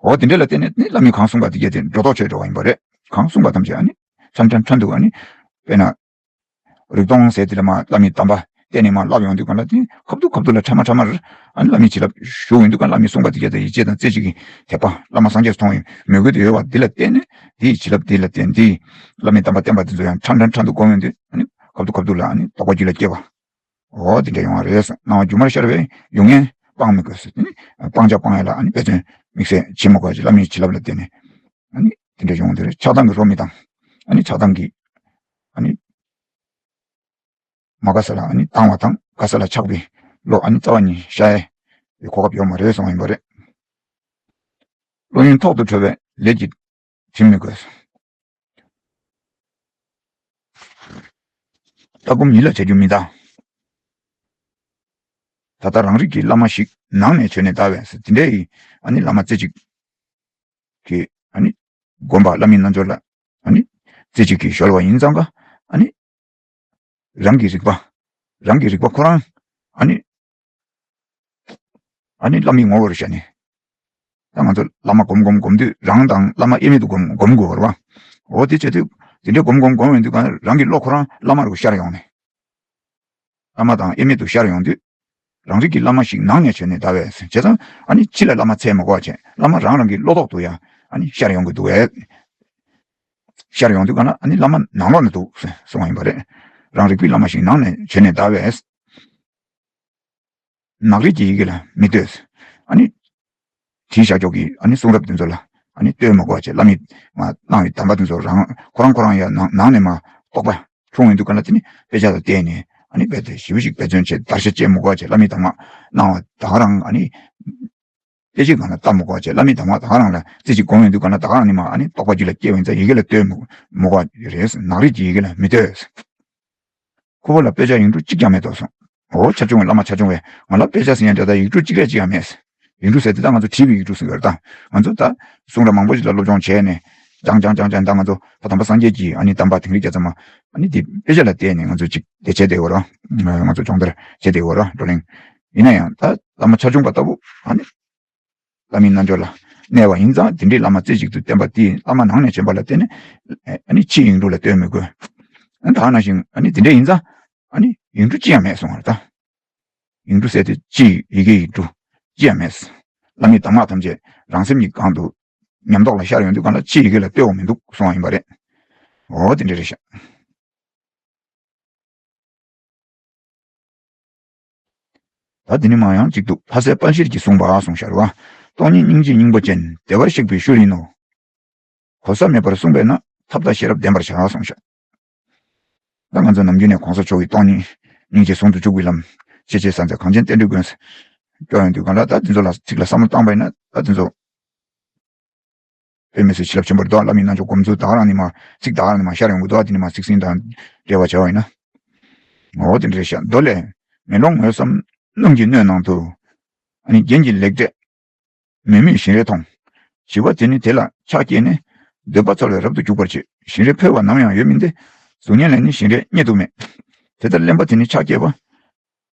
འོ་དེ་འདྲ་ལ་བརྟེན་ནས་ནི་བླ་མས་གང་གསུངས་པ་དེ་གྱད་དེ་སྒྲོ་འདོགས་ཆོད་འགྲོ་བ་ཡིན་པ་རེད། གང་གསུངས་པ་ཐམས་ཅད་ཨ་ནི་ཕྲན་ཕྲན་ཕྲན་དུ་ཨ་ནི་དཔེར་ན། རིག་སྟོང་ཟེར་དེ་ལ་མ་བླ་མའི་གདམས་པ་ བརྟེན་ནས་མར་བསླབ་ཡོང་དུས་གང་ལ་དེ་ཁ་ཐུག་ཁ་ཐུག་ལ་འཕྲལ་མ་འཕྲལ་མར་ཨ་ནི་བླ་མའི་བྱིན་རླབས་ཞུགས་ཡོང་དུས་གང་བླ་མས་གསུངས་པ་དེ་ག་དང་ཡིད་ཆེས་དང་རྩེ་གཅིག་གི་དད་པ་བླ་མ་སངས་རྒྱས་སུ་མཐོང་བའི་མོས་གུས་དེ་ཡོད་པ་འདི་ལ་བརྟེན་ནས་དེའི་བྱིན་རླབས་དེ་ལ་བརྟེན་དེ་བླ་མའི་དམ་པ་བསྟེན་པ་དེ་ཚོ་ཡང་འཕྲལ་འཕྲལ་འཕྲལ་དུ་སྒོམ་ཡོང་དུས་ཨ་ནི་ཁ་ཐུག་ཁ་ཐུག་ལ་ཨ་ནི་རྟོགས་པ་རྒྱུད་ལ་སྐྱེ་བ། འོ་དེ་འདྲ་ཡོང་བ་རེད། སྣང་བ་སྒྱུ་མར་ཤར་བའི་ཡུལ་ངོར་སྤང་མི་དགོས་ཟེར་ནི་སྤང་བྱ་སྤང་ཡ་ལ་ཨ་ནི་དཔེ་མཚོན་དམིགས་བསལ་བྱེད་མི་དགོས་ཅིག་བླ་མའི་བྱིན་རླབས་ལ་བརྟེན་ནས་ཨ་ནི་དེ་འདྲ་ཡོང་བ་དེ་རེད། ཆགས་སྡང་གི་རོ་མི་ལྡང་། ཨ་ནི་ཆགས་སྡང་གི་ཨ་ནི་མ་དགའ་ས་ལ་ཨ་ནི་སྡང་བ་དང་དགའ་ས་ལ་ཆགས་པའི་བློ་ཨ་ནི་རྩ་བ་ཉིད་ཤར་ཡའི་གོ་སྐབས་ཡོད་མ་རེད་གསུངས་པ་ཡིན་པ་རེད། བློ་ཡུན་ཐོག་ཏུ་གྲོལ་བའི་ལས་ཀྱི་དྲིམ་མི་དགོས། ལྟ་སྒོམ་ཡིད་ལ་བྱ་རྒྱུ་མི་གདའ། ད་ལྟ་རང་རིགས་ཀྱི་བླ་མ་ཞིག་ནང་ནས་བྱོན་ནས་གདའ་བས་དེ་འདྲའི་ཨ་ནི་བླ་མ་རྩེ་གཅིག་གི་ཨ་ནི་དགོན་པ་བླ་མའི་རྣལ་འབྱོར་ལ་ཨ་ནི་རྩེ་གཅིག་གིས་གཞོལ་བ་ཡིན་ཙང་ཀ་ཨ་ནི་རང་གི་རིག་པ་རང་གི་རིག་པ་ཁོ་རང་ཨ་ནི་ཨ་ནི་བླ་མའི་ངོ་བོར་བཞག་ནས། ད་ང་ཚོ་བླ་མ་སྒོམ་སྒོམ་སྒོམ་དུས་རང་དང་བླ་མ་དབྱེར་མེད་དུ་སྒོམ་སྒོམ་དགོས་པ་རེད་བ། འོ་དེ་བྱེད་དུས་དེ་འདྲའི་སྒོམ་སྒོམ་སྒོམ་ཡོང་དུས་གང་རང་གི་བློ་ཁོ་རང་བླ་མ་རུ་ཤར་ཡོང་ནས། བླ་མ་དང་དབྱེར་མེད་དུ་ཤར་ཡོང་དུས། རང་རིགས་ཀྱི་བླ་མ་ཞིག་ནང་ནས་བྱོན་ནས་གདའ་བས་བྱས་ཙང་ཨ་ནི་ཕྱི་ལ་བླ་མ་འཚོལ་མི་དགོས་པ་བྱས་བླ་མ་རང་རང་གི་བློ་ཐོག་ཏུ་ཡང་ཨ་ནི་ཤར་ཡོང་གི་འདུག་བས། ཤར་ཡོང་དུས་གང་ལ་ཨ་ནི་བླ་མ་ནང་ལོགས་ན་འདུག་གསུངས་པ་ཡིན་པ་རེད། རང་རིག་པའི་བླ་མ་ཞིག་ནང་ནས་བྱོན་ནས་གདའ་བས། ནག་རིས་ཀྱི་ཡི་གེ་ལ་མི་ལྟོས། ཨ་ནི། དེའི་ཤར་ཕྱོགས་ཀྱི་ཨ་ནི་གསུང་རབ་དེ་ཚོ་ལ་ཨ་ནི་ལྟོས་མི་དགོས་པ་བྱས་བླ་མས་མ་གནང་བའི་དམ་པ་དེ་ཚོ་རང་ཁོ་རང་ཁོ་རང་ཡང་ནང་ནང་ནས་མ་རྟོགས་པ་འཁྲུངས་ཡོང་དུས་གང་ལ་དེ་ནི་དཔེ་ཆ་ལ་བལྟས་ནས་ཨ་ནི་རྦད་དེ་ཞེ་པོ་ཞིག་དཔེ་མཚོན་བྱས་བརྡར་ཤ་བཅད་མི་དགོས་པ་བྱས་བླ་མའི་དམ་པ་གནང་བ་ད་ག་རང་ཨ་ནི། དཔེ་ཆའི་སྒང་ལ་ལྟ་མི་དགོས་པ་བྱས་བླ་མའི་དམ་པ་ད་ག་རང་ལ་རྩེ་གཅིག་སྒོམ་ཡོང་དུས་གང་ལ་ད་ག་རང་ནི་མ་ཨ་ནི་རྟོགས་པ་རྒྱུད་ལ་སྐྱེ་བ་ཡིན་ཙང་ཡི་གེ་ལ་ལྟོས་མི་དགོས་པ་རེད། ནག་རིས་ཀྱི་ཡི་གེ་ལ་མི་ལྟོས། ཁོ་བོ་ལ་དཔེ་ཆ་ཡིག་འབྲུ་གཅིག་ཀྱང་མེད་དོ་གསུངས། འོ་ཆ་ཆུང་བའི་བླ་མ་ཆ་ཆུང་བས་ང་ལ་དཔེ་ཆ་ཟེར་ཡ་འདྲ་ད་ཡིག་འབྲུ་གཅིག་རེ་གཅིག་ཡང་མེད། ཡིག་འབྲུ་ཟེར་དེ་ད་ང་ཚོ་བྲིས་པའི་ཡིག་འབྲུ་ཟེར་གི་རེད་ད། ང་ཚོ་ད་གསུང་རབ་མང་པོ་ཞིག་ལ་སློབ་སྦྱོང་བྱས་ནས་སྦྱང་སྦྱང་སྦྱང་སྦྱང་ད་ང་ཚོ་ད་དམ་པ་སངས་རྒྱས་ཀྱི་ཨ་ནི་བསྟན་པ་དིང་རི་བརྒྱ་རྩ་མ་ཨ་ནི་དེ་དཔེ་ཆ་ལ་བལྟས་ནས་ང་ཚོ་ཅིག་དེ་བྱས་བསྡད་ཡོད་ར། ང་ཚོ་སྦྱོང་བརྡར་བྱས་བསྡད་ཡོད་ར་བགྲོ་གླེང་། ཡིན་ན་ཡང་ད་བླ་མ་ཆ་ཆུང་པ་ལྟ་བུ་ཨ་ནི། བླ་མའི་རྣལ་འབྱོར་ལ་གནས་པ་ཡིན་ཙང་དེ་འདྲའི་བླ་མ་རྩེ་གཅིག་ཏུ་བསྟེན་པ་དེས་བླ་མ་ནང་ནས་བྱོན་པ་ལ་བརྟེན་ནས་ཨ་ནི་ཕྱིའི་ཡིག་འབྲུ་ལ་ལྟོས་མི་དགོས། ཨ་ནི་ད་ག་ནང་བཞིན་ཨ་ནི་དེ་འདྲ་ཡིན་ཙང་ཨ་ནི་ཡིག་འབྲུ་ཅི་ཡང་མེད་གསུང་བ་རེད་ད། ཡིག་འབྲུ་ཟེར་དེ་ཕྱིའི་ཡི་གེ་ཡིག་འབྲུ་ཅི་ཡང་མེད། བླ་མའི་གདམས་ངག་ཐམས་ཅད་རང་སེམས་ཀྱི་སྒང་དུ་ཉམས་རྟོགས་ལ་ཤར་ཡོང་དུས་གང་ལ་ཕྱིའི་ཡི་གེ་ལ་ལྟོས་འོང་མི་འདུག་གསུང་བ་ཡིན་པ་རེད། འོ་དེ་འདྲ་རེད་ཤག་ད་འདི་ནི་མ་ཡང་གཅིག་ཏུ་ལྷ་སྲས་དཔལ་བཤེར་གྱིས་གསུངས་པ་གསུངས་ཤར་བ། སྟོང་ཉིད་སྙིང་རྗེའི་སྙིང་པོ་ཅན། བདེ་བར་གཤེགས་པའི་ཤུལ་ཡིན་ནོ། གོལ་ས་མེད་པར་གསུངས་པས་ན་ཐབས་དང་ཤེས་རབ་ལྡན་པར་བྱ་གསུངས་ཤག་ད་ང་ཚོ་ནམ་རྒྱུན་ནས་གོང་ས་མཆོག་གིས་སྟོང་ཉིད་སྙིང་རྗེ་ཟུང་དུ་འཇུག་པའི་ལམ། ཤེས་བྱའི་ས་མཚམས་གངས་ཅན་བསྟན་འགྲོའི་མགོན། སྐྱོ་ཡོང་དུས་གང་ལ་ད་དེ་ཚོ་ལ་ཚིག་ལ་བསམ་བློ་བཏང་པ་ཡིན་ན་ད་དེ་ཚོ། དཔེ་མི་སྲིད་བྱིན་རླབས་ཆེན་པོ་རེད་དོ། བླ་མའི་རྣལ་འབྱོར་སྒོམ་ཚུལ་ད་ག་རང་ནི་མ་ཚིག་ད་ག་རང་ནི་མ་ཤར་ཡོང་གི་འདུག་དེ་ནི་མ་ཚིག་ཟིན་དང་འབྲེལ་བ་བྱ་བ་ཡིན་ན། འོ་དེ་འདྲ་རེད་ཤག་མདོ་ལས། མེ་ལོང་ངོས་སམ་སྣུམ་གྱི་སྣོད་ནང་དུ། ཨ་ནི་རྒྱན་གྱི་ལེགས་སྤྲས། མེ་མོས་བཞིན་རས་མཐོང་། བྱིས་པ་དེ་ནི་དེ་ལ་ཆགས་སྐྱེས་ནས། འདོད་པ་ཚོར་བས་རབ་ཏུ་འཇུག་པར་བྱེད། བཞིན་རས་འཕེལ་བ་ནམ་ཡང་ཡོད་མིན་ཏེ། གཟུགས་བརྙན་ལས་ནི་བཞིན་རས་རྙེད་དུ་མེད། དེ་ལྟར་གླེན་པ་དེ་ནི་ཆགས་སྐྱེས་པ།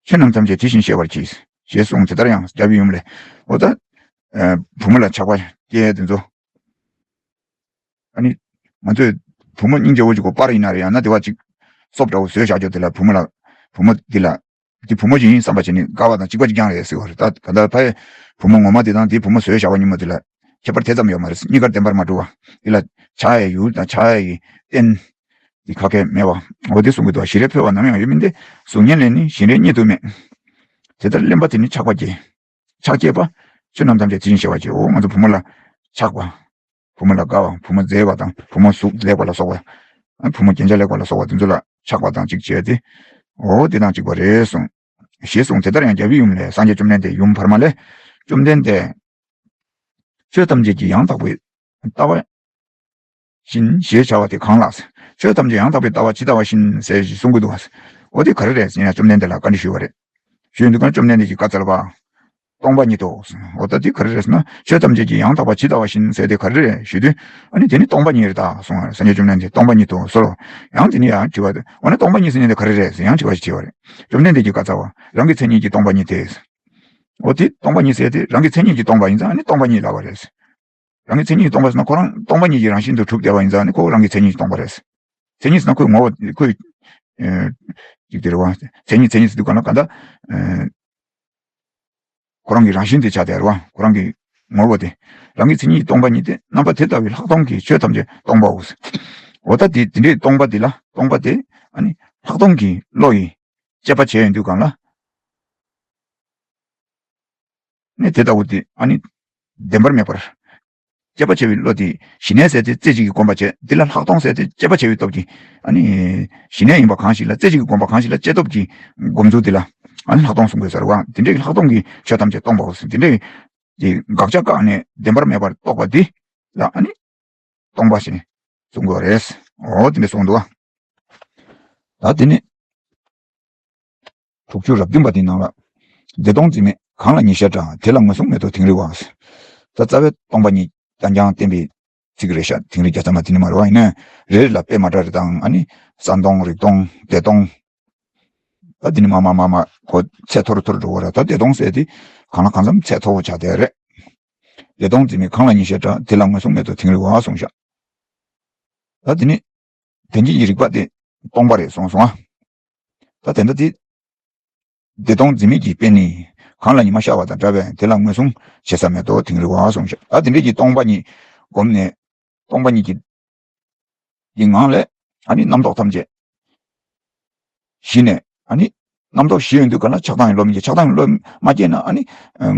ཆོས་རྣམས་ཐམས་ཅད་དེ་བཞིན་ཤེས་པར་གྱིས། ཞེས་གསུངས། དེ་ལྟར་ཡང་རྒྱལ་བའི་ཡུམ་ལས། འོ་ད། ཨ། བུ་མོ་ལ་ཆགས་པ་སྐྱེ་དེ་ཚོ། ཨ་ནི། ང་ཚོས་བུ་མོ་སྙིང་རྗེ་བོ་ཅིག་གོ་པར་ཡིན་ན་རེད་ཡང་ན་དེ་བ་ཅིག་སོབ་འདྲ་བོ་བཟོས་བཞག་རྒྱུ་དེ་ལ་བུ་མོ་ལ། བུ་མོ་འདི་ལ། འདི་བུ་མོ་ཅིག་ཡིན་བསམ་པ་བྱས་ནས་དགའ་བ་དང་གཅིག་པ་གཅིག་རྐྱང་རེད་ཟེར་བ་རེད། ད་ད་ལྟ་ཕ་ཡི་བུ་མོ་ངོ་མ་འདི་དང་འདི་བུ་མོ་བཟོས་བཞག་པ་གཉིས་མ་འདི་ལ། ཁྱད་པར་དེ་ཙམ་ཡོད་མ་རེད། གཉིས་ཀར་བདེན་པར་མ་གྲུབ་པ། འདི་ལ་ཆགས་ཡའི་ཡུལ་དང་ཆགས་ཡའི་རྟེན། འདི་ཁ་སྐད་མེད་པ། འོ་དེ་གསུང་གི་འདུག་བཞིན་རས་འཕེལ་བ་ནམ་ཡང་ཡོད་མིན་ཏེ། གཟུགས་བརྙན་ལས་ནི་བཞིན་རས་རྙེད་དུ་མེད། དེ་ལྟར་གླེན་པ་དེ་ནི་ཆགས་པ་སྐྱེ། ཆགས་སྐྱེས་པ། ཆོས་རྣམས་ཐམས་ཅད་དེ་བཞིན་ཤེས་པར་བྱེད། འོ་ང་ཚོ་བུ་མོ་ལ་ཆགས་པ། བུ་མོ་ལ་དགའ་བ། བུ་མོ་མཛེས་པ་དང་བུ་མོ་གཟུགས་ལེགས་པ་ལ་སོགས་པ། བུ་མོ་རྒྱན་ཆ་ལེགས་པ་ལ་སོགས་པ་དེ་ཚོ་ལ་ཆགས་པ་དང་གཅིག་བྱས་ཏེ། འོ་དེ་དང་གཅིག་པ་རེད་གསུངས། ཞེས་གསུངས། དེ་ལྟར་ཡང་རྒྱལ་བའི་ཡུམ་ལས། སངས་རྒྱས་བཅོམ་ལྡན་འདས་ཡུམ་བར་མ་ལས། བཅོམ་ལྡན་འདས། ཆོས་ཐམས་ཅད་ཀྱི་ཡང་དག་པའི་ལྟ་བ་བཞིན་ཞེས་བྱ་བ་དེ་གང་ལགས། ཆོས་ཐམས་ཅད་ཡང་དག་པའི་ལྟ་བ་ཇི་ལྟ་བ་བཞིན་ཟེར་ཞེས་གསུང་གི་འདུག་འོ་དེ་ག་རེ་རེད་ཟེར་ན་བཅོམ་ལྡན་འདས་ལ་བཀའ་འདྲི་ཞུས་པ་རེད། ཞུས་འདུག་ག་བཅོམ་ལྡན་འདས་ཀྱིས་བཀའ་སྩལ་པ། སྟོང་པ་ཉིད་དོ། འོ་ད་དེ་ག་རེ་རེད་ཟེར་ན་ཆོས་ཐམས་ཅད་ཀྱི་ཡང་དག་པ་ཇི་ལྟ་བ་བཞིན་ཟེར་དེ་ག་རེ་རེད་ཞུས་དུས། ཨ་ནི་དེ་ནི་སྟོང་པ་ཉིད་རེད་ད་གསུངས་པ་རེད། སངས་རྒྱས་བཅོམ་ལྡན་འདས་སྟོང་པ་ཉིད་དོ་གསོལ་ལོ། ཡང་དེ་ནི་ཡང་དྲི་བ་དེ། འོ་ན་སྟོང་པ་ཉིད་ཟེར་ནི་དེ་ག་རེ་རེད་ཟེར་ཡང་དྲི་བ་ཞིག་དྲིས་པ་རེད། བཅོམ་ལྡན་འདས་ཀྱིས་བཀའ་སྩལ་པ། རང་གི་མཚན་ཉིད་ཀྱིས་སྟོང་པ་ཉིད་དེ། འོ་དེ་སྟོང་པ་ཉིད་ཟེར་དེ་རང་གི་མཚན་ཉིད་ཀྱིས་སྟོང་པ་ཡིན་ཙང་ཨ་ནི་སྟོང་པ་ཉིད་ལབ་པ་རེད། རང་གི་མཚན་ཉིད་སྟོང་པ་ཟེར་ན་ཁོ་རང་སྟོང་པ་ཉིད་ཀྱི་རང་བཞིན་དུ་གྲུབ་བསྡད་པ་ཡིན་ཙང་ནི་ཁོ་རང་གི་མཚན་ཉིད་སྟོང་པ་རེད། མཚན་ཉིད་ཟེར་ན་ཁོའི་ངོ་བོ་ཁོའི། ཨེ། ཅིག་དེ་རེད་བ། མཚན་ཉིད་མཚན་ཉིད་ཟེར་དུས་ག་ལ་ག་ད། ཁོ་རང་གི་རང་བཞིན་དེ་ཆགས་བསྡད་རེད་བ། ཁོ་རང་གི་ངོ་བོ་དེ། རང་གི་མཚན་ཉིད་སྟོང་པ་ཉིད་དེ་རྣམ་པ་དེ་ལྟ་བུའི་ལྷག་མཐོང་གི་ཆོས་ཐམས་ཅད་སྟོང་པའོ། འོ་ད་དེ་དེ་འདྲའི་སྟོང་པ་དེ་ལ་སྟོང་པ་དེ་ཨ་ནི་ལྷག་མཐོང་གི་བློ་ཡིས་དཔྱད་པ་བྱས་ཡོང་དུས་གང་ལ། ནི་དེ་ལྟ་བུ་དེ་ཨ་ནི་བདེན་པར་མེད་པར། དཔྱད་པ་བྱ་བའི་བློ་དེ་ཞི་གནས་ཟེར་དེ་རྩེ་གཅིག་གིས་བསྒོམ་པ་བྱས། དེ་ལ་ལྷག་མཐོང་ཟེར་དེ་དཔྱད་པ་བྱ་བའི་སྟོབས་ཀྱིས་ཨ་ནི་ཞི་གནས་ཡིན་པ་གང་ཞིག་ལ་རྩེ་གཅིག་གིས་བསྒོམ་པ་གང་ཞིག་ལ་དཔྱད་སྟོབས་ཀྱིས་སྒོམ་ཚུལ་དེ་ལ་ཨ་ནི་ལྷག་མཐོང་གསུང་དགོས་ཟེར་བ། དེ་འདྲའི་ལྷག་མཐོང་གི་ཆོས་ཐམས་ཅད་སྟོང་པའོ་ཟེར། དེ་འདྲའི་དེ་དགག་བྱ་བཀག་ནས་བདེན་པར་མེད་པར་རྟོགས་པ་དེ་ལ་ཨ་ནི་སྟོང་པ་ཞེས་ནས་གསུང་དགོས་རེད། འོ་དེ་འདྲ་གསུངས་འདུག་བ། ད་དེ་ནི། དྲུག་ཅུ་རེ་བདུན་པ་དེའི་ནང་ལ། བདེ་སྟོང་འཛིན་མེད་གང་ལ་ཉེ་ཤར་དྲག་དེ་ལ་ངོས་བཟུང་མེད་དོ་དིང་རི་བ། ད་རྩ་བའི་སྟོང་པ་ཉིད་རྐྱང་རྐྱང་བསྟན་པའི་ཚིག་རེད་ཤག་དིང་རི་བརྒྱ་རྩ་མ་དེ་ནི་མ་རེད་བ། ཡིན་ནའི་རེ་རེ་ལ་དཔེ་མ་འདྲ་རེ་དང་ཨ་ནི་ས་སྟོང་རིག་སྟོང་བདེ་སྟོང་། ད་དེ་ནི་མ་མ་མ་མ་གོ་ཚད་མཐོ་རུ་མཐོ་རུ་འགྲོ་བ་རེད། ད་བདེ་སྟོང་ཟེར་དེ་གང་ལ་གང་འཚམ་ཚད་མཐོ་བོ་ཆགས་བསྡད་རེད། བདེ་སྟོང་འཛིན་མེད་གང་ལ་ཉེ་ཤར་དྲག་དེ་ལ་ངོས་བཟུང་མེད་དོ་དིང་རི་བ་གསུངས་ཤག་ད་དེ་ནི། དོན་གྱི་རིག་པ་དེ་སྟོང་པ་རེད་གསུངས་སོང་ཨ། ད་དེ་འདྲ་དེ། བདེ་སྟོང་འཛིན་མེད་ཀྱི་དཔེ་ནི་གང་ལ་ཉི་མ་ཤར་བ་དང་འདྲ་བས་དེ་ལ་ངོས་བཟུང་བྱེད་ས་མེད་དོ་དིང་རི་བ་གསུངས་ཤག་ད་དེ་འདྲས་ཀྱི་སྟོང་པ་ཉིད་བསྒོམས་ནས་སྟོང་པ་ཉིད་ཀྱི་ཀྱི་ངང་ལས་ཨ་ནི་རྣམ་རྟོག་ཐམས་ཅད་ཞི་ནས་ཨ་ནི་རྣམ་རྟོག་ཞི་ཡོང་དུས་ག་ལ་ཆགས་སྡང་གི་བློ་མི་སྐྱེ། ཆགས་སྡང་གི་བློ་མ་སྐྱེས་ན་ཨ་ནི་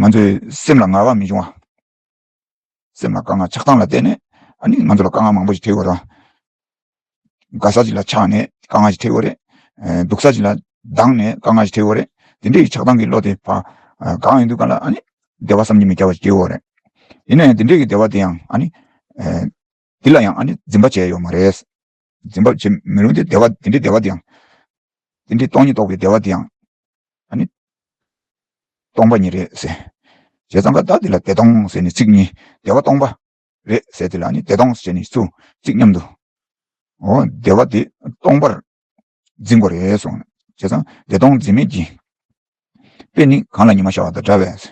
ང་ཚོའི་སེམས་ལ་ངལ་བ་མི་འབྱུང་བ། སེམས་ལ་དཀའ་ངལ་ཆགས་སྡང་ལ་བརྟེན་ནས་ཨ་ནི་ང་ཚོ་ལ་དཀའ་ངལ་མང་པོ་ཞིག་འཕྲད་ཡོད་རེད། དགའ་ས་ཅིག་ལ་ཆགས་ནས་དཀའ་ངལ་ཞིག་འཕྲད་ཡོད་རེད། སྡུག་ས་ཅིག་ལ་སྡང་ནས་དཀའ་ངལ་ཞིག་འཕྲད་ཡོད་རེད། དེ་འདྲའི་ཆགས་སྡང་གི་བློ་དེ་ཕར་གང་ཡོང་དུས་ག་ལ་ཨ་ནི་བདེ་བ་བསམ་གྱིས་མི་ཁྱབ་པ་ཞིག་སྐྱེ་ཡོད་རེད། ཡིན་ན་ཡང་དེ་འདྲའི་གི་བདེ་བ་དེ་ཡང་ཨ་ནི་དེ་ལ་ཡང་ཨ་ནི་འཛིན་པ་བྱས་ཡོད་མ་རེད། འཛིན་པ་བྱེད་མི་རུང་སྟེ་བདེ་བ་དེ་འདྲའི་བདེ་བ་དེ་ཡང་། དེ་འདྲའི་སྟོང་ཉིད་རྟོགས་པའི་བདེ་བ་དེ་ཡང་། ཨ་ནི། སྟོང་པ་ཉིད་རེད་ཟེར། བྱས་ཙང་ཀ་ད་དེ་ལ་བདེ་སྟོང་ཟེར་ནས་ཚིག་གཉིས་བདེ་བ་སྟོང་པ་རེད་ཟེར་དེ་ལ་ཨ་ནི་བདེ་སྟོང་ཟེར་ནས་ཚུར་ཚིག་མཉམ་དུ། འོ་བདེ་བ་དེ་སྟོང་པར་འཛིན་དགོས་རེད་གསུངས། བྱས་ཙང་བདེ་སྟོང་འཛིན་མེད་ཀྱི་དཔེ་ནི་གང་ལ་ཉི་མ་ཤར་བ་དང་འདྲ་བས།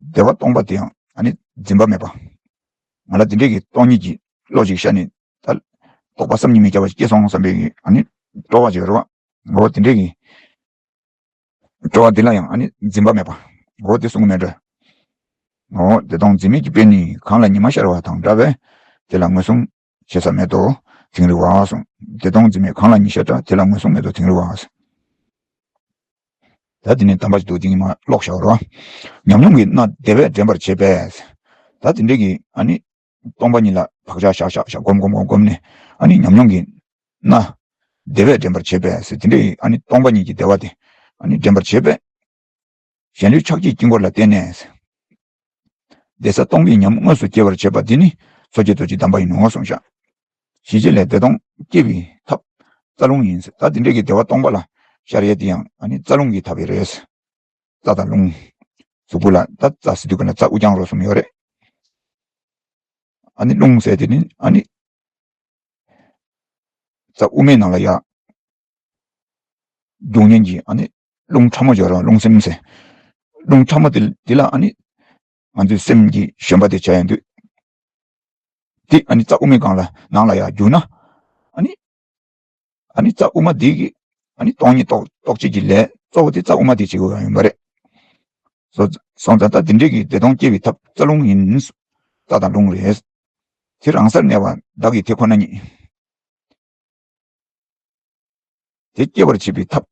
བདེ་བ་སྟོང་པ་དེ་ཡང་ཨ་ནི་འཛིན་པ་མེད་པ། ང་ལ་དེ་འདྲའི་གི་སྟོང་ཉིད་ཀྱི་བློ་ཞིག་ཤར་ནས་ད་རྟོགས་པ་བསམ་གྱིས་མི་ཁྱབ་པ་ཞིག་སྐྱེས་སོང་བསམ་པའི་གི་ཨ་ནི་སྤྲོ་བ་ཅིག་ཡོད་རེད་བ། འོ་དེ་འདྲའི་གི་སྤྲོ་བ་དེ་ལ་ཡང་ཨ་ནི་འཛིན་པ་མེད་པ། འོ་དེ་གསུང་གི་མེད་འགྲོ། འོ་བདེ་སྟོང་འཛིན་མེད་ཀྱི་དཔེ་ནི་གང་ལ་ཉི་མ་ཤར་བ་དང་འདྲ་བས། དེ་ལ་ངོས་བཟུང་བྱེད་ས་མེད་དོ་དིང་རི་བ་གསུངས། བདེ་སྟོང་འཛིན་མེད་གང་ལ་ཉི་ཤར་དྲག་དེ་ལ་ངོས་བཟུང་མེད་དོ་དིང་རི་བ་གསུངས། ད་དེ་ནས་དམ་པ་ཞིག་འདུག་དེ་ཉི་མ་ཀློག་བཞག་རོགས། ཉམས་མྱོང་གི་སྣ་བདེ་བས་འདྲེན་པར་བྱེད་པས། ད་དེ་འདྲས་ཀྱི་ཨ་ནི། སྟོང་པ་ཉིད་ལ་བག་ཆགས་བཞག་བཞག་བཞག་སྒོམ་སྒོམ་སྒོམ་སྒོམ་ནས་ཨ་ནི་ཉམས་མྱོང་གི་སྣ། བདེ་བས་འདྲེན་པར་བྱེད་པས་ཟེར་དེ་འདྲས་ཨ་ནི་སྟོང་པ་ཉིད་ཀྱི་བདེ་བ་དེ་ཨ་ནི་འདྲེན་པར་བྱེད་པས། གཞན་ལུས་ཆགས་ཀྱི་དཀྱིལ་འཁོར་ལ་བརྟེན་ནས། བདེ་གསལ་སྟོང་པའི་ཉམས་དངོས་སུ་སྐྱེ་བར་བྱེད་པ་འདི་ནི་མཚོ་སྐྱེས་རྡོ་རྗེའི་གདམས་པ་ཡིན་ནོ་གསུངས་ཤག་ཞི་བྱེད་ལས་བདེ་སྟོང་སྐྱེ་བའི་ཐབས་རྩ་རླུང་ཡིན་ཟེར། ད་འདི་འདྲས་ཀྱི་བདེ་བ་སྟོང་པ་ལ་ཤར་ཡས་དེ་ཡང་ཨ་ནི་རྩ་རླུང་གི་ཐབས་ཡིན་རེད། རྩ་དང་རླུང་། གཟུགས་པོ་ལ་ད་རྩ་ཟེར་དུས་ཀ་ན་རྩ་དབུགས་རྐྱང་རོ་གསུམ་ཡོད་རེད། ཨ་ནི་རླུང་ཟེར་དེ་ནི་ཨ་ནི། རྩ་དབུ་མའི་ནང་ལ་ཡ། རྒྱུག་མཁན་གྱི་ཨ་ནི་རླུང་ཕྲ་མོ་སྦྱོར་རང་རླུང་སེམས་ཟེར། རླུང་ཕྲ་མོ་དེ་དེ་ལ་ཨ་ནི་ང་ཚོའི་སེམས་ཀྱི་བཞོན་པ་དེ་བྱ་ཡ་འདུག་དེ་ཨ་ནི་རྩ་དབུ་མའི་སྒང་ལ་ནང་ལ་ཡ་རྒྱུག་ན་ཨ་ནི་ཨ་ནི་རྩ་དབུ་མ་དེ་གི་ཨ་ནི་སྟོང་ཉིད་རྟོགས་རྟོགས་བྱེད་ཀྱི་ལས་གཙོ་བོ་དེ་རྩ་དབུ་མ་དེ་བྱེད་དགོས་ཡ་ཡིན་པ་རེད། སོ་སོང་ཙང་ད་དེ་འདྲས་ཀྱི་བདེ་སྟོང་སྐྱེ་བའི་ཐབས་རྩ་རླུང་ཡིན། རྩ་དང་རླུང་རེད། དེ་རང་སར་གནས་པ་བདག་གི་དེ་ཁོ་ན་ཉིད། དེ་སྐྱེ་བར་བྱེད་པའི་ཐབས།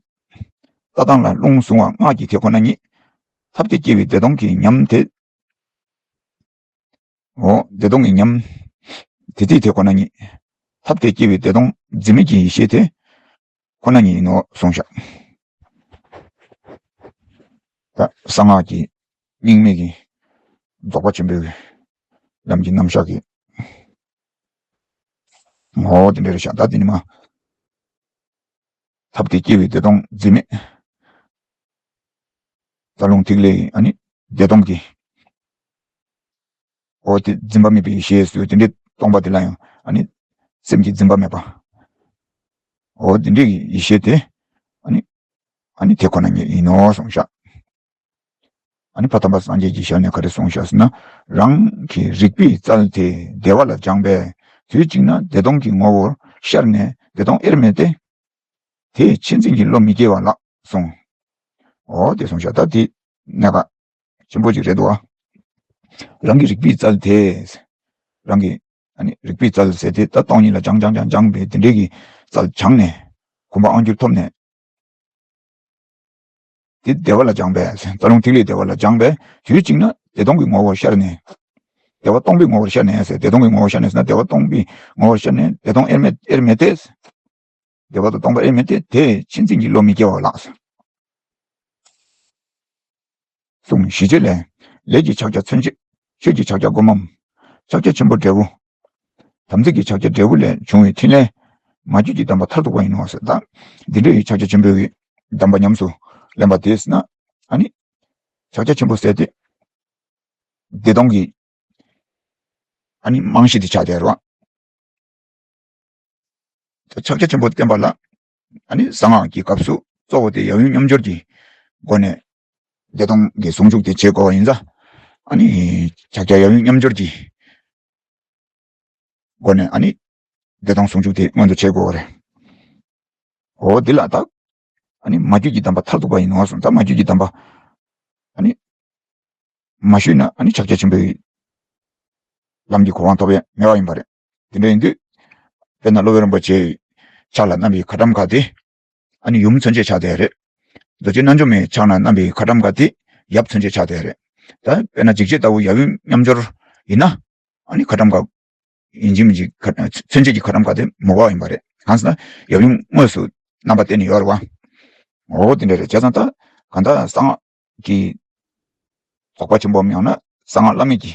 ལྟ་སྟངས་ལ་རླུང་བཟུང་བ་སྔགས་ཀྱི་དེ་ཁོ་ན་ཉིད། ཐབས་དེ་སྐྱེ་བའི་བདེ་སྟོང་གི་ཉམས་དེ། འོ་བདེ་སྟོང་གི་ཉམས། དེ་དེའི་དེ་ཁོ་ན་ཉིད། ཐབས་དེ་སྐྱེ་བའི་བདེ་སྟོང་འཛིན་མེད་ཀྱི་ཡེ་ཤེས་དེ། ཁོ་ན་ཉིད་ཡིན་ནོ་གསུངས་ཤག་ད་གསང་སྔགས་ཀྱི་རྙིང་མའི་གི་རྫོགས་པ་ཆེན་པོའི་ལམ་གྱི་རྣམ་གཞག་གི་ངོ་བོ་དེ་འདྲ་རེད་ཤག་ད་དེ་ནི་མ་ཐབས་དེ་སྐྱེ་བའི་བདེ་སྟོང་འཛིན་མེད། རྩ་རླུང་ཐིག་ལེ་ཡི་ཨ་ནི་བདེ་སྟོང་གི་འོ་དེ་འཛིན་པ་མེད་པའི་ཡེ་ཤེས་སུ་དེ་འདྲའི་སྟོང་པ་དེ་ལ་ཡང་ཨ་ནི་སེམས་ཀྱི་འཛིན་པ་མེད་པ། འོ་དེ་འདྲའི་ཡེ་ཤེས་དེ་ཨ་ནི་ཨ་ནི་དེ་ཁོ་ན་ཉིད་ཡིན་ནོ་གསུངས་ཤག་ཨ་ནི་ཕ་དམ་པ་སངས་རྒྱས་ཀྱི་ཞལ་ནས་ག་རེ་གསུངས་ཤག་ཟེར་ན། རང་གི་རིག་པའི་རྩལ་དེ་བདེ་བ་ལ་སྦྱངས་པས་དུས་གཅིག་ན་བདེ་སྟོང་གི་ངོ་བོར་ཤར་ནས་ བདེ་སྟོང་དབྱེར་མེད་དེ། དེས་ཕྱི་འཛིན་གྱི་བློ་མི་སྐྱེ་བ་ལགས་གསུངས། འོ་དེ་གསུངས་ཤག་ད་དེ་གནད་འགག་ཆེན་པོ་ཅིག་རེད་འདུག་ཨ། རང་གི་རིག་པའི་རྩལ་དེ། རང་གི་ཨ་ནི་རིག་པའི་རྩལ་ཟེར་དེ་ད་སྟོང་ཉིད་ལ་སྦྱང་སྦྱང་སྦྱང་སྦྱངས་པའི་དེ་འདྲའི་གི་རྩལ་སྦྱངས་ནས་གོམས་པ་དབང་སྒྱུར་ཐོབ་ནས། དེ་བདེ་བ་ལ་སྦྱངས་པས། རྩ་རླུང་ཐིག་ལེ་བདེ་བ་ལ་སྦྱངས་པས། དུས་གཅིག་ན་བདེ་སྟོང་གི་ངོ་བོར་ཤར་ནས། བདེ་བ་སྟོང་པའི་ངོ་བོར་ཤར་ནས་ཟེར། བདེ་སྟོང་གི་ངོ་བོར་ཤར་ནས་ཟེར་ན་བདེ་བ་སྟོང་པའི་ངོ་བོར་ཤར་ནས་བདེ་སྟོང་དབྱེར་མེད་དབྱེར་མེད་དེ། བདེ་བ་དང་སྟོང་པ་དབྱེར་མེད་དེ། དེས་ཕྱི་འཛིན་གྱི་བློ་མི་སྐྱེ་བ་ལགས། གསུངས། ཞི་བྱེད་ལས། ལས་ཀྱི་ཕྱག་རྒྱ་མཚོན་བྱེད། ཆོས་ཀྱི་ཕྱག་རྒྱ་སྒོམ་མམ། ཕྱག་རྒྱ་ཆེན་པོ་འབྲས་བུ། དམ་ཚིག་གི་ཕྱག་རྒྱ་འབྲས་བུ་ལས་བྱུང་བའི་ཕྲིན་ལས། མ་རྒྱུད་ཀྱི་གདམས་པ་མཐར་ཐུག་པ་ཡིན་ནོ་ཟེར། ད་འདི་འདྲ་ཡི་ཕྱག་རྒྱ་ཆེན་པོའི་གདམས་པ་ཉམས་སུ་ལེན་པ་དེས་ན། ཨ་ནི་ཕྱག་རྒྱ་ཆེན་པོ་ཟེར་དེ་བདེ་སྟོང་གི་ཨ་ནི་རྨང་གཞི་དེ་ཆགས་བསྡད་རོགས། ཕྱག་རྒྱ་ཆེན་པོ་བསྟན་པ་ལ། ཨ་ནི་གསང་སྔགས་ཀྱི་སྐབས་སུ་གཙོ་བོ་དེ་ཡབ་ཡུམ་མཉམ་སྦྱོར་གྱི་སྒོ་ནས་བདེ་སྟོང་གི་ཟུང་འཇུག་དེ་བྱེད་དགོས་པ་ཡིན་ཙང་། ཨ་ནི་ཕྱག་རྒྱ་ཡབ་ཡུམ་མཉམ་སྦྱོར་གྱི་སྒོ་ནས་ཨ་ནི་བདེ་སྟོང་ཟུང་འཇུག་དེ་མངོན་དུ་བྱེད་དགོས་པ་རེད། འོ་འདི་ལ་ད་ཨ་ནི་མ་རྒྱུད་ཀྱི་གདམས་པ་མཐར་ཐུག་པ་ཡིན་ནོ་གསུངས། ད་མ་རྒྱུད་ཀྱི་གདམས་པ་ཨ་ནི་མ་ཞུས་ན་ཨ་ནི་ཕྱག་རྒྱ་ཆེན་པོའི་ལམ་གྱི་གོ་འཕང་ཐོབ་ཡ་མེད་པ་ཡིན་པ་རེད། དེ་འདྲ་ཡིན་དུས། དཔེར་ན་སློབ་དཔོན་རིན་པོ་ཆེའི་ཕྱག་ལ་བསྣམས་པའི་ཁ་ཊྭཱཾ་ཀ་དེ་ཨ་ནི་ཡུམ་མཚོན་བྱེད་ཆགས་བསྡད་རེད། རྡོ་རྗེ་རྣལ་འབྱོར་མའི་ཕྱག་ན་བསྣམས་པའི་ཁ་ཊྭཱཾ་ཀ་དེ་ཡབ་མཚོན་བྱེད་ཆགས་བསྡད་རེད། ད་དཔེར་ན་འཇིགས་བྱེད་ལྟ་བུ་ཡབ་ཡུམ་མཉམ་སྦྱོར་ཡིན་ན། ཨ་ནི་ཁ་ཊྭཱཾ་ཀ་ཡིན་གཅིག་མིན་གཅིག་ཁ་མཚོན་བྱེད་ཀྱི་ཁ་ཊྭཱཾ་ཀ་དེ་མུ་ག་ཡིན་པ་རེད། གང་ཟེར་ན་ཡབ་ཡུམ་དངོས་སུ་རྣམ་པ་བསྟན་ནས་ཡོད་རེད་བ། འོ་དེ་འདྲ་རེད། བྱས་ཙང་ད་གང་ལྟར་གསང་སྔགས་ཀྱི་རྫོགས་པ་ཆེན་པོའམ་ཡང་ན་གསང་སྔགས་བླ་མེད་ཀྱི།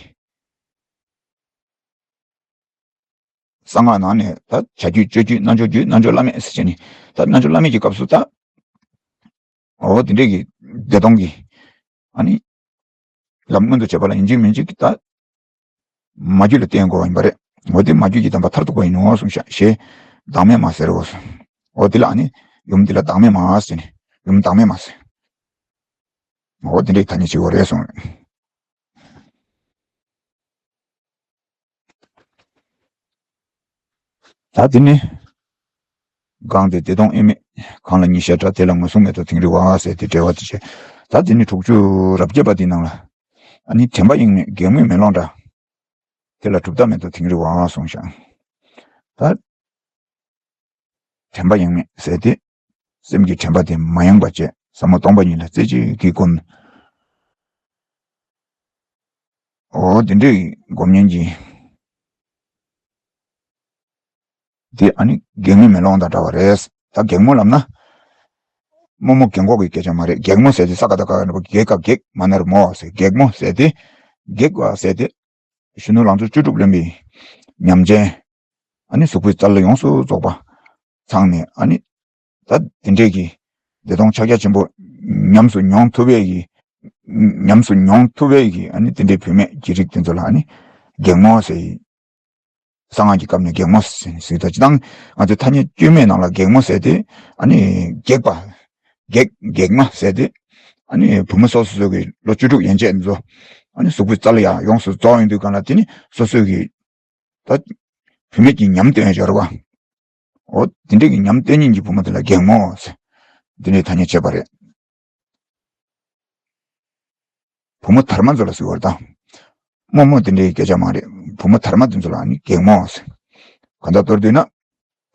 གསང་སྔགས་ནང་ནས་ད་བྱ་རྒྱུད་སྤྱོད་རྒྱུད་རྣལ་འབྱོར་རྒྱུད་རྣལ་འབྱོར་བླ་མེད་ཟེར་བྱས་ནས། ད་རྣལ་འབྱོར་བླ་མེད་ཀྱི་སྐབས་སུ་ད། འོ་དེ་འདྲས་ཀྱི་བདེ་སྟོང་གི་ཨ་ནི་ལམ་མངོན་དུ་བྱེད་པ་ལ་ཡིན་གཅིག་མིན་གཅིག་ད་མ་རྒྱུད་ལ་བརྟེན་དགོས་པ་ཡིན་པ་རེད། འོ་དེ་མ་རྒྱུད་ཀྱི་གདམས་པ་མཐར་ཐུག་པ་ཡིན་ནོ་གསུངས་ཤག་ཞེས་བདག་མེད་མ་ཟེར་རོ་གསུངས། འོ་དེ་ལ་ཨ་ནི་ཡུམ་འདི་ལ་བདག་མེད་མ་ཟེར་ནས་ཡུམ་བདག་མེད་མ་ཟེར། འོ་དེ་འདྲའི་ཐ་སྙད་ཅིག་ཡོད་རེད་གསུངས། ད་དེ་ནི། གང་དེ་བདེ་སྟོང་དབྱེར་མེད། གང་ལ་གཉིས་ཤར་འདྲ། དེ་ལ་ངོས་བཟུང་མེད་དོ་དིང་རི་བ་ཟེར་ཏེ་འགྲེལ་བ་དེ་བྱས། ད་དེ་ནི་དྲུག་ཅུ་རབ་བརྒྱད་པ་དེའི་ནང་ལ། ཨ་ནི་དྲན་པ་དབྱེར་མེད་གེགས་མེད་མེ་ལོང་འདྲ། དེ་ལ་གྲུབ་མཐའ་མེད་དོ་དིང་རི་བ་གསུངས་ཤག་ད། དྲན་པ་ཡེངས་མེད་ཟེར་ཏེ། སེམས་ཀྱི་དྲན་པ་དེ་མ་ཡེངས་པ་བྱས། ཟབ་མོ་སྟོང་པ་ཉིད་ལ་རྩེ་གཅིག་གིས་བསྒོམ། འོ་དེ་འདྲའི་སྒོམ་ཉན་གྱི། དེ་ཨ་ནི་གེགས་མེད་མེ་ལོང་དང་འདྲ་བ་རེད། ད་གེགས་མོ་ལབ་ན། རྨོ་མོ་གེགས་འགོག་གི་སྐད་ཆ་མ་རེད། གེགས་མོ་ཟེར་དེ་ས་ག་བཏགས་སྒ་ག་ན་བ་གེ་ག་གེགས། མ་ན་རོ་མོ་ཟེར། གེགས་མོ་ཟེར་དེ། གེགས་པ་ཟེར་དེ། གཞོན་ནུ་ལང་ཚོ་བཅུ་དྲུག་ལོན་པའི་ཉམས་ཅན། ཨ་ནི་གཟུགས་པོའི་རྩལ་ཡོངས་སུ་རྫོགས་པ་ཚང་ནས། ཨ་ནི་ད་དེ་འདྲས་ཀྱི་བདེ་སྟོང་ཕྱག་རྒྱ་ཆེན་པོ་ཉམས་སུ་མྱོང་ཐུབ་པའི་གི། ཉམས་སུ་མྱོང་ཐུབ་པའི་གི་ཨ་ནི་དེ་འདྲའི་བུད་མེད་ཀྱི་རིགས་དེ་ཚོ་ལ་ཨ་ནི་གེགས་མོ་ཟེར། གསང་སྔགས་ཀྱི་སྐབས་ནས་གེགས་མོ་ཟེར་ཟེར། ད་སྤྱིར་བཏང་ང་ཚོས་ཐ་སྙད་བཅོས་མའི་ནང་ལ་གེགས་མོ་ཟེར་དེ་ཨ་ནི་གེགས་པ། གེགས་གེགས་མ་ཟེར་དེ། ཨ་ནི་བུ་མོ་སོ་སོ་སོ་གི་ལོ་བཅུ་དྲུག་ཡན་ཆད་ཚོ། ཨ་ནི་གཟུགས་པོའི་རྩལ་ཡང་ཡོངས་སུ་རྫོགས་ཡོང་དུས་གང་ལ་དེ་ནི་སོ་སོ་གི། ད། བུད་མེད་ཀྱི་ཉམས་སྟོན་ཡ་སྦྱོར་བ། འོ་དེ་འདྲས་ཀྱི་ཉམས་སྟོན་མཁན་གྱི་བུ་མོ་དེ་ལ་གེགས་མོ་ཟེར། དེ་འདྲའི་ཐ་སྙད་བྱས་པ་རེད། བུ་མོ་དར་མ་ཚོ་ལ་ཟེར་བ་རེད་ད། རྨོ་མོ་དེ་འདྲའི་སྐད་ཆ་མ་རེད། བུ་མོ་དར་མ་དེ་ཚོ་ལ་ཨ་ནི་གེགས་མོ་ཟེར། གང་ལྟར་མདོར་བསྡུས་ན།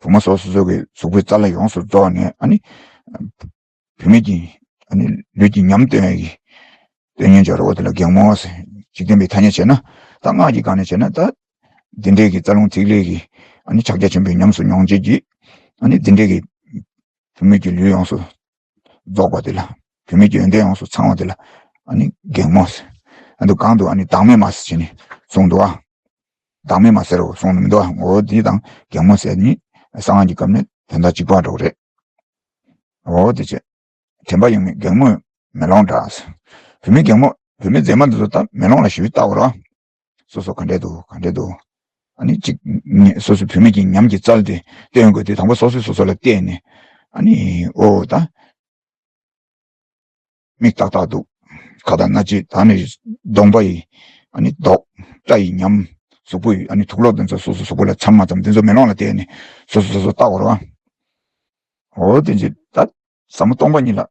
བུ་མོ་སོ་སོ་སོ་གི་གཟུགས་པོའི་རྩལ་ཡོངས་སུ་རྫོགས་ནས་ཨ་ནི། བུད་མེད་ཀྱི་ཨ་ནི་ལུས་ཀྱི་ཉམས་སྟོན་ཡ་གི་སྟོན་ཉན་སྦྱོར་བ་དེ་ལ་གེགས་མོ་ཟེར། འཇིག་རྟེན་པའི་ཐ་སྙད་བྱས་ན། ད་སྔགས་ཀྱི་སྒང་ནས་བྱས་ན་ད། འདི་འདྲས་ཀྱི་རྩ་རླུང་ཐིག་ལེ་གི་ཨ་ནི་ཕྱག་རྒྱ་ཆེན་པོའི་ཉམས་སུ་མྱོང་བྱེད་ཀྱི། ཨ་ནི་འདི་འདྲས་ཀྱི་བུད་མེད་ཀྱི་ལུས་ཡོངས་སུ་རྫོགས་པ་དེ་ལ། བུད་མེད་ཀྱི་ཡོན་ཏན་ཡོངས་སུ་ཚང་བ་དེ་ལ་ཨ་ནི་གེགས་མོ་ཟེར། ཨ་འདུ་གང་དུ་ཨ་ནི་བདག་མེད་མ་ཟེར་བྱས་ནས་གསུངས་འདུག་ཨ། བདག་མེད་མ་ཟེར་རོ་གསུངས་ནི་མི་འདུག་ཨ། འོ་འདི་དང་གེགས་མོ་ཟེར་ནི་གསང་སྔགས་ཀྱི་སྐབས་ནས་དོན་དག་གཅིག་པ་འདྲ་བོ་རེད། འོ་དེ་བྱས། དྲན་པ་ཡེངས་མེད་གེགས་མོ་མེ་ལོང་འདྲ། བུད་མེད་གེགས་མོ་བུད་མེད་མཛེས་མ་འདི་ཚོ་ད་མེ་ལོང་ལ་ཞུ་ལྟ་བར་བ། སོ་སོ་ག་འདྲས་འདུག་ག་འདྲས་འདུག་ཨ་ནི་གཅིག་ངས་སོ་སོའི་བུད་མེད་ཀྱི་ཉམས་ཀྱི་རྩལ་དེ་སྟོན་དགོས་དེ་དང་པོ་སོ་སོས་སོ་སོ་ལ་བལྟས་ནས། ཨ་ནི་ཨོ་ད། མིག་ཏག་ཏག་འདུག་ཁ་དང་སྣ་ལྕེ་ད་ནི་གདོང་པ་ཡི། ཨ་ནི་མདོག་སྐྲ་ཡི་ཉམས། གཟུགས་པོ་ཡི་ཨ་ནི་དུག་ལོག་དེ་ཚོ་སོ་སོ་གཟུགས་པོ་ལ་ཚང་མ་ཙམ་དེ་ཚོ་མེ་ལོང་ལ་བལྟས་ནས་སོ་སོ་སོ་སོ་ལྟ་བར་བ། འོ་དེ་ཅི་ད་ཟབ་མོ་སྟོང་པ་ཉིད་ལ་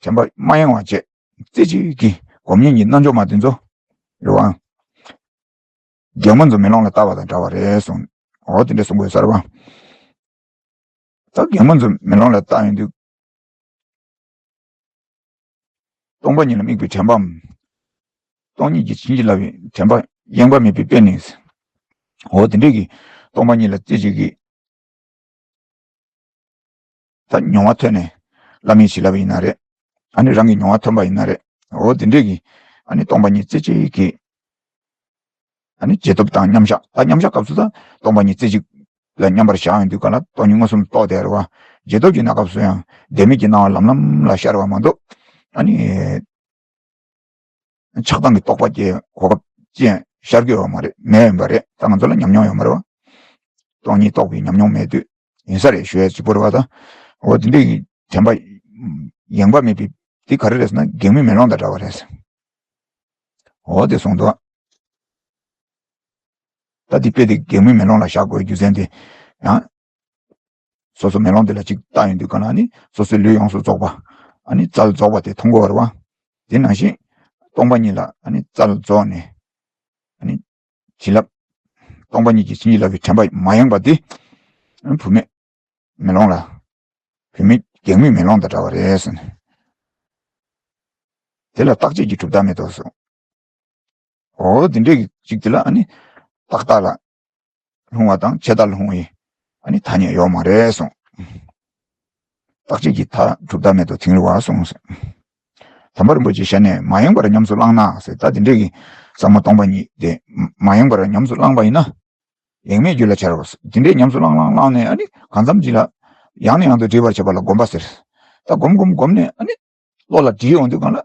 དྲན་པ་མ་ཡེངས་པ་བྱས་རྩེ་གཅིག་གིས་སྒོམ་ཉིད་ཀྱི་རྣལ་འབྱོར་མ་དེ་ཚོ་རེད་བ། སྒེག་མོ་ཚོ་མེ་ལོང་ལ་བལྟ་བ་དང་འདྲ་བ་རེད་གསུངས། འོ་དེ་འདྲ་གསུང་དགོས་ས་རེད་བ། ད་སྒེག་མོ་ཚོ་མེ་ལོང་ལ་བལྟ་ཡོང་དུས། སྟོང་པ་ཉིད་ལ་དམིགས་པའི་དྲན་པའམ། སྟོང་ཉིད་ཀྱིས་བྱིན་གྱིས་བརླབས་པའི་དྲན་པ་ཡེངས་པ་མེད་པའི་དཔེ་ནི། འོ་དེ་འདྲས་ཀྱི་སྟོང་པ་ཉིད་ལ་རྩེ་གཅིག་གིས། ད་མྱོང་བ་ཐོན་ནས་བླ་མས་བྱིན་རླབས་ཡིན་ན་རེད། ཨ་ནི་རང་གི་མྱོང་བ་ཐོན་པ་ཡིན་ན་རེད། འོ་དེ་འདྲས་ཀྱི་ཨ་ནི་སྟོང་པ་ཉིད་རྩེ་གཅིག་གིས། ཨ་ནི་རྗེས་ཐོབ་དང་མཉམ་བཞག་ད་མཉམ་བཞག་སྐབས་སུ་ད་སྟོང་པ་ཉིད་རྩེ་གཅིག་ལ་མཉམ་པར་བཞག་ཡོང་དུས་ག་ལ་སྟོང་ཉིད་མངོན་སུམ་རྟོགས་བསྡད་རེད་བ། རྗེས་ཐོབ་ཀྱི་གནས་སྐབས་སུ་ཡང་བདེན་མེད་ཀྱི་སྣང་བ་ལམ་ལམ་ལ་ཤར་བ་མ་གཏོགས། ཨ་ནི་ཆགས་སྡང་གི་རྟོག་པ་སྐྱེ་གོ་སྐབས་ཅི་ཡང་ཤར་གྱི་ཡོད་མ་རེད། མེད་ཡིན་པ་རེད། ད་ང་ཚོ་ལ་ཉམས་མྱོང་ཡོད་མ་རེད་བ། སྟོང་ཉིད་རྟོགས་པའི་ཉམས་མྱོང་མེད་དུས་ཡིན་ས་རེད་ཞུ་ཡ་གཅིག་པོ་རེད་བ། ད་འོ་དེ་འདྲས་ཀྱི་དྲན་པ་ཡེངས་པ་མེད་པའི་དེ་ག་རེ་རེད་ཟེར་ན་སྒེག་མོའི་མེ་ལོང་དང་འདྲ་བ་རེད། འོ་དེ་གསུངས་འདུག་ད་དེ་དཔེ་དེ་སྒེག་མོའི་མེ་ལོང་ལ་བཞག་དགོས་རྒྱུ་མཚན་དེ་ཡང་། སོ་སོ་མེ་ལོང་དེ་ལ་ཅིག་བལྟ་ཡོང་དུས་ག་ལ་ནི་སོ་སོའི་ལུས་ཡོངས་སུ་རྫོགས་པ། ཨ་ནི་རྩལ་རྫོགས་པ་དེ་མཐོང་གི་ཡོད་རེད་བ། དེ་ནང་བཞིན་སྟོང་པ་ཉིད་ལ་ཨ་ནི་རྩལ་རྫོགས་ནས། ཨ་ནི་བྱིན་རླབས། སྟོང་པ་ཉིད་ཀྱིས་བྱིན་གྱིས་བརླབས་པའི་དྲན་པ་མ་ཡེངས་པ་དེ། ཨ་ནི་བུད་མེད་མེ་ལོང་ལ། བུད་མེད་སྒེག་མོའི་མེ་ལོང་དང་འདྲ་བ་རེད་ཟེར་ནས། དེ་ལ་རྟག་ཆད་ཀྱི་གྲུབ་མཐའ་མེད་དོ་གསུངས། འོ་དེ་འདྲས་ཀྱི་ཅིག་དེ་ལ་ཨ་ནི་རྟག་ལྟ་ལ་ལྷུང་བ་དང་ཆད་ལྟ་ལ་ལྷུང་བའི་ཨ་ནི་ཐ་སྙད་ཡོད་མ་རེད་གསུངས། རྟག་ཆད་ཀྱི་མཐའ་གྲུབ་མཐའ་མེད་དོ་དེང་རུ་བ་གསུངས། དམ་པ་རིན་པོ་ཆེའི་ཞལ་ནས་མ་ཡེངས་པར་ཉམས་སུ་བླངས་ན་ཟེར། ད་དེ་འདྲས་ཀྱི་ཟབ་མོ་སྟོང་པ་ཉིད་དེ་མ་ཡེངས་པར་ཉམས་སུ་བླངས་པ་ཡིན་ན། ཡེངས་མེད་རྒྱུད་ལ་འཆར་རོ། དེ་འདྲས་ཉམས་སུ་བླངས་བླངས་བླངས་ནས་ཨ་ནི་གང་འཚམ་ཅིག་ལ་ཡང་ནས་ཡང་དུ་འདྲིས་པར་བྱེད་པ་ལ་སྒོམ་པ་ཟེར། ད་སྒོམ་སྒོམ་སྒོམ་ནས་ཨ་ནི་བློ་ལ་འདྲིས་ཡོང་དུས་གང་ལ།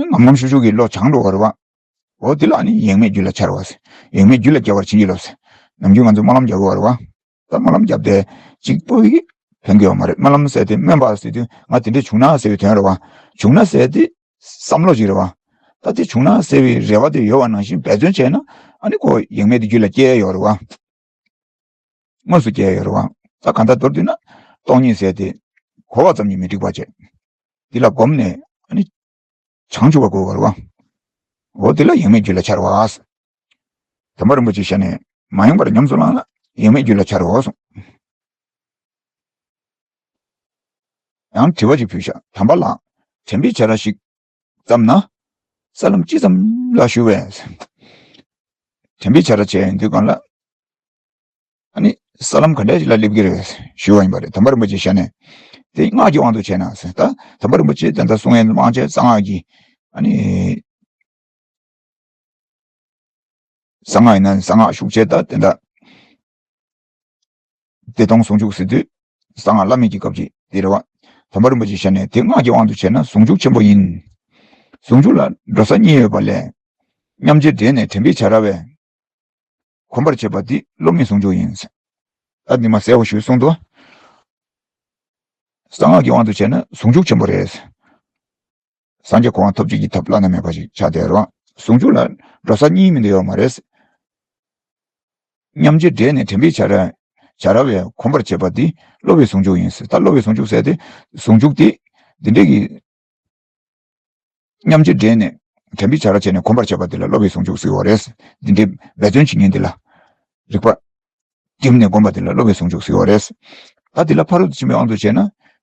ངམ་ངམ་ཤུགས་ཤུགས་ཀྱིས་བློ་བྱང་འགྲོ་བ་རེད་བ། འོ་དེ་ལ་ཨ་ནི་ཡེངས་མེད་རྒྱུད་ལ་འཆར་བ་ཟེར། ཡེངས་མེད་རྒྱུད་ལ་སྐྱེ་བར་བྱིན་གྱིས་རློབས་ཟེར། ནམ་རྒྱུན་ང་ཚོ་སྨོན་ལམ་རྒྱག་གི་ཡོད་རེད་བ། ད་སྨོན་ལམ་བརྒྱབ་སྟེ་གཅིག་པོ་ཡིས་ཕན་གྱི་ཡོད་མ་རེད། སྨོན་ལམ་ཟེར་དེ་སྨོན་པ་ཟེར་དུས་ང་དེ་འདྲས་བྱུང་ན་ཟེར་བའི་དོན་རེད་བ། བྱུང་ན་ཟེར་དེ་བསམ་བློ་ཅིག་རེད་བ། ད་དེ་བྱུང་ན་ཟེར་བའི་རེ་བ་དེ་ཡོད་པ་ནང་བཞིན་འབད་བརྩོན་བྱས་ན་ཨ་ནི་ཁོ་ཡེངས་མེད་དེ་རྒྱུད་ལ་སྐྱེ་ཡ་ཡོད་རེད་བ། དངོས་སུ་སྐྱེ་ཡ་ཡོད་རེད་བ། ད་གང་ལྟར་མདོར་བསྡུས་ན་སྟོང་ཉིད་ཟེར་དེ་གོ་བ་ཙམ་གྱིས་མི་འགྲིག་པ་བྱས། དེ་ལ་བསྒོམས་ནས་ཨ་ནི་བྱང་ཆུབ་པ་དགོས་པ་རེད་བ། འོ་དེ་ལ་ཡེངས་མེད་རྒྱུད་ལ་འཆར་བ། དམ་པ་རིན་པོ་ཆེའི་ཞལ་ནས་མ་ཡེངས་པར་ཉམས་སུ་བླངས་ན་ཡེངས་མེད་རྒྱུད་ལ་འཆར་རོ་གསུངས། ཡང་དྲི་བ་ཅིག་ཕུལ་ཤག་དམ་པ་ལགས། དྲན་པའི་བྱ་ར་ཞིག་བརྩམས་ན་ས་ལམ་ཅི་ཙམ་ལ་ཞུ་བས། དྲན་པའི་བྱ་ར་བྱས་ཡོང་དུས་གང་ལ། ཨ་ནི་ས་ལམ་ག་འདྲ་ཞིག་ལ་སླེབས་ཀྱི་རེད་ཞུ་བ་ཡིན་པ་རེད། དམ་པ་རིན་པོ་ཆེའི་ཞལ་ནས་དེ་སྔགས་ཀྱི་དབང་དུ་བྱས་ན་ཟེར། ད་དམ་པ་རིན་པོ་ཆེ་དེ་འདྲ་གསུང་ཡས་དབང་ཆེན་གསང་སྔགས་ཀྱི་ཨ་ནི། གསང་སྔགས་ཡིན་ན་གསང་སྔགས་ཤུགས་ཆེ་ད་དེ་འདྲ། བདེ་སྟོང་ཟུང་འཇུག་ཟེར་དུས་གསང་སྔགས་བླ་མེད་ཀྱི་སྐབས་ཀྱི་དེ་རེད་བ། དམ་པ་རིན་པོ་ཆེའི་ཞལ་ནས་དེ་སྔགས་ཀྱི་དབང་དུ་བྱས་ན་ཟུང་འཇུག་ཆེན་པོ་ཡིན། ཟུང་འཇུག་ལ་འགྲོ་ས་གཉིས་ཡོད་པ་ལས། མཉམ་རྗེས་འབྲེལ་ནས་དྲན་པའི་བྱ་ར་བས་གོམས་པར་བྱེད་པ་འདི་སློབ་མའི་ཟུང་འཇུག་ཡིན། ད་འདི་མ་གསལ་བོ་ཞུས་གསུངས་འདུག་གསང་སྔགས་ཀྱི་དབང་དུ་བྱས་ན་ཟུང་འཇུག་ཆེན་པོ་རེད། སངས་རྒྱས་གོ་འཕང་ཐོབ་བྱེད་ཀྱི་ཐབས་བླ་ན་མེད་པ་ཞིག་ཆགས་བསྡད་རོགས། ཟུང་འཇུག་ལ་འགྲོ་ས་གཉིས་མི་འདུག་ཡོད་མ་རེད། མཉམ་རྗེས་འབྲེལ་ནས་དྲན་པའི་བྱ་ར། བྱ་ར་བས་གོམས་པར་བྱེད་པ་འདི་སློབ་པའི་ཟུང་འཇུག་ཡིན་ཟེར། ད་སློབ་པའི་ཟུང་འཇུག་ཟེར་ཏེ། ཟུང་འཇུག་དེ་འདི་འདྲས་ཀྱི། མཉམ་རྗེས་འབྲེལ་ནས་དྲན་པའི་བྱ་ར་བྱས་ནས་གོམས་པར་བྱེད་པ་འདི་ལ་སློབ་པའི་ཟུང་འཇུག་ཟེར་བ་རེད། འདི་འདྲའི་འབད་བརྩོན་བྱེད་མཁན་འདི་ལ། རིག་པ། བསྒྲིམས་ནས་བསྒོམ་པ་དེ་ལ་སློབ་པའི་ཟུང་འཇུག་ཟེར་བ་རེད། ད་དེ་ལ་ཕ་རོལ་ཏུ་ཕྱིན་པའི་དབང་དུ་བྱས་ན།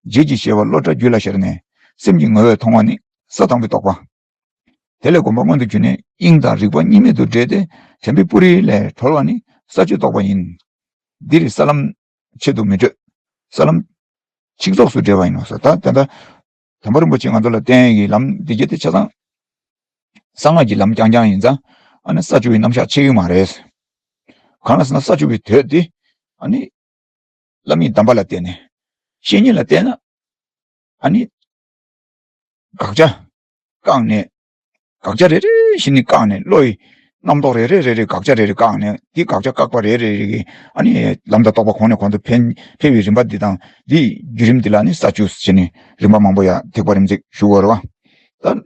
རྗེས་ཀྱི་ཤེས་པ་བློ་བྲལ་རྒྱུད་ལ་ཤར་ནས། སེམས་ཀྱི་ངོ་བོས་མཐོང་བ་ནི་ས་དང་པོའི་རྟོག་པ། དེ་ལས་སྒོམ་པ་མངོན་དུ་གྱུར་ནས་དབྱིངས་དང་རིག་པ་གཉིས་མེད་དུ་འདྲེས་ཏེ་དྲན་པའི་སྤུ་རིས་ལས་གྲོལ་བ་ནི་ས་བཅུའི་རྟོག་པ་ཡིན། འདིར་ས་ལམ་ཆེད་དུ་མི་བགྲོད། ས་ལམ་ཆིག་རྫོགས་སུ་འབྲེལ་བ་ཡིན་ནོ་ཟེར། ད་དེ་ལྟར། དམ་པ་རིན་པོ་ཆེས་ང་ཚོ་ལ་བསྟན་ཡས་ཀྱི་ལམ་འདི་གྱད་དེ་ཆ་ཚང་། གསང་སྔགས་ཀྱི་ལམ་རྐྱང་རྐྱང་ཡིན་ཙང་། ཨ་ནི་ས་བཅུ་པའི་རྣམ་གཞག་ཆད་ཡོད་མ་རེད། གང་ལ་ཟེར་ན་ས་བཅུ་པའི་དོད་དེ། ཨ་ནི། བླ་མའི་གདམས་པ་ལ་བརྟེན་ནས། བཤེས་གཉེན་ལ་བརྟེན་ན། ཨ་ནི། དགག་བྱ། བཀག་ནས། དགག་བྱ་རེ་རེ་བཞིན་ནི་བཀག་ནས་བློ་ཡི། རྣམ་རྟོག་རེ་རེ་རེ་རེ་དགག་བྱ་རེ་རེ་བཀག་ནས་དེ་དགག་བྱ་བཀག་པ་རེ་རེ་རེ་གི་ཨ་ནི་ལམ་དང་རྟོགས་པ་གོང་ནས་གོང་དུ་འཕེལ་འཕེལ་བའི་རིམ་པ་འདི་དང་འདིའི་བརྒྱུད་རིམ་འདི་ལ་ནི་ས་བཅུ་ཟེར་ནས་རིམ་པ་མང་པོ་ཡང་ཐེག་པ་རིམ་བརྩེགས་ཞུ་དགོས་རེད་བ། ད་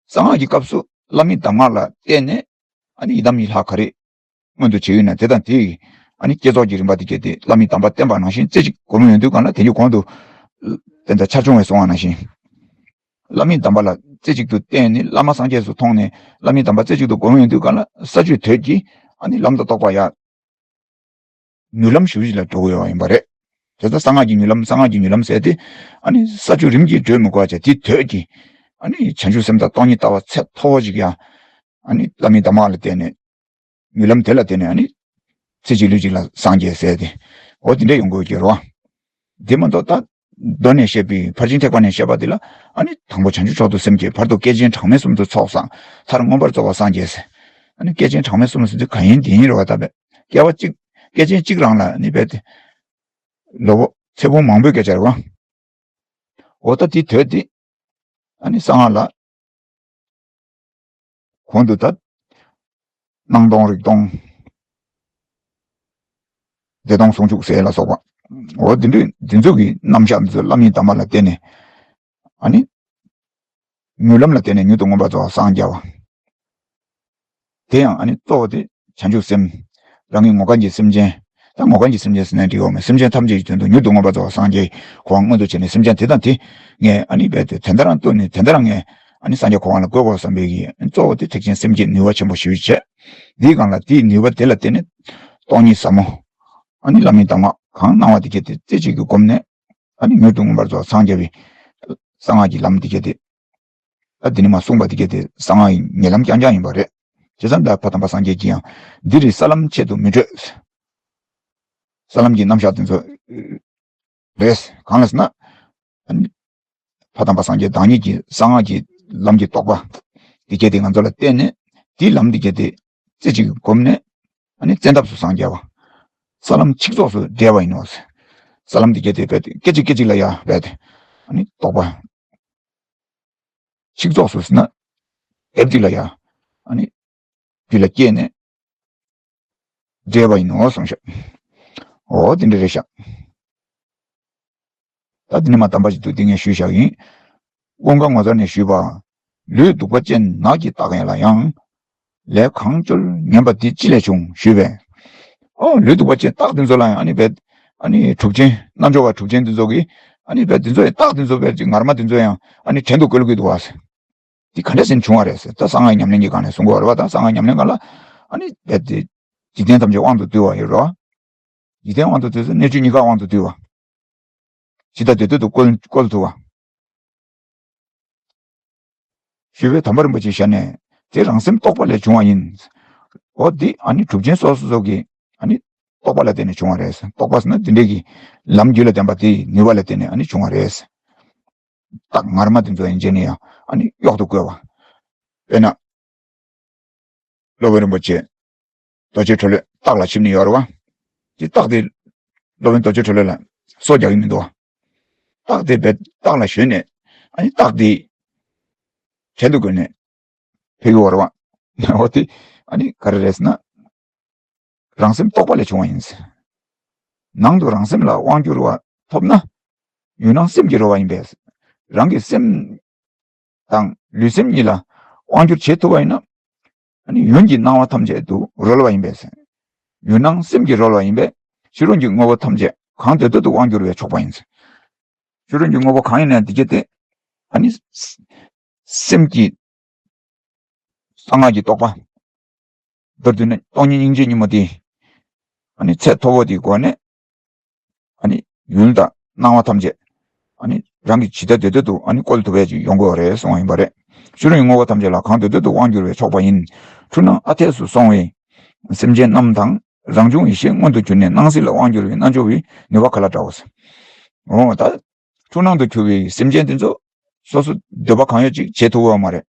གསང་སྔགས་ཀྱི་སྐབས་སུ་བླ་མའི་གདམས་ངག་ལ་བརྟེན་ནས་ཨ་ནི་ཡི་དམ་ཡི་ལྷ་ག་རེ་མངོན་དུ་བྱེད་ཡོད་ན་དེ་དང་དེའི་ ཨ་ནི་བསྐྱེད་རྫོགས་ཀྱི་རིམ་པ་དེ་གལ་ཏེ་བླ་མའི་གདམས་པ་བསྟེན་པ་ནང་བཞིན་རྩེ་གཅིག་སྒོམ་ཡོང་དུས་གང་ལ་དེ་ཉིད་གོང་དུ་དེ་འདྲ་ཆ་ཆུང་བས་གསུངས་པ་ནང་བཞིན། བླ་མའི་གདམས་པ་ལ་རྩེ་གཅིག་ཏུ་བརྟེན་ནས་བླ་མ་སངས་རྒྱས་སུ་མཐོང་ནས་བླ་མའི་གདམས་པ་རྩེ་གཅིག་ཏུ་སྒོམ་ཡོང་དུས་གང་ལ་ས་བཅུད་དོད་ཀྱི་ཨ་ནི་ལམ་དང་རྟོགས་པ་ཡང་མྱུར་ལམ་ཞུ་བཞི་ལ་འགྲོ་དགོས་ཡོད་པ་ཡིན་པ་རེད། དེ་ལྟར་གསང་སྔགས་ཀྱི་མྱུར་ལམ། གསང་སྔགས་ཀྱི་མྱུར་ལམ་ཟེར་ཏེ་ཨ་ནི་ས་བཅུད་རིམ་གྱིས་བགྲོད་མི་དགོས་པ་བྱས་དེ་དོད་ཀྱི་ཨ་ནི་བྱང་ཆུབ་སེམས་དང་སྟོང་ཉིད་ལྟ་བ་ཚད་མཐོ་བོ་ཞིག་ཡང་ཨ་ནི་བླ་མའི་གདམས་ངག་ལ་བརྟེན་ནས་མྱུར་ལམ་དེ་ལ་བརྟེན་ནས་ཨ་ནི་ཚེ་གཅིག་ལུས་གཅིག་ལ་སངས་རྒྱས་ཟེར་ཏེ་འོ་དེ་འདྲ་ཡོང་དགོས་ཀྱི་རེད་བ། དེ་མ་གཏོགས་ད་མདོ་ནས་བཤད་པའི་ཕར་ཕྱིན་ཐེག་པ་ནས་བཤད་པ་དེ་ལ་ཨ་ནི་དང་པོ་བྱང་ཆུབ་མཆོག་ཏུ་སེམས་བསྐྱེད། བར་དུ་བསྐལ་ཆེན་གྲངས་མེད་གསུམ་དུ་ཚོགས་བསགས། མཐར་མངོན་པར་རྫོགས་པར་སངས་རྒྱས་ཟེར། ཨ་ནི་བསྐལ་ཆེན་གྲངས་མེད་གསུམ་ཟེར་དུས་གང་ཡིན་དེ་ཡིན་རེད་བ། ད་བས་སྐྱེ་བ་གཅིག་བསྐལ་ཆེན་གཅིག་རང་ལ་ཨ་ནི་བས་ཏེ་ལོ་ཚེ་ཕུང་མང་པོའི་སྐད་ཆ་རེད་བ། འོ་ད་དེ་དོད་དེ་ཨ་ནི་གསང་སྔགས་ལ་གོང་དུ་ད་སྣང་སྟོང་རིག་སྟོང་བདེ་སྟོང་ཟུང་འཇུག་ཟེར་ལ་སོགས་པ། འོ་དེ་འདྲའི་འདི་ཚོ་གི་རྣམ་གཞག་འདི་ཚོ་བླ་མའི་གདམས་པ་ལ་བརྟེན་ནས་ཨ་ནི་མྱུར་ལམ་ལ་བརྟེན་ནས་མྱུར་དུ་མངོན་པར་རྫོགས་པར་སངས་རྒྱས་པ། དེ་ཡང་ཨ་ནི་གཙོ་བོ་དེ་བྱང་ཆུབ་སེམས། རང་གི་ངོ་མཁན་གྱི་སེམས་ཅན། ད་ངོ་མཁན་གྱི་སེམས་ཅན་ཟེར་ན་འགྲིག་ཡོད་མེད། སེམས་ཅན་ཐམས་ཅད་ཀྱི་དོན་དུ་མྱུར་དུ་མངོན་པར་རྫོགས་པར་སངས་རྒྱས་གོ་འཕང་མངོན་དུ་བྱས་ནས་སེམས་ཅན་དེ་དང་དེ་ངས་ཨ་ནི་རྦད་དེ་དོན་དག་རང་བཏོན་ནས་དོན་དག་རང་ངས་ཨ་ནི་སངས་རྒྱས་གོ་འཕང་ལ་བཀོད་དགོས་བསམ་པའི་གི་གཙོ་བོ་དེ་ཐེག་ཆེན་སེམས་བསྐྱེད་ནུས་པ་ཆེན་པོ་ཞེ་པོ་ཅིག་བྱས། དེའི་སྒང་ལ་དེའི་ནུས་པ་དེ་ལ་བརྟེན་ནས་སྟོང་ཉིད་ཟབ་མོ་ཨ་ནི་བླ་མའི་གདམས་ངག་གང་གནང་བ་དེ་གལ་ཏེ་རྩེ་གཅིག་གིས་བསྒོམས་ནས་ཨ་ནི་མྱུར་དུ་མངོན་པར་རྫོགས་སངས་རྒྱས་པའི་གསང་སྔགས་ཀྱི་ལམ་དེ་གལ་ཏེ། ད་འདི་ནས་མར་གསུངས་པ་འདི་གལ་ཏེ་གསང་སྔགས་ཀྱི་ཉེ་ལམ་རྐྱང་རྐྱང་ཡིན་པ་རེད། བྱས་ཙང་ད་ཕ་དམ་པ་སངས་རྒྱས་ཀྱིས་ཡང་འདི་རེད་ས་ལམ་ཆེད་དུ་མི་བགྲོད། ས་ལམ་གྱི་རྣམ་གཞག་དེ་ཚོ་རེད། གང་ལ་ཟེར་ན། ཕ་དམ་པ་སངས་རྒྱས་བདག་ཉིད་ཀྱི་གསང་སྔགས་ཀྱི་ལམ་གྱི་རྟོགས་པ་འདི་གལ་ཏེ་ང་ཚོ་ལ་བརྟེན་ནས་དེའི་ལམ་འདི་གལ་ཏེ་རྩེ་གཅིག་གིས་བསྒོམས་ནས་ཨ་ནི་བཙན་ཐབས་སུ་སངས་རྒྱས་པ། ས་ལམ་ཆིག་རྫོགས་སུ་བསྒྲལ་བ་ཡིན་ནོ། ས་ལམ་འདི་གལ་ཏེ་རྦད་དེ་སྐད་ཅིག་སྐད་ཅིག་ལ་ཡང་རྦད་དེ་ཨ་ནི་རྟོགས་པ། ཆིག་རྫོགས་སུ་ཟེར་ན། དེབ་འདི་ལ་ཡ། ཨ་ནི། རྒྱུད་ལ་སྐྱེས་ནས། བསྒྲལ་བ་ཡིན་ནོ་གསུངས་ཤག་འོ་དེ་འདྲ་རེད་ཤག་ད་དེ་ནས་མར་དམ་པ་ཞིག་འདུག་དེ་ངས་ཞུས་བཞག་ཡིན། ཀུན་དགའ་ངོ་མཚར་ནས་ཞུས་པ། ལུས་གདུག་པ་ཅན་ནགས་ཀྱི་སྟག་ཡན་ལ་ཡང་། ལས་གང་བཅོལ་ངན་པ་འདི་ཅི་ལས་བྱུང་ཞུས་པས། ཨོ་ལུས་གདུག་པ་ཅན་སྟག་འདི་ཚོ་ལ་ཡང་ཨ་ནི་བས། ཨ་ནི་གྲུབ་ཆེན་རྣལ་འབྱོར་པ་གྲུབ་ཆེན་འདི་ཚོ་གིས་ཨ་ནི་བས་འདི་ཚོ་ཡང་སྟག་འདི་ཚོ་བས་ཅིག་ངར་མ་འདི་ཚོ་ཡང་ཨ་ནི་བྲན་དུ་བཀོལ་གི་འདུག་བ། འདི་ག་འདྲ་ཟེར་བྱུང་བ་རེད་ཟེར། ད་གསང་སྔགས་ཉམས་ལེན་གྱི་སྒང་ནས་གསུང་གི་ཡོད་རེད་བ། ད་གསང་སྔགས་ཉམས་ལེན་སྒང་ལ་ཨ་ནི་རྦད་དེ་འཇིག་རྟེན་ཐམས་ཅད་དབང་དུ་བསྡུ་བ་ཡོད་རེད་བ། འཇིག་རྟེན་དབང་དུ་བསྡུས་ཚེ་གནོད་བྱེད་གཉིས་ཀ་དབང་དུ་བསྡུ་བ། ཇི་ལྟར་འདོད་འདོད་དུ་བཀོལ་བཀོལ་ཐུབ་པ། ཞུས་པས་དམ་པ་རིན་པོ་ཆེའི་ཞལ་ནས་དེ་རང་སེམས་རྟོག་པ་ལས་བྱུང་བ་ཡིན། འོ་འདི་ཨ་ནི་གྲུབ་ཆེན་སོ་སོ་སོ་གི་ཨ་ནི་རྟོག་པ་ལ་བརྟེན་ནས་བྱུང་བ་རེད། རྟོག་པ་ཟེར་ན་འདི་འདྲའི་གི་ལམ་རྒྱུད་ལ་ལྡན་པ་དེའི་ནུས་པ་ལ་བརྟེན་ནས་ཨ་ནི་བྱུང་བ་རེད། སྟག་ངར་མ་དེ་ཚོ་ཡན་ཆད་ནས་ཡང་ཨ་ནི་གཡོག་ཏུ་བཀོལ་བ། དཔེར་ན། སློབ་དཔོན་རིན་པོ་ཆེ། རྡོ་རྗེ་གྲོ་ལོད་སྟག་ལ་ཞིབ་ནས་ཡོད་རེད་བ། དེ་སྟག་དེ། སློབ་དཔོན་རྡོ་རྗེ་གྲོ་ལོད་ལ་སོ་རྒྱག་གི་མི་འདུག་བ། སྟག་དེ་བས་སྟག་ལ་ཞོན་ནས་ཨ་ནི་སྟག་དེ། བྲན་དུ་བཀོལ་ནས་ཕེབས་ཀྱི་ཡོད་རེད་བ། འོ་དེ་ཨ་ནི་ག་རེ་རེད་ཟེར་ན། རང་སེམས་རྟོག་པ་ལས་བྱུང་བ་ཡིན། ནང་དུ་རང་སེམས་ལ་དབང་བསྒྱུར་བ་ཐོབ་ན། ཡུལ་སྣང་སེམས་ཀྱི་རོལ་བ་ཡིན་པས། རང་གི་སེམས་དང་ལུས་སེམས་གཉིས་ལ་དབང་བསྒྱུར་བྱེད་ཐུབ་པ་ཡིན་ན། ཨ་ནི་ཡུལ་གྱི་སྣང་བ་ཐམས་ཅད་དུ་རོལ་བ་ཡིན་པས། ཡུལ་སྣང་སེམས་ཀྱི་རོལ་བ་ཡིན་པས་ཕྱི་རོལ་གྱི་དངོས་པོ་ཐམས་ཅད་གང་འདོད་འདོད་དུ་དབང་བསྒྱུར་བས་ཆོག་པ་ཡིན། ཕྱི་རོལ་གྱི་དངོས་པོ་གང་ཡིན་ན་འདི་གྱད་དེ། ཨ་ནི། སེམས་ཀྱི། གསང་སྔགས་ཀྱི་རྟོགས་པ། མདོར་བསྡུས་ན་སྟོང་ཉིད་སྙིང་རྗེ་ཉིན་མོ་དེ། ཨ་ནི་ཚད་མཐོ་པོ་དེའི་སྒོ་ནས། ཨ་ནི་ཡུལ་དང་སྣང་བ་ཐམས་ཅད། ཨ་ནི་རང་གི་ཇི་ལྟར་འདོད་འདོད་དུ་ཨ་ནི་བཀོལ་ཐུབ་པ་ཅིག་ཡོང་དགོས་རེད་གསུངས་པ་ཡིན་པ་རེད། ཕྱི་རོལ་གྱི་དངོས་པོ་ཐམས་ཅད་ལ་གང་འདོད་འདོད་དུ་དབང་བསྒྱུར་བས་ཆོག་པ་ཡིན། འཁྲུལ་སྣང་ཨ་འཐས་སུ་སོང་བའི་སེམས་ཅན་རྣམས་དང་རང་བྱུང་ཡེ་ཤེས་མངོན་དུ་གྱུར་ནས་སྣང་སྲིད་ལ་དབང་བསྒྱུར་བའི་རྣལ་འབྱོར་པའི་ནུས་པ་ག་ལ་འདྲའོ། འོ་ད། འཁྲུལ་སྣང་དུ་གྱུར་བའི་སེམས་ཅན་དེ་ཚོ། སོ་སོ་འདོད་པ་གང་ཡོད་ཅིག་བྱེད་ཐུབ་པ་མ་རེད།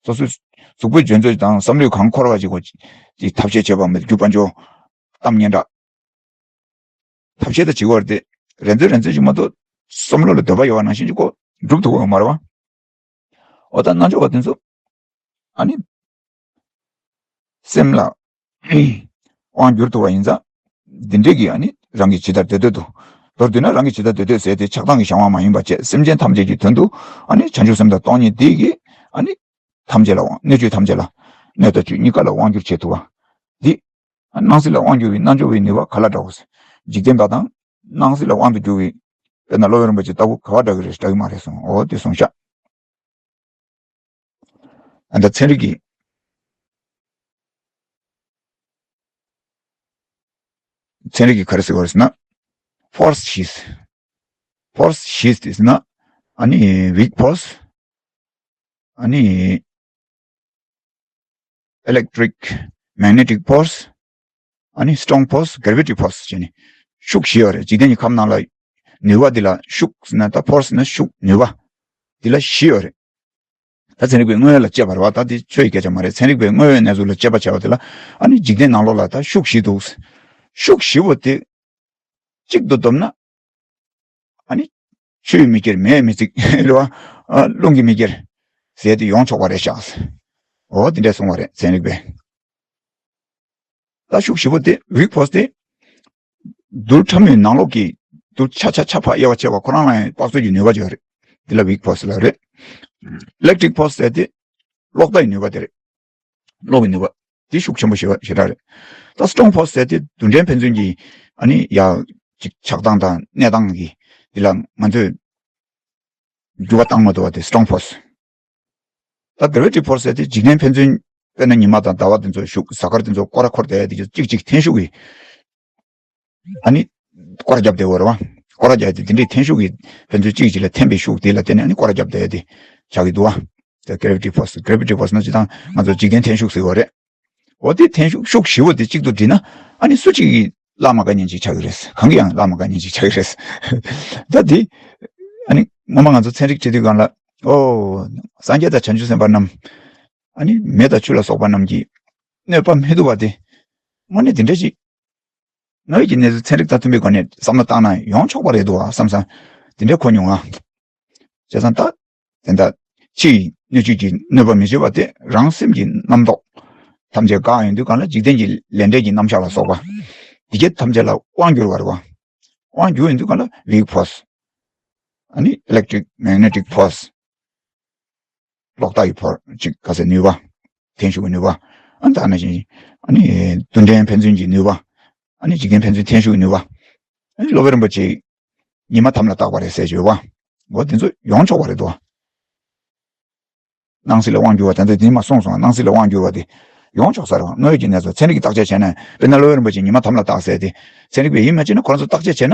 སོ་སོའི་གཟུགས་པོའི་འཇོན་ཚོད་དང་བསམ་བློས་གང་འཁོར་བ་ཅིག་གོ། ཅིག་ཐབས་ཤེས་བྱེད་པ་མེད་རྒྱུ་པ་འཇོ། གཏམ་སྙན་གྲགས། ཐབས་ཤེས་དང་བྱེད་པར་དེ། རན་ཚོད་རན་ཚོད་ཅིག་མ་གཏོགས། བསམ་བློ་ལ་འདོད་པ་ཡོད་པ་ནང་བཞིན་ཅིག་གོ། འགྲུབ་ཐུབ་པ་མ་རེད་བ། འོ་ད་རྣལ་འབྱོར་པ་དེ་ཚོ། ཨ་ནི། སེམས་ལ། དབང་བསྒྱུར་ཐུབ་པ་ཡིན་ཙང་། འདི་འདྲས་ཀྱི་ཨ་ནི་རང་གི་ཇི་ལྟར་འདོད་འདོད་དུ། མདོར་བསྡུས་ན་རང་གི་ཇི་ལྟར་འདོད་འདོད་ཟེར་དེ་ཆགས་སྡང་གི་བྱ་བ་མ་ཡིན་པ་བྱས་སེམས་ཅན་ཐམས་ཅད་ཀྱི་དོན་དུ་ཨ་ནི་བྱང་ཆུབ་སེམས་དང་སྟོང་ཉིད་འདི་གིས་ཨ་ནི་ཐམས་ཅད་ལ་དབང་གནོད་བྱེད་ཐམས་ཅད་ལ་གནོད་དང་བཅོས་གཉིས་ཀ་ལ་དབང་བསྒྱུར་བྱེད་ཐུབ་པ་འདི་ སྣང་སྲིད་ལ་དབང་བསྒྱུར་བའི་རྣལ་འབྱོར་བའི་ནུས་པ་ག་ལ་འདྲ་བོ་ཟེར། འཇིག་རྟེན་པ་དང་སྣང་སྲིད་ལ་དབང་དུ་བསྒྱུར་བའི་དཔེར་ན་སློབ་དཔོན་རིན་པོ་ཆེ་ལྟ་བུ་ག་བ་འདྲ་གི་རེད། འདྲ་གི་མ་རེད་གསུངས། འོ་དེ་གསུངས་ཤག་ཨ་ད་ཚན་རིག་གི་ཚན་རིག་གི་ག་རེ་ཟེར་བ་རེད་ཟེར་ན། ཕོར་སི་བཞི། ཕོར་སི་བཞི་དེ་ཟེར་ན། ཨ་ནི་ཝིག་ཕོར་སི། ཨ་ནི་ཨི་ལེག་ཊི་རིག་མེག་ནེ་ཊིག་ཕོར་སི། ཨ་ནི་སི་ཊོང་ཕོར་སི། གྷེ་ར་ཝི་ཊི་ཕོར་སི་བྱས་ནས་ཤུགས་བཞི་ཡོད་རེད། འཇིག་རྟེན་གྱི་ཁམས་ནང་ལ་ནུས་པ་འདི་ལ་ཤུགས་ཟེར་ན། ད་ཕོར་སི་ཟེར་ན་ཤུགས། ནུས་པ་འདི་ལ་བཞི་ཡོད་རེད། ད་ཚན་རིག་པས་དངོས་ཡོད་ལ་དཔྱད་པ་རེད་བ། ད་འདི་ཆོས་ཀྱི་སྐད་ཆ་མ་རེད། ཚན་རིག་པས་དངོས་ཡོད་གནས་ཚུལ་ལ་དཔྱད་པ་བྱས་པ་དེ་ལ། ཨ་ནི་འཇིག་རྟེན་ནང་ལོགས་ལ་ད་ཤུགས་བཞི་འདུག་ཤུགས་བཞི་པོ་དེ་གཅིག་ཏུ་བསྡོམས་ན། ཨ་ནི་ཆུས་མི་ཁྱེར། མེས་མི་འཚིག་རེད་བ། ཨ་རླུང་གིས་མི་ཁྱེར་ཟེར་དེ་ཡོང་ཆོག་པ་རེད་ཤག་འོ་དེ་འདྲས་གསུངས་པ་རེད་ཚན་རིག་པས། ད་ཤུགས་བཞི་པོ་དེ། ཝིག་ཕོར་སི་དེ་རྡུལ་ཕྲ་མོའི་ནང་ལོགས་ཀྱི་རྡུལ་ཆ་ཆ་ཆ་ཕར་དབྱེ་བ་ཕྱེ་བ་ཁོ་རང་ལ་ཡང་དཔག་ཚོད་ཀྱི་ནུས་པ་ཅིག་ཡོད་རེད། དེ་ལ་ཝིག་ཕོར་སི་ལབ་རེད། ཨི་ལེག་ཊི་རིག་ཕོར་སི་ཟེར་དེ་གློག་བརྡ་ཡི་ནུས་པ་དེ་རེད། གློག་གི་ནུས་པ་དེ་ཤུགས་ཆེན་པོ་ཞེ་དྲག་རེད། ད་སི་ཊོང་ཕོར་སི་ཟེར་དེ་རྡུལ་ཕྲན་ཕན་ཚུན་གྱི་ཨ་ནི་ཡ་ཅིག་ཆགས་སྟངས་དང་གནས་སྟངས་ཀྱི་དེ་ལ་ང་ཚོས་འགྱུར་བ་བཏང་མ་ཐུབ་པ་དེ་སི་ཊོང་ཕོར་སི། ད་གྷེ་ར་ཝི་ཊི་ཕོར་སི་ཟེར་དེ་འཇིག་རྟེན་ཕན་ཚུན། དཔེར་ན་ཉི་མ་དང་ཟླ་བ་དེ་ཚོ་ཤུགས། གཟའ་སྐར་དེ་ཚོ་སྐོར་ར་འཁོར་བསྡད་དེ་གཅིག་གཅིག་འཐེན་ཤུགས་ཀྱིས། ཨ་ནི་སྐོར་ར་བརྒྱབ་བསྡད་ཡོད་རེད་བ། སྐོར་ར་བརྒྱབ་སྟེ་དེ་འདྲའི་འཐེན་ཤུགས་ཀྱིས་ཕན་ཚུན་གཅིག་གཅིག་ལ་འཐེན་པའི་ཤུགས་དེ་ལ་བརྟེན་ནས་ཨ་ནི་སྐོར་ར་བརྒྱབ་བསྡད་དེ་ཆགས་ཀྱི་འདུག་བ། དེ་གྷེ་ར་ཝི་ཊི་ཕོར་སི། གྷེ་ར་ཝི་ཊི་ཕོར་སི་ན་སྤྱིར་བཏང་ང་ཚོ་འཇིག་རྟེན་འཐེན་ཤུགས་ཟེར་བ་རེད། འོ་དེ་འཐེན་ཤུགས་ཤུགས་བཞི་པོ་དེ་གཅིག་ཏུ་བསྒྲིལ་ན། ཨ་ནི་སུ་གཅིག་གིས་བརླག་མ་དཀའ་མཁན་ཅིག་ཆགས་ཀྱི་རེད། གང་གིས་ཡང་བརླག་མ་དཀའ་མཁན་ཅིག་ཆགས་ཀྱི་རེད། ད་དེ་ཨ་ནི་སྔོན་མ་ང་ཚོ་ཚན་རིག་བྱེད་དུས་སྒང་ལ། ཨོ། སངས་རྒྱས་དང་བྱང་ཆུབ་སེམས་དཔའ་རྣམས། ཨ་ནི་མེ་དང་ཆུ་ལ་སོགས་པ་རྣམས་ཀྱིས་གནོད་པ་མི་ཐུབ་པ་དེ། དངོས་གནས་དེ་འདྲ་ཞིག་དངོས་ཀྱི་གནས་ཚུལ་ཚན་རིག་དང་མཐུན་པའི་སྒོ་ནས་བསམ་བློ་བཏང་ན་ཡོང་ཆོག་པ་རེད་འདུག་ཨ་བསམ་བསམ། དེ་འདྲ་གོ་མྱོང་ང་། བྱས་ཙང་ད། དེ་འདྲ་ཕྱི་ཡི་སྣོད་བཅུད་ཀྱིས་གནོད་པ་མི་བྱེད་པ་དེ་རང་སེམས་ཀྱི་རྣམ་རྟོག་ཐམས་ཅད་འགག་ཡོང་དུས་སྒང་ལ་འཇིག་རྟེན་གྱི་ལས་འབྲས་ཀྱི་རྣམ་གཞག་ལ་སོགས་པ། འདི་སྐད་ཐམས་ཅད་ལ་དབང་བསྒྱུར་བ་རེད་བ། དབང་བསྒྱུར་ཡོང་དུས་སྒང་ལ་ཝིག་ཕོར་སི། ཨ་ནི་ཨི་ལེག་ཊི་རིག་མེག་ནེ་ཊིག་ཕོར་སི། གློག་བརྡ་ཡི་ཕོར་ཅིག་ག་ཚད་ནུས་པ། འཐེན་ཤུགས་ཀྱི་ནུས་པ། ཨ་ནི་ད་ནང་བཞིན། ཨ་ནི་རྡུལ་ཕྲན་ཕན་ཚུན་གྱི་ནུས་པ། ཨ་ནི་འཇིག་རྟེན་ཕན་ཚུན་འཐེན་ཤུགས་ཀྱི་ནུས་པ། ཨ་ནི་སློབ་དཔོན་རིན་པོ་ཆེས་ཉི་མ་དམ་ལ་བཏགས་པ་རེད་ཟེར་བརྗོད་པ། འོ་དེ་ཚོ་ཡོང་ཆོག་པ་རེད་དོ། སྣང་སྲིད་ལ་དབང་བསྒྱུར་བ་དེ་ཚོ་དེ་མ་གསུངས་སོང་། སྣང་སྲིད་ལ་དབང་བསྒྱུར་བ་དེ་ཡོང་ཆོག་ས་རེད་བ། དངོས་ཡོད་ཀྱི་གནས་ཚུལ་ཚན་རིག་གིས་བརྟག་དཔྱད་བྱས་ན། དཔེར་ན་སློབ་དཔོན་རིན་པོ་ཆེས་ཉི་མ་དམ་ལ་བཏགས་ཟེར་དེ་ཚན་རིག་པས་ཡིན་མ་བྱས་ན་ཁོ་རང་ཚོ་བརྟག་དཔྱད་བྱས་ན།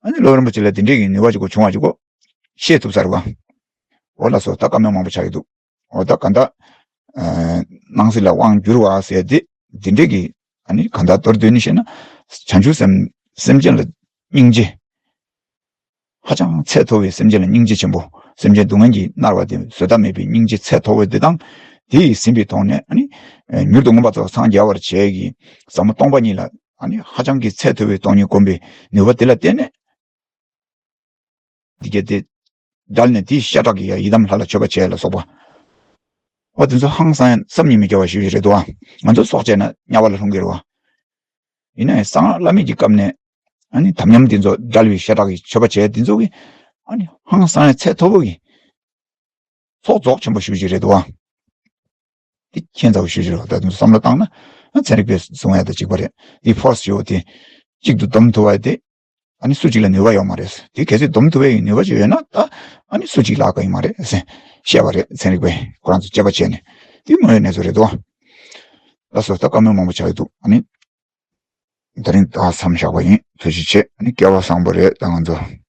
ཨ་ནི་སློབ་དཔོན་རིན་པོ་ཆེ་ལ་དེ་འདྲའི་གི་ནུས་པ་ཅིག་གོ་བྱུང་བ་ཅིག་གོ་ཤེས་ཐུབ་ས་རེད་བ། འོ་ལགས་སོ། ད་བཀའ་མོལ་མང་པོ་ཆགས་ཀྱི་འདུག་འོ་ད་ག་འདྲ། ཨ་སྣང་སྲིད་ལ་དབང་བསྒྱུར་བ་ཟེར་དེ་དེ་འདྲའི་གི། ཨ་ནི་ག་འདྲ་མདོར་བསྡུས་ནས་བཤད་ན། བྱང་ཆུབ་སེམས། སེམས་ཅན་ལ་སྙིང་རྗེ། ཧ་ཅང་ཚད་མཐོ་བའི། སེམས་ཅན་ལ་སྙིང་རྗེ་ཆེན་པོ། སེམས་ཅན་སྡུག་བསྔལ་གྱིས་མནར་བ་དེ་བཟོད་ཐབས་མེད་པའི་སྙིང་རྗེ་ཚད་མཐོ་བ་དེ་དང་། དེ་ཡིས་ཟིན་པའི་ཐོག་ནས། ཨ་ནི་མྱུར་དུ་མངོན་པར་རྫོགས་སངས་རྒྱ་བར་བྱེད་ཀྱི་ཟབ་མོ་སྟོང་པ་ཉིད་ལ། ཨ་ནི་ཧ་ཅང་གི་ཚད་མཐོ་བའི་སྟོང་ཉིད་སྒོམ་པའི་ནུས་པ་དེ་ལ་བརྟེན་ནས། འདི་ག་དེ་བསྒྲལ་ནས་དེའི་ཤ་ཁྲག་གིས་ཡང་ཡི་དམ་ལྷ་ལ་མཆོད་པ་བྱས་ལ་སོགས་པ། འོ་དེ་ཚོ་ཧང་སང་ཡང་བསམ་གྱིས་མི་ཁྱབ་པ་ཞེ་པོ་ཅིག་རེད་འདུག་བ། ང་ཚོ་སྲོག་བཅད་ན་དམྱལ་བ་ལ་ལྷུང་གི་རེད་བ། ཡིན་ན་ཡང་གསང་སྔགས་བླ་མེད་ཀྱི་སྐབས་ནས། ཨ་ནི་དམ་ཉམས་འདི་ཚོ་བསྒྲལ་བའི་ཤ་ཁྲག་གིས་མཆོད་པ་བྱས་འདི་ཚོ་གིས། ཨ་ནི་ཧང་སང་ཡང་ཚད་མཐོ་པོ་གི་ཚོགས་རྫོགས་ཆེན་པོ་ཞེ་པོ་ཅིག་རེད་འདུག་བ། འདི་ཁྱད་མཚར་པོ་ཞེ་པོ་ཅིག་རེད་བ། ད་དུང་བསམ་བློ་བཏང་ན། ཨ་ཚན་རིག་པས་གསུང་ཡ་དང་གཅིག་པ་རེད། འདི་ཕོར་སི་ཞེ་པོ་དེ་གཅིག་ཏུ་བསྡོམས་ཐུབ་པ་དེ། ཨ་ནི་སུ་གཅིག་ལ་ནུས་པ་ཡོད་མ་རེད། དེ་གལ་སྲིད་སྡོམ་ཐུབ་པའི་ནུས་པ་ཅིག་ཡོད་ན་ད། ཨ་ནི་སུ་གཅིག་བརླག་གི་ཡོད་མ་རེད་ཟེར་བཤད་པ་རེད། ཚན་རིག་པས་ཁོ་རང་ཚོ་དཔྱད་པ་བྱས་ནས། དེ་དངོས་ཡོད་གནས་ཚུལ་རེད་དོ། ལགས་སོ། ད་བཀའ་མོལ་མང་པོ་ཆགས་ཀྱི་འདུག་ཨ་ནི་ད་རིང་ད་མཚམས་བཞག་པ་ཡིན། ཐུགས་རྗེ་ཆེ། ཨ་ནི་སྐལ་བ་བཟང་པོ་རེད། ད་ང་ཚོ།